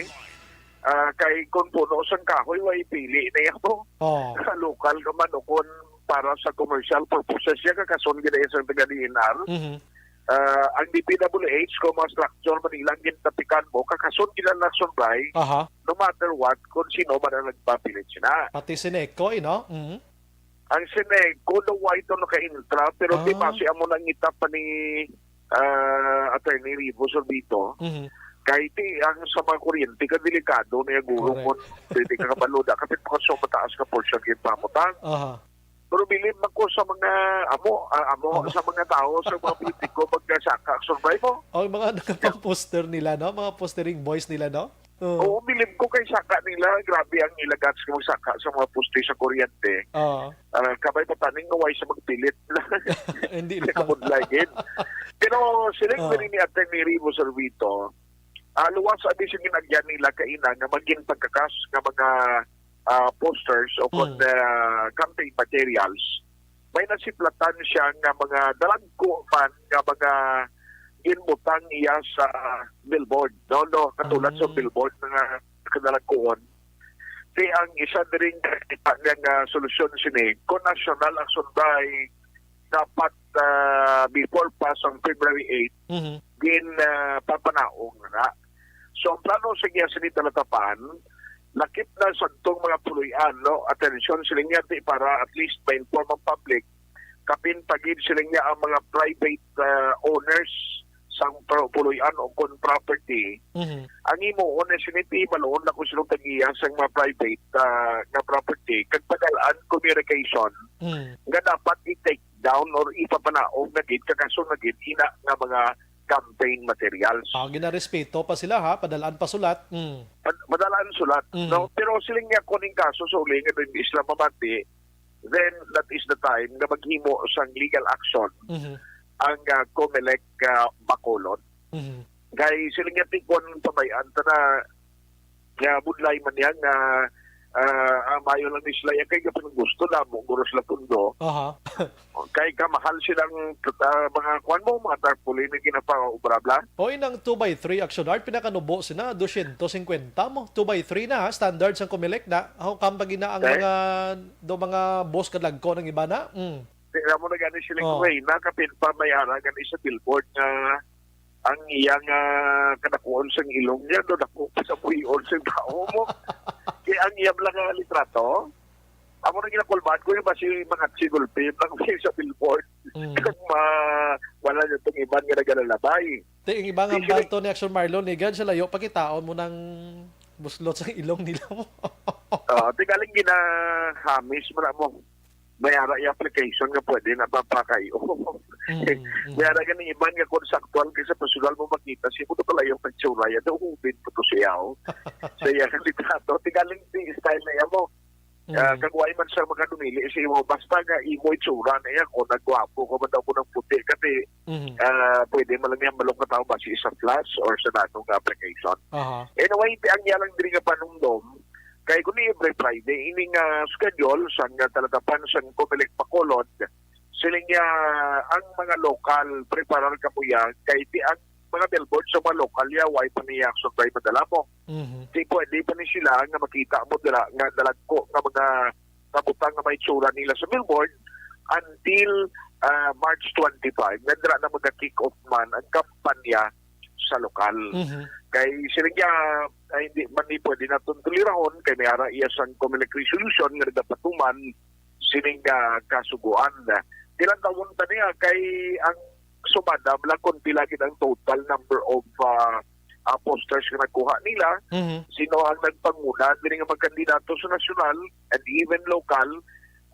ah, kay kung puno sang kahoy wa ipili na yan mo Oh. sa lokal ka man o kung para sa commercial purposes siya kakason gid sa taga D N R. Mhm. Ah, ang D P W H kung mga structure man ilang gintapikan mo kakason gid ang action by Aha. no matter what kung sino man ang nagpapilit sina. Pati si Nekoy, no? Mhm. Ang Sineco daw wa ito naka-intra pero di Ah. base amo nang itap pa ni ah, Attorney Rivo Sorbito Mhm. kay ti ang sa mga kuryente ka delikado na yung guro Correct. mo pwede ka kabalo na kasi kung sa mataas ka portion yung pamutang. Aha. Pero bilib man ko sa mga amo, ah, amo, Amo. Sa mga tao, sa mga politiko, magkasaka, survive mo. Oh, mga nakapang-poster nila, no? Mga postering boys nila, no? Oo. Oo, bilib ko kay saka nila, grabe ang ilagats nga magsaka sa mga poste sa kuryente. Oo. Ah, kabay pa taning nga way sa magpilit. Hindi lang. Nakabudlay gid. Pero siling Oo. Diri ni Attorney Rivo Servito, ah, luwas abi sa ginagyan nila kaina nga maging pagkakas nga mga ah, posters o kon Mm. ah, campaign materials. May nasiplatan siya nga mga dalagko man nga mga ginbutang iya sa billboard, no, no, katulad sa Mm. billboard nga kadalagkoon. Di ang isa diri nga kita niya nga solusyon sini, kung national action by dapat ah, before pa sang February eight, Mhm. gin ah, papanaog na. So ang plano sa iya sini talatapan, lakip na sa tong mga puloy-an, no, atensyon sila niya ti para at least ma-inform ang public, kapin pa gid sila niya ang mga private ah, owners sang pro- puloy-an o kon property. Mhm. Ang imo na sini ti baloon na kung sino tagiya sang mga private ah, nga property kag padalaan communication Mhm. nga dapat i-take down or ipapanaog na gid kakaso na gid ina nga mga campaign materials. Ah, ginarespeto pa sila, ha, padalaan pa sulat. Mm. Mad- Madalaan sulat, Mm. no? Pero siling niya kung ning kaso sa uli nga din isla mamati, then that is the time nga maghimo sang legal action Mhm. ang ah, Comelec ah, Bacolod. Mhm. Kay siling niya tikon pamayan ta na nga budlay man niya nga Ah, ang maayo lang ni sila, yan kay kapag gusto na mo, guro sila pundo. Aha. Kay kamahal silang, ah, mga kuwan mo, mga tarpaulin na ginapaubra-bla. O, inang two by three Action Art, pinakanubo sina, dosyentos singkwenta mo. Two by three na, ha? Standard sang Comelec na. Ako, kampag ina ang Okay. mga, do mga boss kadlagko ng iba na. Mm. Tingnan mo na gani siling Oh. Reyna, kapin pa may ara gani sa billboard nga ang iyang, ah, kadakuan sang ilong niya, do dako pa sa buhion sang tao mo. Kaya ang iyang lang nga litrato, amo na ginakulbaan ko yung basi mga sigulpi, lang sa billboard. Mm. Kag ma-, wala niyo itong iban nga nagalalabay. Te, ang iba nga Di sila balto ni Action Marlon, ni Gad, sa layo, pakitaon mo ng buslot sa ilong nila mo. Ah, di galing ginahamis mo na mo. May ara yung application nga pwede na papakayo. Mm, mm. May ara ganing iban nga kung sa aktual kaysa personal mo makita, siya mo na pala yung pagsura, yan, daw hubin mo to siya, oh. Sa iya, ang litrato, di galing di style na yan mo. Ah, Mm. Kag wala man siya makadumili sa imo, basta nga imo itsura na iya, kung nagwapo ka man daw, kung nagputi ka, di, Mhm. ah, pwede man lang niya malong ka tao, basi sa flash or sa nanong nga application. Aha. Anyway, ti ang iya lang diri nga panumdom, kay kung every Friday, ini nga schedule, sang, ah, talatapan sang Comelec Bacolod, siling niya, ang mga lokal, preparar ka po yan, kay ti ang mga billboard sa mga lokal, ya, why pa niya action by madala mo? Mhm. Di pwede pa ni sila nga makita mo dira nga dalagko nga mga kabutang nga may tsura nila sa billboard until, ah, March twenty-five, nga dira na maga-kick off man ang kampanya sa lokal. Mhm. Kay sila niya, ay, hindi man ni pwede naton tulirahon, kay may ara iya sang Comelec resolution nga nagapatuman sining, ah, kasugoan. Tilantawon ta niya kay ang sumada lang kung pila gid ang total number of, ah, ah, posters nga nakuha nila. Mhm. Sino ang nagpanguna diri nga magkandidato sa nasyonal and even local?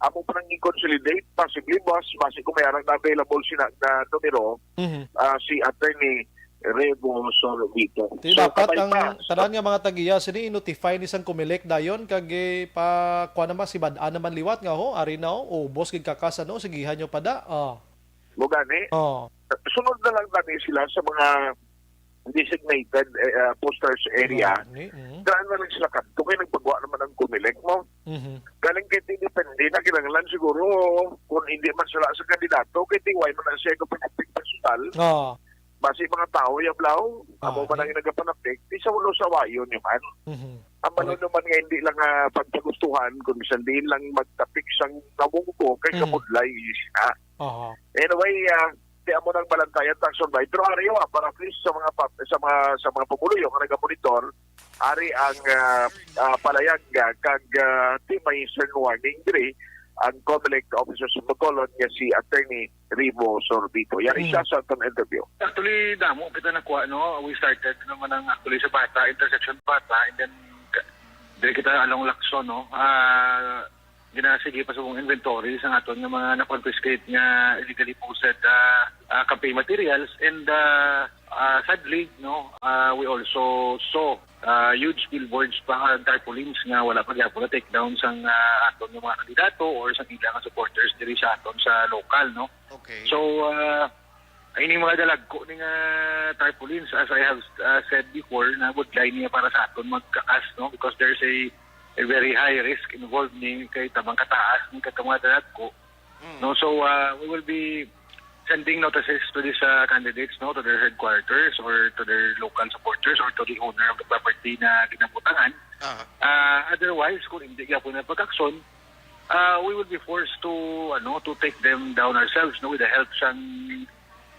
Amo pa nang i-consolidate, possibly, boss, basi kung may arang na available sina na numero, Mhm. ah, si Attorney Remo Sorbito. Ti So, dapat kabay ang pa. tanan nga mga tagiya sini i-notify ni sang Comelec dayon kag, eh, pa kuan naman, si bad-an naman liwat nga, ho, ari na, ho, ubos gid kakas, ano, sigihan nyo pa da. Oh. Mo gani? Oh. Sunod na lang gani sila sa mga designated, eh, ah, posters area. Gani, mm. Daan na lang sila kadto kay nagpagawa naman ang Comelec mo. Mhm. Galing kay ti depende na kinahanglan siguro kung hindi man sila sa kandidato, kay ti why man na siya kapag personal. Oh. Basi mga tao, ya, Blau, amo Ah, man di. ang nagapanapik, di sa ulo sa wayo niyo man. Mhm. Ang Correct. Naman nga hindi lang, ah, pagpagustuhan, kung bisan diin lang magtapik sang namunggo, kay Mhm. kabudlay, sina. Aha. Anyway, ah, di amo nang balantayan, Taxon Bay. Pero ari, ah, para at least sa mga pap-, sa mga, sa mga pumuluyo nga nagamonitor, ari ang, ah, ah, palayag, ah, kag, ah, ti may stern warning diri ang Comelec officers of Bacolod nga si Attorney Remo Sorbito. Yari Mm. siya sa atong interview. Actually, damo kita nakuha, no? We started naman ang actually sa Bata, intersection Bata, and then ka-, diri kita along Lacson, no? Ah, ginasige pa sa mong inventory sa aton nga mga na-confiscate nga illegally posted, ah, ah, campaign materials, and, ah, ah, sadly, no, ah, we also saw, ah, huge billboards pa, ah, tarpaulins nga wala pa gyapon na take down sang, ah, aton nga mga kandidato or sa ila nga supporters diri sa aton sa local, no? Okay. So, ah, ining mga dalagko ni nga tarpaulins, as I have, ah, said before, na would line niya para sa aton magkakas, no? Because there's a, a very high risk involved ni kay tabang kataas ni katong mga dalagko. Mm. No, so, ah, we will be sending notices to these, ah, candidates, no, to their headquarters or to their local supporters or to the owner of the property na ginabutangan. Ah. Ah, otherwise, kung hindi gyapon na pag-aksyon, ah, we will be forced to, ano, to take them down ourselves, no, with the help sang,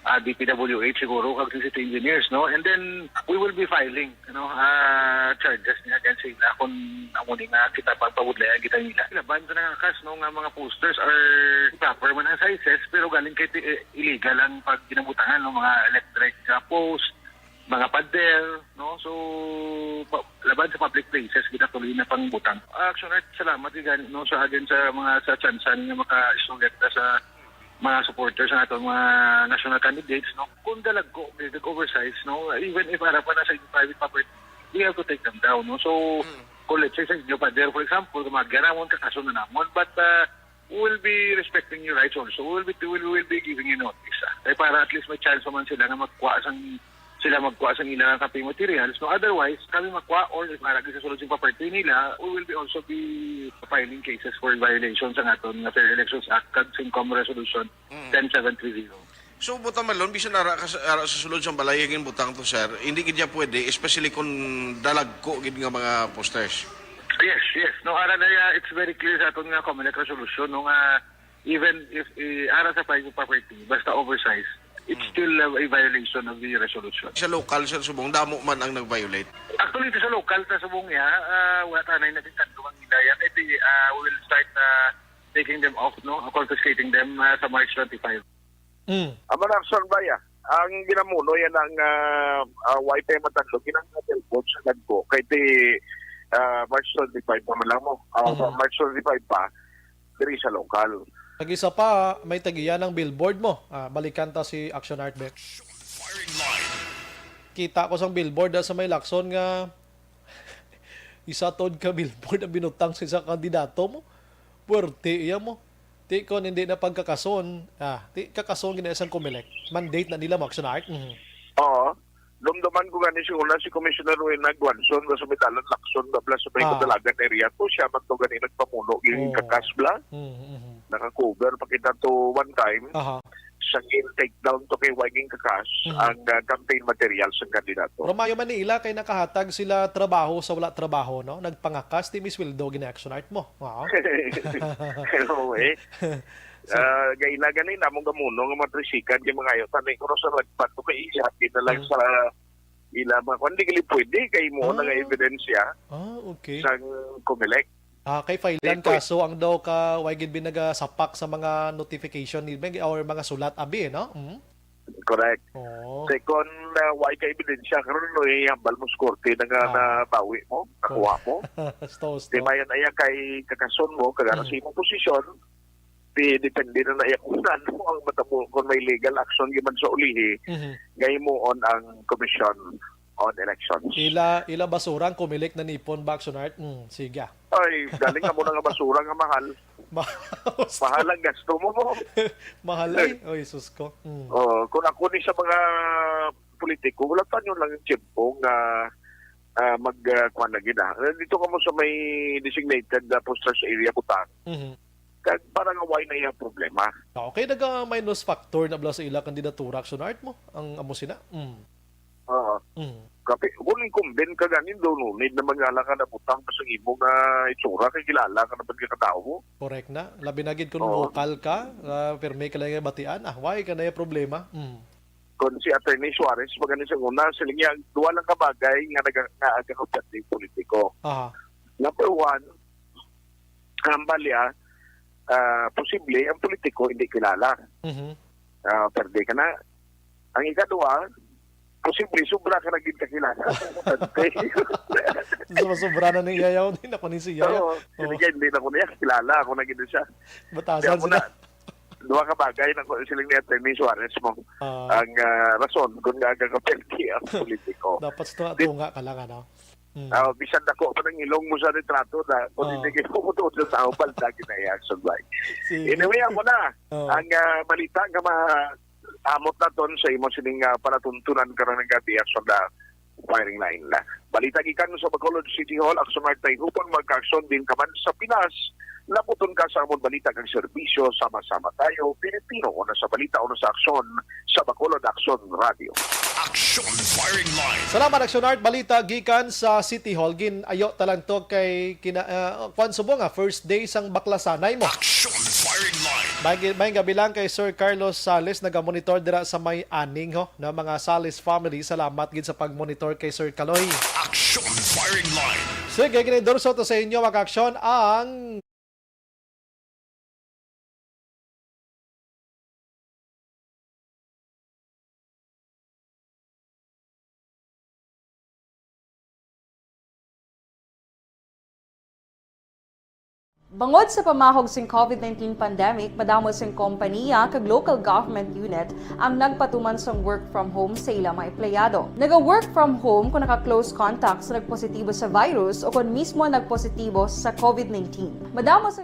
ah, D P W H siguro, kag sa city engineers, no? And then, we will be filing, ano, ah, charges niya against sila kung amo ni nga kita pagpabudlayan kita nila. Laban sa nangakas, no, nga mga posters are proper man ang sizes, pero galing kay ti-, eh, illegal ang pag ginabutangan, no, mga electric, ah, post, mga pader, no? So, pa-, laban sa public places, kita tuloy na pangbutang. Action Art, salamat kay gani, no, sa again sa mga sa tsansa nga maka-istorya kita sa mga supporters sa atong mga national candidates, no? Kung dalagko, big oversize, no? Even if ara pa na sa private property, we have to take them down, no? So, Mm. kung let's say sa inyo, Pader, for example, kung magyanamon, kakaso na namon. But, uh, we will be respecting your rights also. We will be, we will, we will be giving you notice, ah. Kaya para at least may chance naman sila nga magkuha sang, sila magkuha sa ilang campaign materials. No, otherwise, kami makuha, or if ara sa sulod sa property nila, we will be also be filing cases for violation sa aton nga Fair Elections Act kag CENCOM Resolution Mm. ten seven three zero. So, buta malon, bisan ara ka sa, ara sa sulod sang balay, yung butang to, sir, hindi gid niya pwede, especially kung dalagko gid nga mga posters. Yes, yes. No, ara na, uh, it's very clear sa aton nga Comelec resolution, no, nga even if, eh, ara sa private property, basta oversize, it's Mm. still, uh, a violation of the resolution. Sa local, sir, subong, damo man ang nag-violate. Actually, ito sa local, ta subong niya, uh, wala tanay na din tanto ang hidaya. Maybe, uh, we will start, uh, taking them off, no? Confiscating them, uh, sa March twenty-five. Mm. Amo na, Sir Baya, ang ginamuno yan ang, ah, ah, wifi matandog, ginang billboard sa Nagpo. Kay ti, ah, March twenty-five pa man lang mo. Ah, Mhm. March twenty-five pa, diri sa lokal. Tag-isa pa, may tagiya ng billboard mo. Ah, balikan ta si Action Art Beck. Kita ko sang billboard, ah, sa may Lacson nga isa tod ka billboard ang binutang sa isa ka kandidato mo. Puwerte iya mo. Ti kon hindi na pagkakason, ah, ti kakason gina isang Comelec. Mandate na nila mo, Action Art. Mhm. Oo. Dumduman ko gani si una si Commissioner Rowena Guanzon nga sa may dalan Lacson, babla sa may Ah. Kadalagan area to. Siya man to gani nagpamuno, yung Oo. kakas bla. Mhm, mhm. Naka-cover pa kita to one time. Aha. Sa gin take down to kay Waging Kakas, Mhm. ang, ah, campaign material sa kandidato. Pero maayo man ni ila kay nakahatag sila trabaho sa wala trabaho, no? Nagpangakas, ti may sweldo gina Action Art mo. Wow. Hello, eh. So Ah, gay na gani namong gamuno nga matrisikan kay mangayo tani ko sa ragpat to kay iya, di na lang Mm. sa ila mga kwan, di gali pwede kay mo na nga Ah. ebidensya Ah, okay. sang Comelec. Ah, kay filean Di pwede. kaso ang daw ka, why gid bin nagasapak sa mga notification ni, or mga sulat, abi, no? Mm. Correct. Oo. Second, uh, why ka ebidensya karon no, ihambal mo sa korte na nga Ah. nabawi mo, nakuha mo. Husto, husto. Di ba yan, ayan kay kakason mo, kagara sa Mm. imong posisyon, di, depende na na iya kung ano ang matabo, kung may legal action giman sa ulihi, Mhm. nga himuon ang Commission on Elections. Ila, ila basura ang Comelec na nipon, Action Art. Mm, sige. Ay, galing ka mo na nga basura nga mahal. Ma-, Mahal ang gasto mo, mo. Mahal ay. Oy, sus ko. Mm. Oh, kung ako ni sa mga politiko, wala pa nyo lang yung tiyempo nga, ah, mag, ah, kuwan na gid, ah. Dito ka mo sa may designated, ah, posters area, butang. Mhm. Kag para nga why na iya problema. Okay, naga minus factor na bala sa ila kandidatura, Action Art mo. Ang amo sina. Mm. Oo. Mm. Kapi, kung incumbent ka ganin do, no need na mangala ka na butang pa sa imo nga itsura kay kilala ka na pud ka katawo mo. Correct na. Labi na gid kung Oo. lokal ka, ah, pirmi ka lang nga batian, ah, why ka na yung problema? Mm. Kung si Attorney Suarez, magani sa una, sila niya, duwa lang ka bagay nga naga-, nga aga ko pati politiko. Aha. Number one, ang bali, ah, ah, posible ang politiko hindi kilala. Mhm. Ah, perde ka na. Ang ikaduha, posible sobra ka na gid kakilala. Sobra na ni iyayaw, di na ko ni siya. Oo, Oo. Sige, hindi na ko niya kilala. Ako na gid siya. Batasan Kaya mo sila. na, duha ka bagay na ko siling ni Attorney Suarez mo. Ah. Ang, ah, rason kung nga aga ka perde ang politiko. Dapat ito, Di- tunga ka lang, ano? Mm. Ah, bisan dako pa ng ilong mo sa litrato na, kung Ah. hindi kayo pumutuod sa tao, balda gid na i-action by. Sige. Anyway, ako na. Ah. Ang, ah, balita nga ma-, amot naton sa imo sining, ah, palatuntunan karon nga di action na firing line na. Balita gikan sa Bacolod City Hall, Action Art Tayhupon, magka-action din ka man sa Pinas. Laputon ka sa amon balita kag serbisyo, sama-sama tayo, Pilipino, una sa balita, una sa aksyon, sa Bacolod Action Radio. Action Firing Line. Salamat, Action Art. Balita gikan sa City Hall. Gin-ayo ta lang to kay kina-, ah, kwan subong nga, first day sang baklasanay mo. Action Firing Line. May, may gabi lang kay Sir Carlos Sales, nagamonitor dira sa may aning, ho, na mga Sales family. Salamat gid sa pagmonitor kay Sir Kaloy. Action Firing Line. Sige, ginidurso to sa inyo, mga aksyon, ang Bangod sa pamahog sing COVID nineteen pandemic, madamo sing kompanya kag local government unit ang nagpatuman sang work from home sa ila mga empleyado. Naga-work from home kon naka-close contact sa nagpositibo sa virus o kon mismo nagpositibo sa COVID nineteen. Madamo sa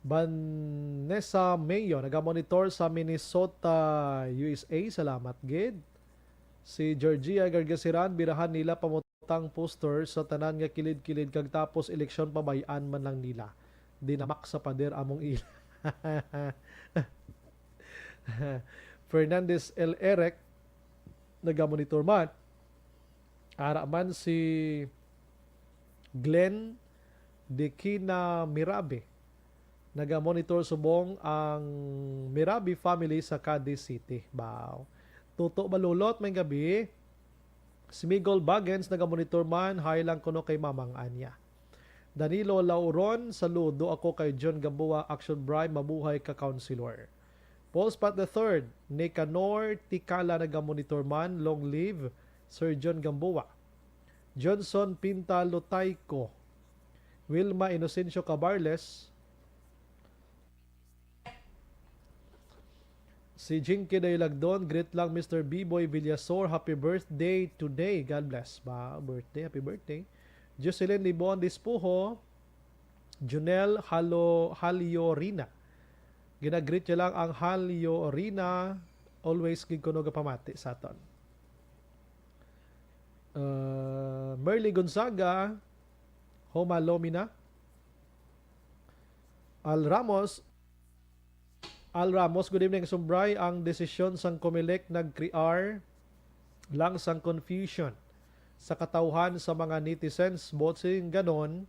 Vanessa Mayo, nagamonitor sa Minnesota, U S A. Salamat gid. Si Georgia Gargasiran, birahan nila pamutang poster sa tanan nga kilid-kilid kag tapos eleksyon pabay-an man lang nila. Dinamak sa pader among ila. Fernandez L. Eric, nagamonitor man. Ara man si Glenn Dekina Mirabe. Nagamonitor subong ang Mirabe family sa Cadiz City. Wow. Tuto Balulot, may gabi. Smigol Bagens, nagamonitor man, hi lang kuno kay Mamang Anya. Danilo Lauron, saludo ako kay John Gamboa, Action Bri, mabuhay ka, Councilor. Paul Spot the third, Nicanor Tikala, nagamonitor man, long live Sir John Gamboa. Johnson Pinta Lutayco, Wilma Inocencio Cabarles, si Jinky Daylagdon, greet lang Mister Biboy Villasor, happy birthday today. God bless. Ba, birthday, happy birthday. Jocelyn Libon Dispuho, Junel Halo, Haliorina. Ginagreet niya lang ang Haliorina. Always gid kuno gapamati sa aton. Uh, Merly Gonzaga, Homa Lomina. Al Ramos, Al Ramos, good evening, Sumbray. Ang desisyon sang Comelec nagkrear lang sang confusion sa katawhan sa mga netizens. Buot sing ganon,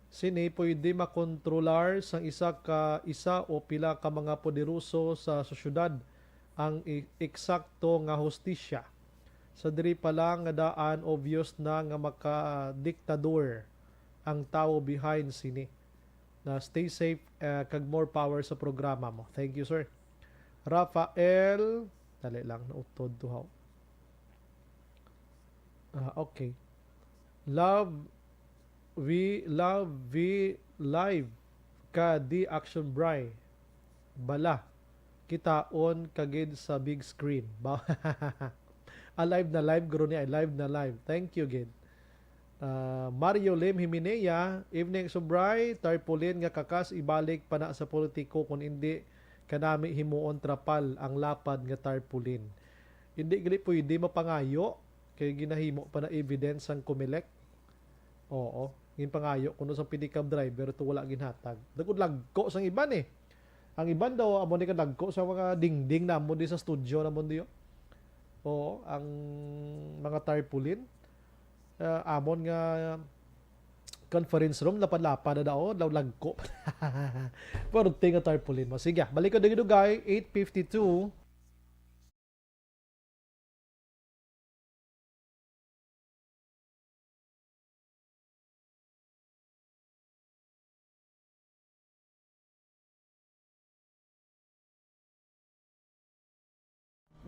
sini pwede makontrolar sang isa ka isa o pila ka mga poderoso sa sosyedad ang i-, eksakto nga hustisya. Sa diri pa lang nga daan, obvious na nga makadiktador ang tawo behind sini. Na stay safe, eh, kag more power sa programa mo. Thank you, sir. Rafael, dali lang, nautod to, haw. Ah, okay. Love, we love, we live ka di Action Bri. Bala, kitaon ka gid sa big screen. Ba-, alive na live, guro niya, alive na live. Thank you gid. Ah, Mario Lim Himinea, evening, Subray, tarpaulin nga kakas ibalik pa na sa politiko, kun indi kanami himuon trapal ang lapad nga tarpaulin. Hindi gali pwede mapangayo kay ginahimo pa na evidence ang Comelec. Oo, ginpangayo kuno sa pedicab driver to wala ginhatag. Dagkod lagko sang iban eh. Ang iban daw amo ni kadagko sa mga dingding namon di sa studio namon di. Oo, ang mga tarpaulin. Ah, amon nga conference room, lapad-lapad na daw, daw lagko. Pero ting nga tarpaulin mo. Sige, balik ko dugay-dugay, eight fifty-two.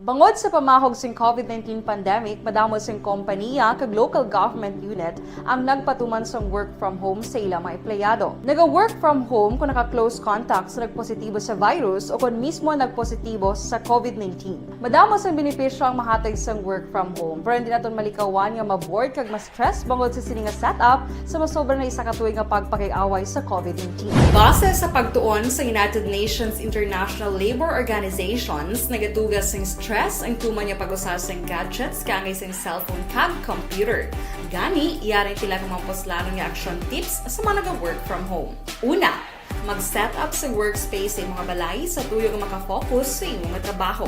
Bangod sa pamahog sing COVID nineteen pandemic, madamo sing kompaniya kag local government unit ang nagpatuman sang work from home sa ila mga empleyado. Naga-work from home kung naka-close contact sa nagpositibo sa virus o kon mismo nagpositibo sa COVID nineteen. Madamo sang benepisyo ang mahatag sang work from home, pero hindi naton malikawan nga ma-bored kag ma-stress bangod sa sini nga setup sa masobra na isa ka tuig nga pagpakig-away sa COVID nineteen. Base sa pagtuon sa United Nations International Labor Organizations, nagatuga sing stress ang tuman nga pag-usa sang gadgets kaangay sang cellphone kag computer. Gani, yari pila ka mga puslanon nga action tips sa mga naga-work from home. Una, mag-set up sa workspace sa imong balay sa tuyo nga maka-focus sa imong trabaho.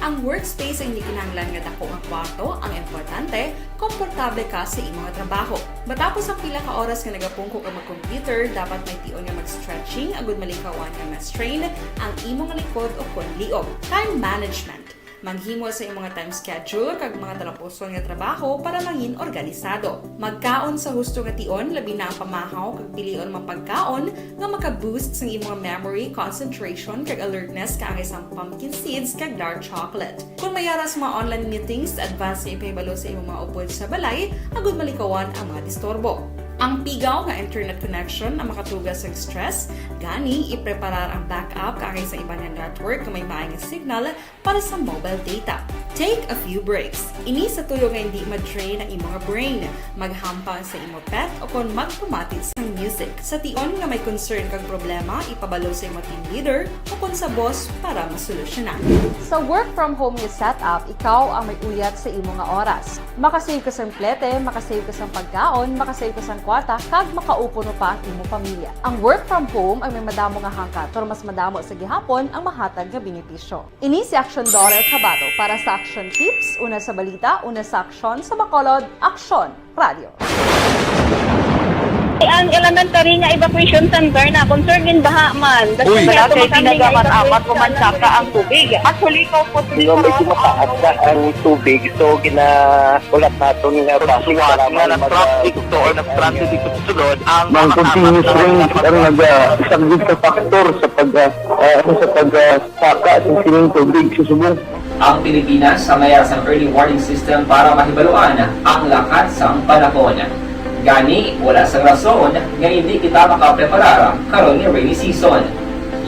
Ang workspace ay hindi kinahanglan nga dako nga kwarto, ang importante, komportable ka sa imong trabaho. Matapos ang pila ka oras nga nagapungko ka mag-computer, dapat may tion nga mag-stretching agud malikawan nga ma-strain ang imong likod o kon liog. Time management. Maghimo sa imong time schedule kag mga talapuson nga trabaho para mangin organisado. Magkaon sa husto nga tion, labi na ang pamahaw, kag pilion ang mga pagkaon nga maka-boost sang imong memory, concentration, kag alertness kaangay sang pumpkin seeds kag dark chocolate. Kung may ara sa mga online meetings, advance nga ipahibalo sa imong mga upod sa balay agud malikawan ang mga disturbo. Ang pigaw nga internet connection ang makatuga sa stress, gani ipreparar ang backup kaangay sa iban nga network nga may maay nga signal para sa mobile data. Take a few breaks. Ini sa tulo nga hindi ma-drain ang imo nga brain. Maghampang sa imo pet o kon magpamati sang music. Sa tion nga may concern kag problema, ipabalo sa imo team leader o kon sa boss para masolusyonan. Sa work from home nga setup, ikaw ang may uyat sa imo nga oras. Makasave ka sang plete, makasave ka sang pagkaon, makasave ka sang kwarta, kag makaupo pa ang imo pamilya. Ang work from home ang may madamo nga hangkat, pero mas madamo sa gihapon ang mahatag nga benepisyo. Ini si Action Daughter Tabato para sa Action Tips, una sa balita, una sa aksyon, sa Bacolod, Aksyon Radio. Ang elementary nga evacuation center na concern in baha man. Uy! Wala kay pinagamat-amat ko man saka ang tubig. Actually, ko po Yung medyo mataas na ang tubig, so ginaulat nato nga traffic para nga mag- nag-traffic to or nag-transit dito sa sulod ang Ang continuous rain ang nagasaglit sa factor sa pag, ah, ah, sa pag, ah, saka sa sining tubig sa subong. Ang Pilipinas ang may sang early warning system para mahibaluan ang lakat sang panahon. Gani, wala sang rason nga hindi kita makapreparar karon nga rainy season.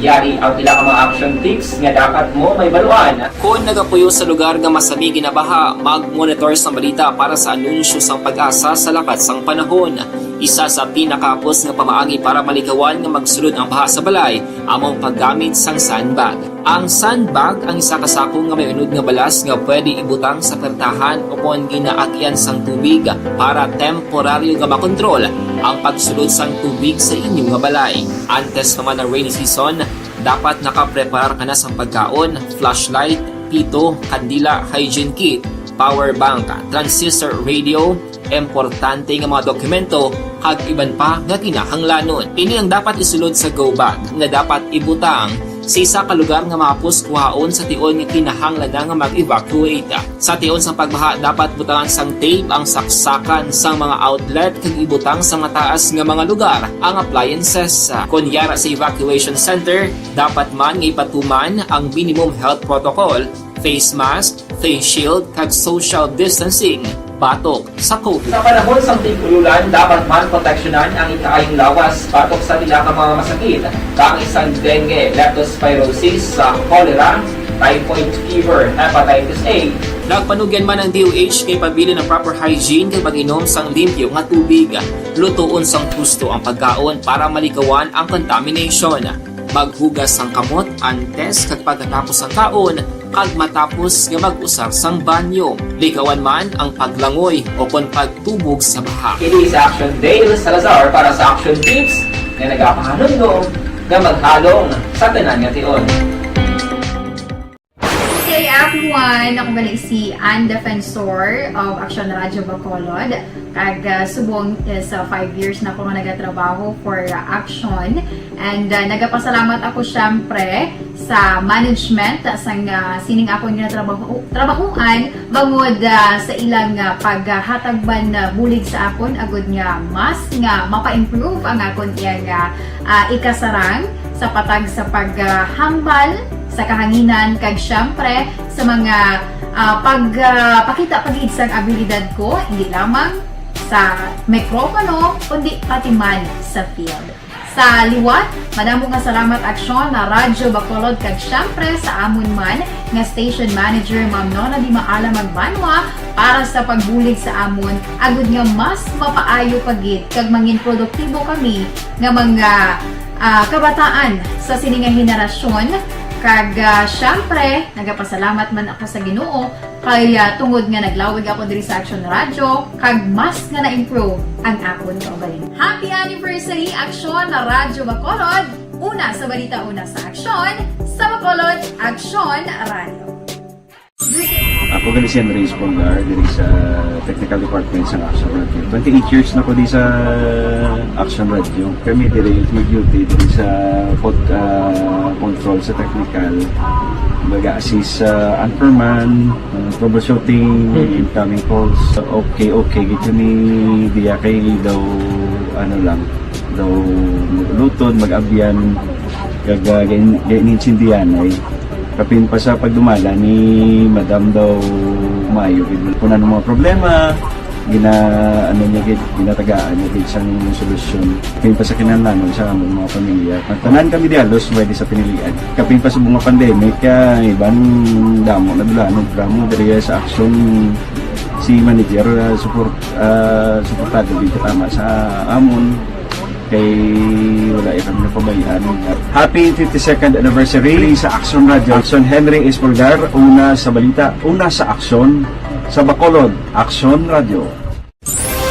Yari ang pila ka mga action tips nga dapat mo mahibaluan. Kon nagapuyo sa lugar nga masami ginabaha, mag-monitor sang balita para sa anunsyo sang PAGASA sa lakat sang panahon. Isa sa pinakahapos nga pamaagi para malikawan nga magsulod ang baha sa balay amo ang paggamit sang sandbag. Ang sandbag ang isa ka sako nga may unod nga balas nga pwede ibutang sa pertahan o kon ginaagyan sang tubig para temporaryo nga makontrol ang pagsulod sang tubig sa inyo nga balay. Antes pa man ang rainy season, dapat nakapreparar ka na sang pagkaon, flashlight, pito, kandila, hygiene kit, power bank, transistor radio, importante nga mga dokumento, kag iban pa nga kinahanglanon. Ini ang dapat isulod sa go bag nga dapat ibutang sa isa ka lugar nga mahapos kuhaon sa tion nga kinahanglan na nga mag-evacuate. Sa tion sang pagbaha, dapat butangan sang tape ang saksakan sang mga outlet kag ibutang sa mataas nga mga lugar ang appliances. Kon yara sa evacuation center, dapat man nga ipatuman ang minimum health protocol, face mask, face shield, kag social distancing batok sa COVID. Sa panahon sang tig-ululan, dapat man proteksyonan ang ikaayong lawas batok sa pila ka mga masakit, kaangay sang dengue, leptospirosis, sa cholera, typhoid fever, hepatitis A. Nagpanugyan man ang D O H nga ipabilin ang proper hygiene kag pag-inom sang limpyo nga tubig. Lutoon sang husto ang pagkaon para malikawan ang contamination. Maghugas sang kamot antes kag pagkatapos sang kaon, kag matapos nga mag-usar sang banyo. Likawan man ang paglangoy o kon pagtubog sa baha. Kini si Action Dale Salazar para sa Action Tips nga nagapahanumdom nga maghalong sa tanan nga tion. Good day, everyone. Ako gali si Ann Defensor of Action Radio Bacolod. Kag, ah, subong is, ah, five years na ako nga nagatrabaho for, ah, Action. And, ah, nagapasalamat ako, syempre, sa management, ah, sang, ah, sining akon nga trabaho, trabahuan, bangod, ah, sa ilang, ah, paghatag man, ah, bulig sa akon, agud nga mas nga mapa-improve ang akon iyang, ah, ah, ikasarang sa patag sa paghambal sa kahanginan, kag, syempre, sa mga, ah, pag, ah, pakita pa gid sang abilidad ko, hindi lamang sa mikropono, kundi pati man sa field. Sa liwat, madamo nga salamat, Aksyon na Radyo Bacolod, kag syempre sa amon man nga station manager, Ma'am Nona Di Maala Magbanwa, para sa pagbulig sa amon, agud nga mas mapaayo pa gid kag mangin produktibo kami nga mga, ah, kabataan sa sini nga henerasyon. Kag, ah, syempre, nagapasalamat man ako sa Ginoo kay, ah, tungod nga naglawig ako diri sa Action Radio, kag mas nga na-improve ang akon kaugalingon. Happy anniversary, Action na Radyo Bacolod! Una sa balita, una sa aksyon, sa Bacolod, Action Radio. Ako gali si Andres Polgar, diri sa Technical Department sa Action Radio. Twenty-eight years na ko di sa Action Radio. Kami diri mag-duty diri sa pod, ah, control sa technical. Baga assist sa anchorman, ah, troubleshooting, incoming calls. Okay, okay, gid kami diya kay daw, ano lang, daw luton, mag-abyan, kag, ah, gain-, gain-, intindihan ay. Kapin pa sa pagdumala ni Madam daw maayo gid. Kung ano mga problema, Gina-, ano niya gid, ginatagaan niya gid sang solusyon. Kapin pa sa kinahanglanon sa among mga pamilya. Tanan kami di halos pwede sa pinilian. Kapin pa sa mga pandemic, kay iban damo na dulanon, programa diri sa Aksyon, si manager, ah, support, ah, suportado gid tama sa amon. Kay wala ya kami napabayaan. Happy fifty-second anniversary sa Aksyon Radio. Aksyon, Henry Espolgar, una sa balita, una sa aksyon, sa Bacolod, Aksyon Radio.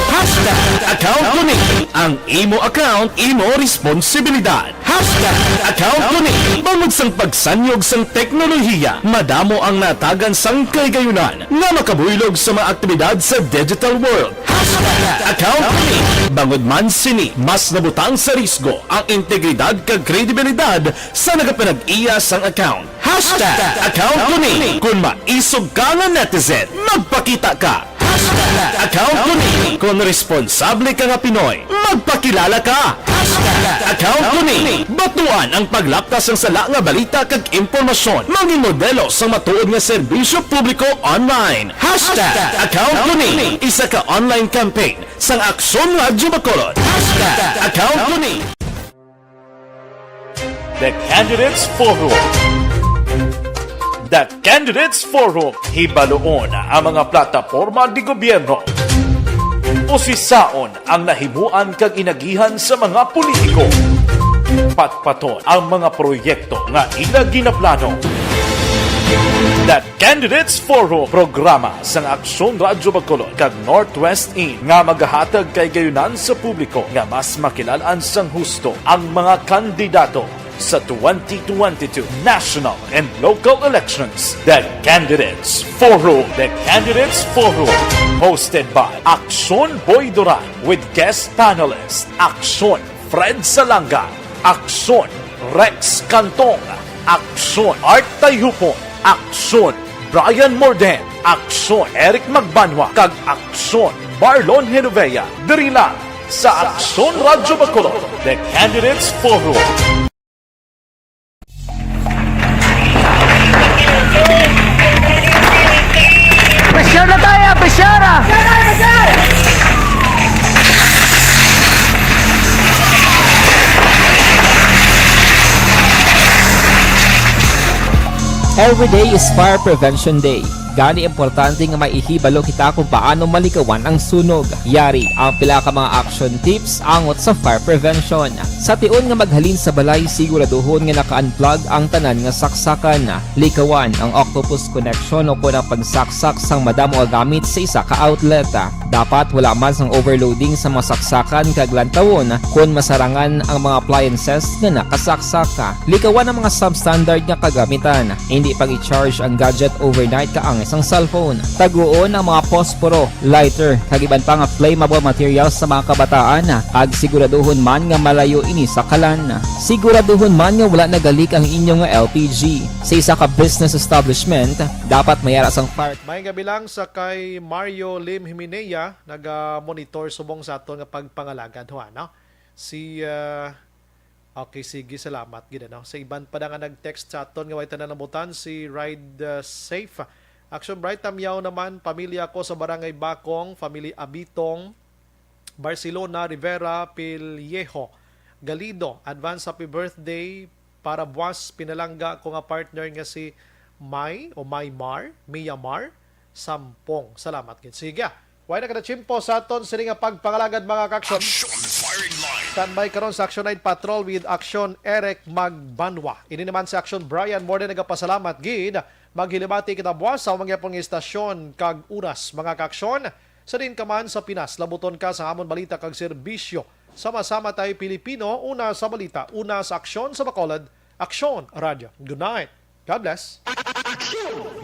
Hashtag account ko ni. Ang imo account, imo responsibilidad. Hashtag account ko ni. Bangod sang pagsanyog sang teknolohiya, madamo ang natagan sang kahigayunan nga makabuylog sa mga aktibidad sa digital world. Hashtag account ko ni. Bangod man sini, mas nabutang sa risgo ang integridad kag kredibilidad sa nagapanag-iya sang account. Hashtag account ko ni. Kung maisog ka nga netizen, magpakita ka. Hashtag account ko ni. Kung responsable ka nga Pinoy, magpakilala ka. Hashtag account ko ni. Batuan ang paglapta sang sala nga balita kag impormasyon. Mangin modelo sang matuod nga serbisyo publiko online. Hashtag account ko ni. Isa ka online campaign sang Aksyon Radyo Bacolod. Hashtag account ko ni. The Candidates Forum. The Candidates Forum. Hibaloon ang mga plataporma di gobyerno. Usisaon ang nahimuan kag inagihan sa mga politiko. Patpaton ang mga proyekto nga ila ginaplano. The Candidates Forum, programa sang Aksyon Radyo Bacolod kag Northwest In nga magahatag kahigayunan sa publiko nga mas makilal-an sang husto ang mga kandidato sa twenty twenty-two national and local elections. The Candidates Forum. The Candidates Forum, hosted by Aksyon Boy Duran with guest panelist Aksyon Fred Salanga, Aksyon Rex Cantong, Aksyon Art Tayhupon, Aksyon Brian Morden, Aksyon Eric Magbanwa, kag Aksyon Marlon Genovea. Diri lang sa Aksyon Radyo Bacolod, The Candidates Forum. Pressure na tayo! Pressure! Every day is Fire Prevention Day. Gani importante nga maihibalo kita kung paano malikawan ang sunog. Yari ang pila ka mga action tips angot sa fire prevention. Sa tion nga maghalin sa balay, siguraduhon nga naka-unplug ang tanan nga saksakan. Likawan ang octopus connection o kon ang pagsaksak sang madamo nga gamit sa isa ka outlet. Dapat wala man sang overloading sa mga saksakan kag lantawon kon masarangan ang mga appliances nga nakasaksak. Likawan ang mga substandard nga kagamitan. Indi pag-i-charge ang gadget overnight kaangay sang cellphone. Taguon ang mga posporo, lighter, kag iban pa nga flammable materials sa mga kabataan, kag siguraduhon man nga malayo ini sa kalan. Siguraduhon man nga wala nagalik ang inyo nga L P G. Sa isa ka business establishment, dapat may ara sang fire. May gabi lang sa kay Mario Lim Himinea, naga-monitor subong sa aton nga pagpangalagad, ho, ano? Si, ah, Okay, sige, salamat gid, ano. Sa iban pa na nga nag-text sa aton nga way tanan nabutan, si Ride, uh, Safe. Action Bright Tamyaw naman, pamilya ko sa Barangay Bakong, family Abitong, Barcelona, Rivera, Pillejo, Galido. Advance happy birthday para buwas pinalangga ko nga partner nga si May o May Mar, Mia Mar, Sampong. Salamat gid. Sige. Way na kada tiyempo sa aton sini nga pagpangalagad, mga ka-action. Action Firing Line. Standby karon sa Action Night Patrol with Action Eric Magbanwa. Ini naman sa Action Brian, more than nagapasalamat gid. Maghilabati kita buwas sa mangyapon nga istasyon kag oras, mga ka-action. Sa din ka man sa Pinas, labuton ka sa amon balita kag serbisyo. Sama-sama tayo Pilipino, una sa balita, una sa aksyon sa Bacolod, Aksyon Radyo. Good night. God bless. Aksyon!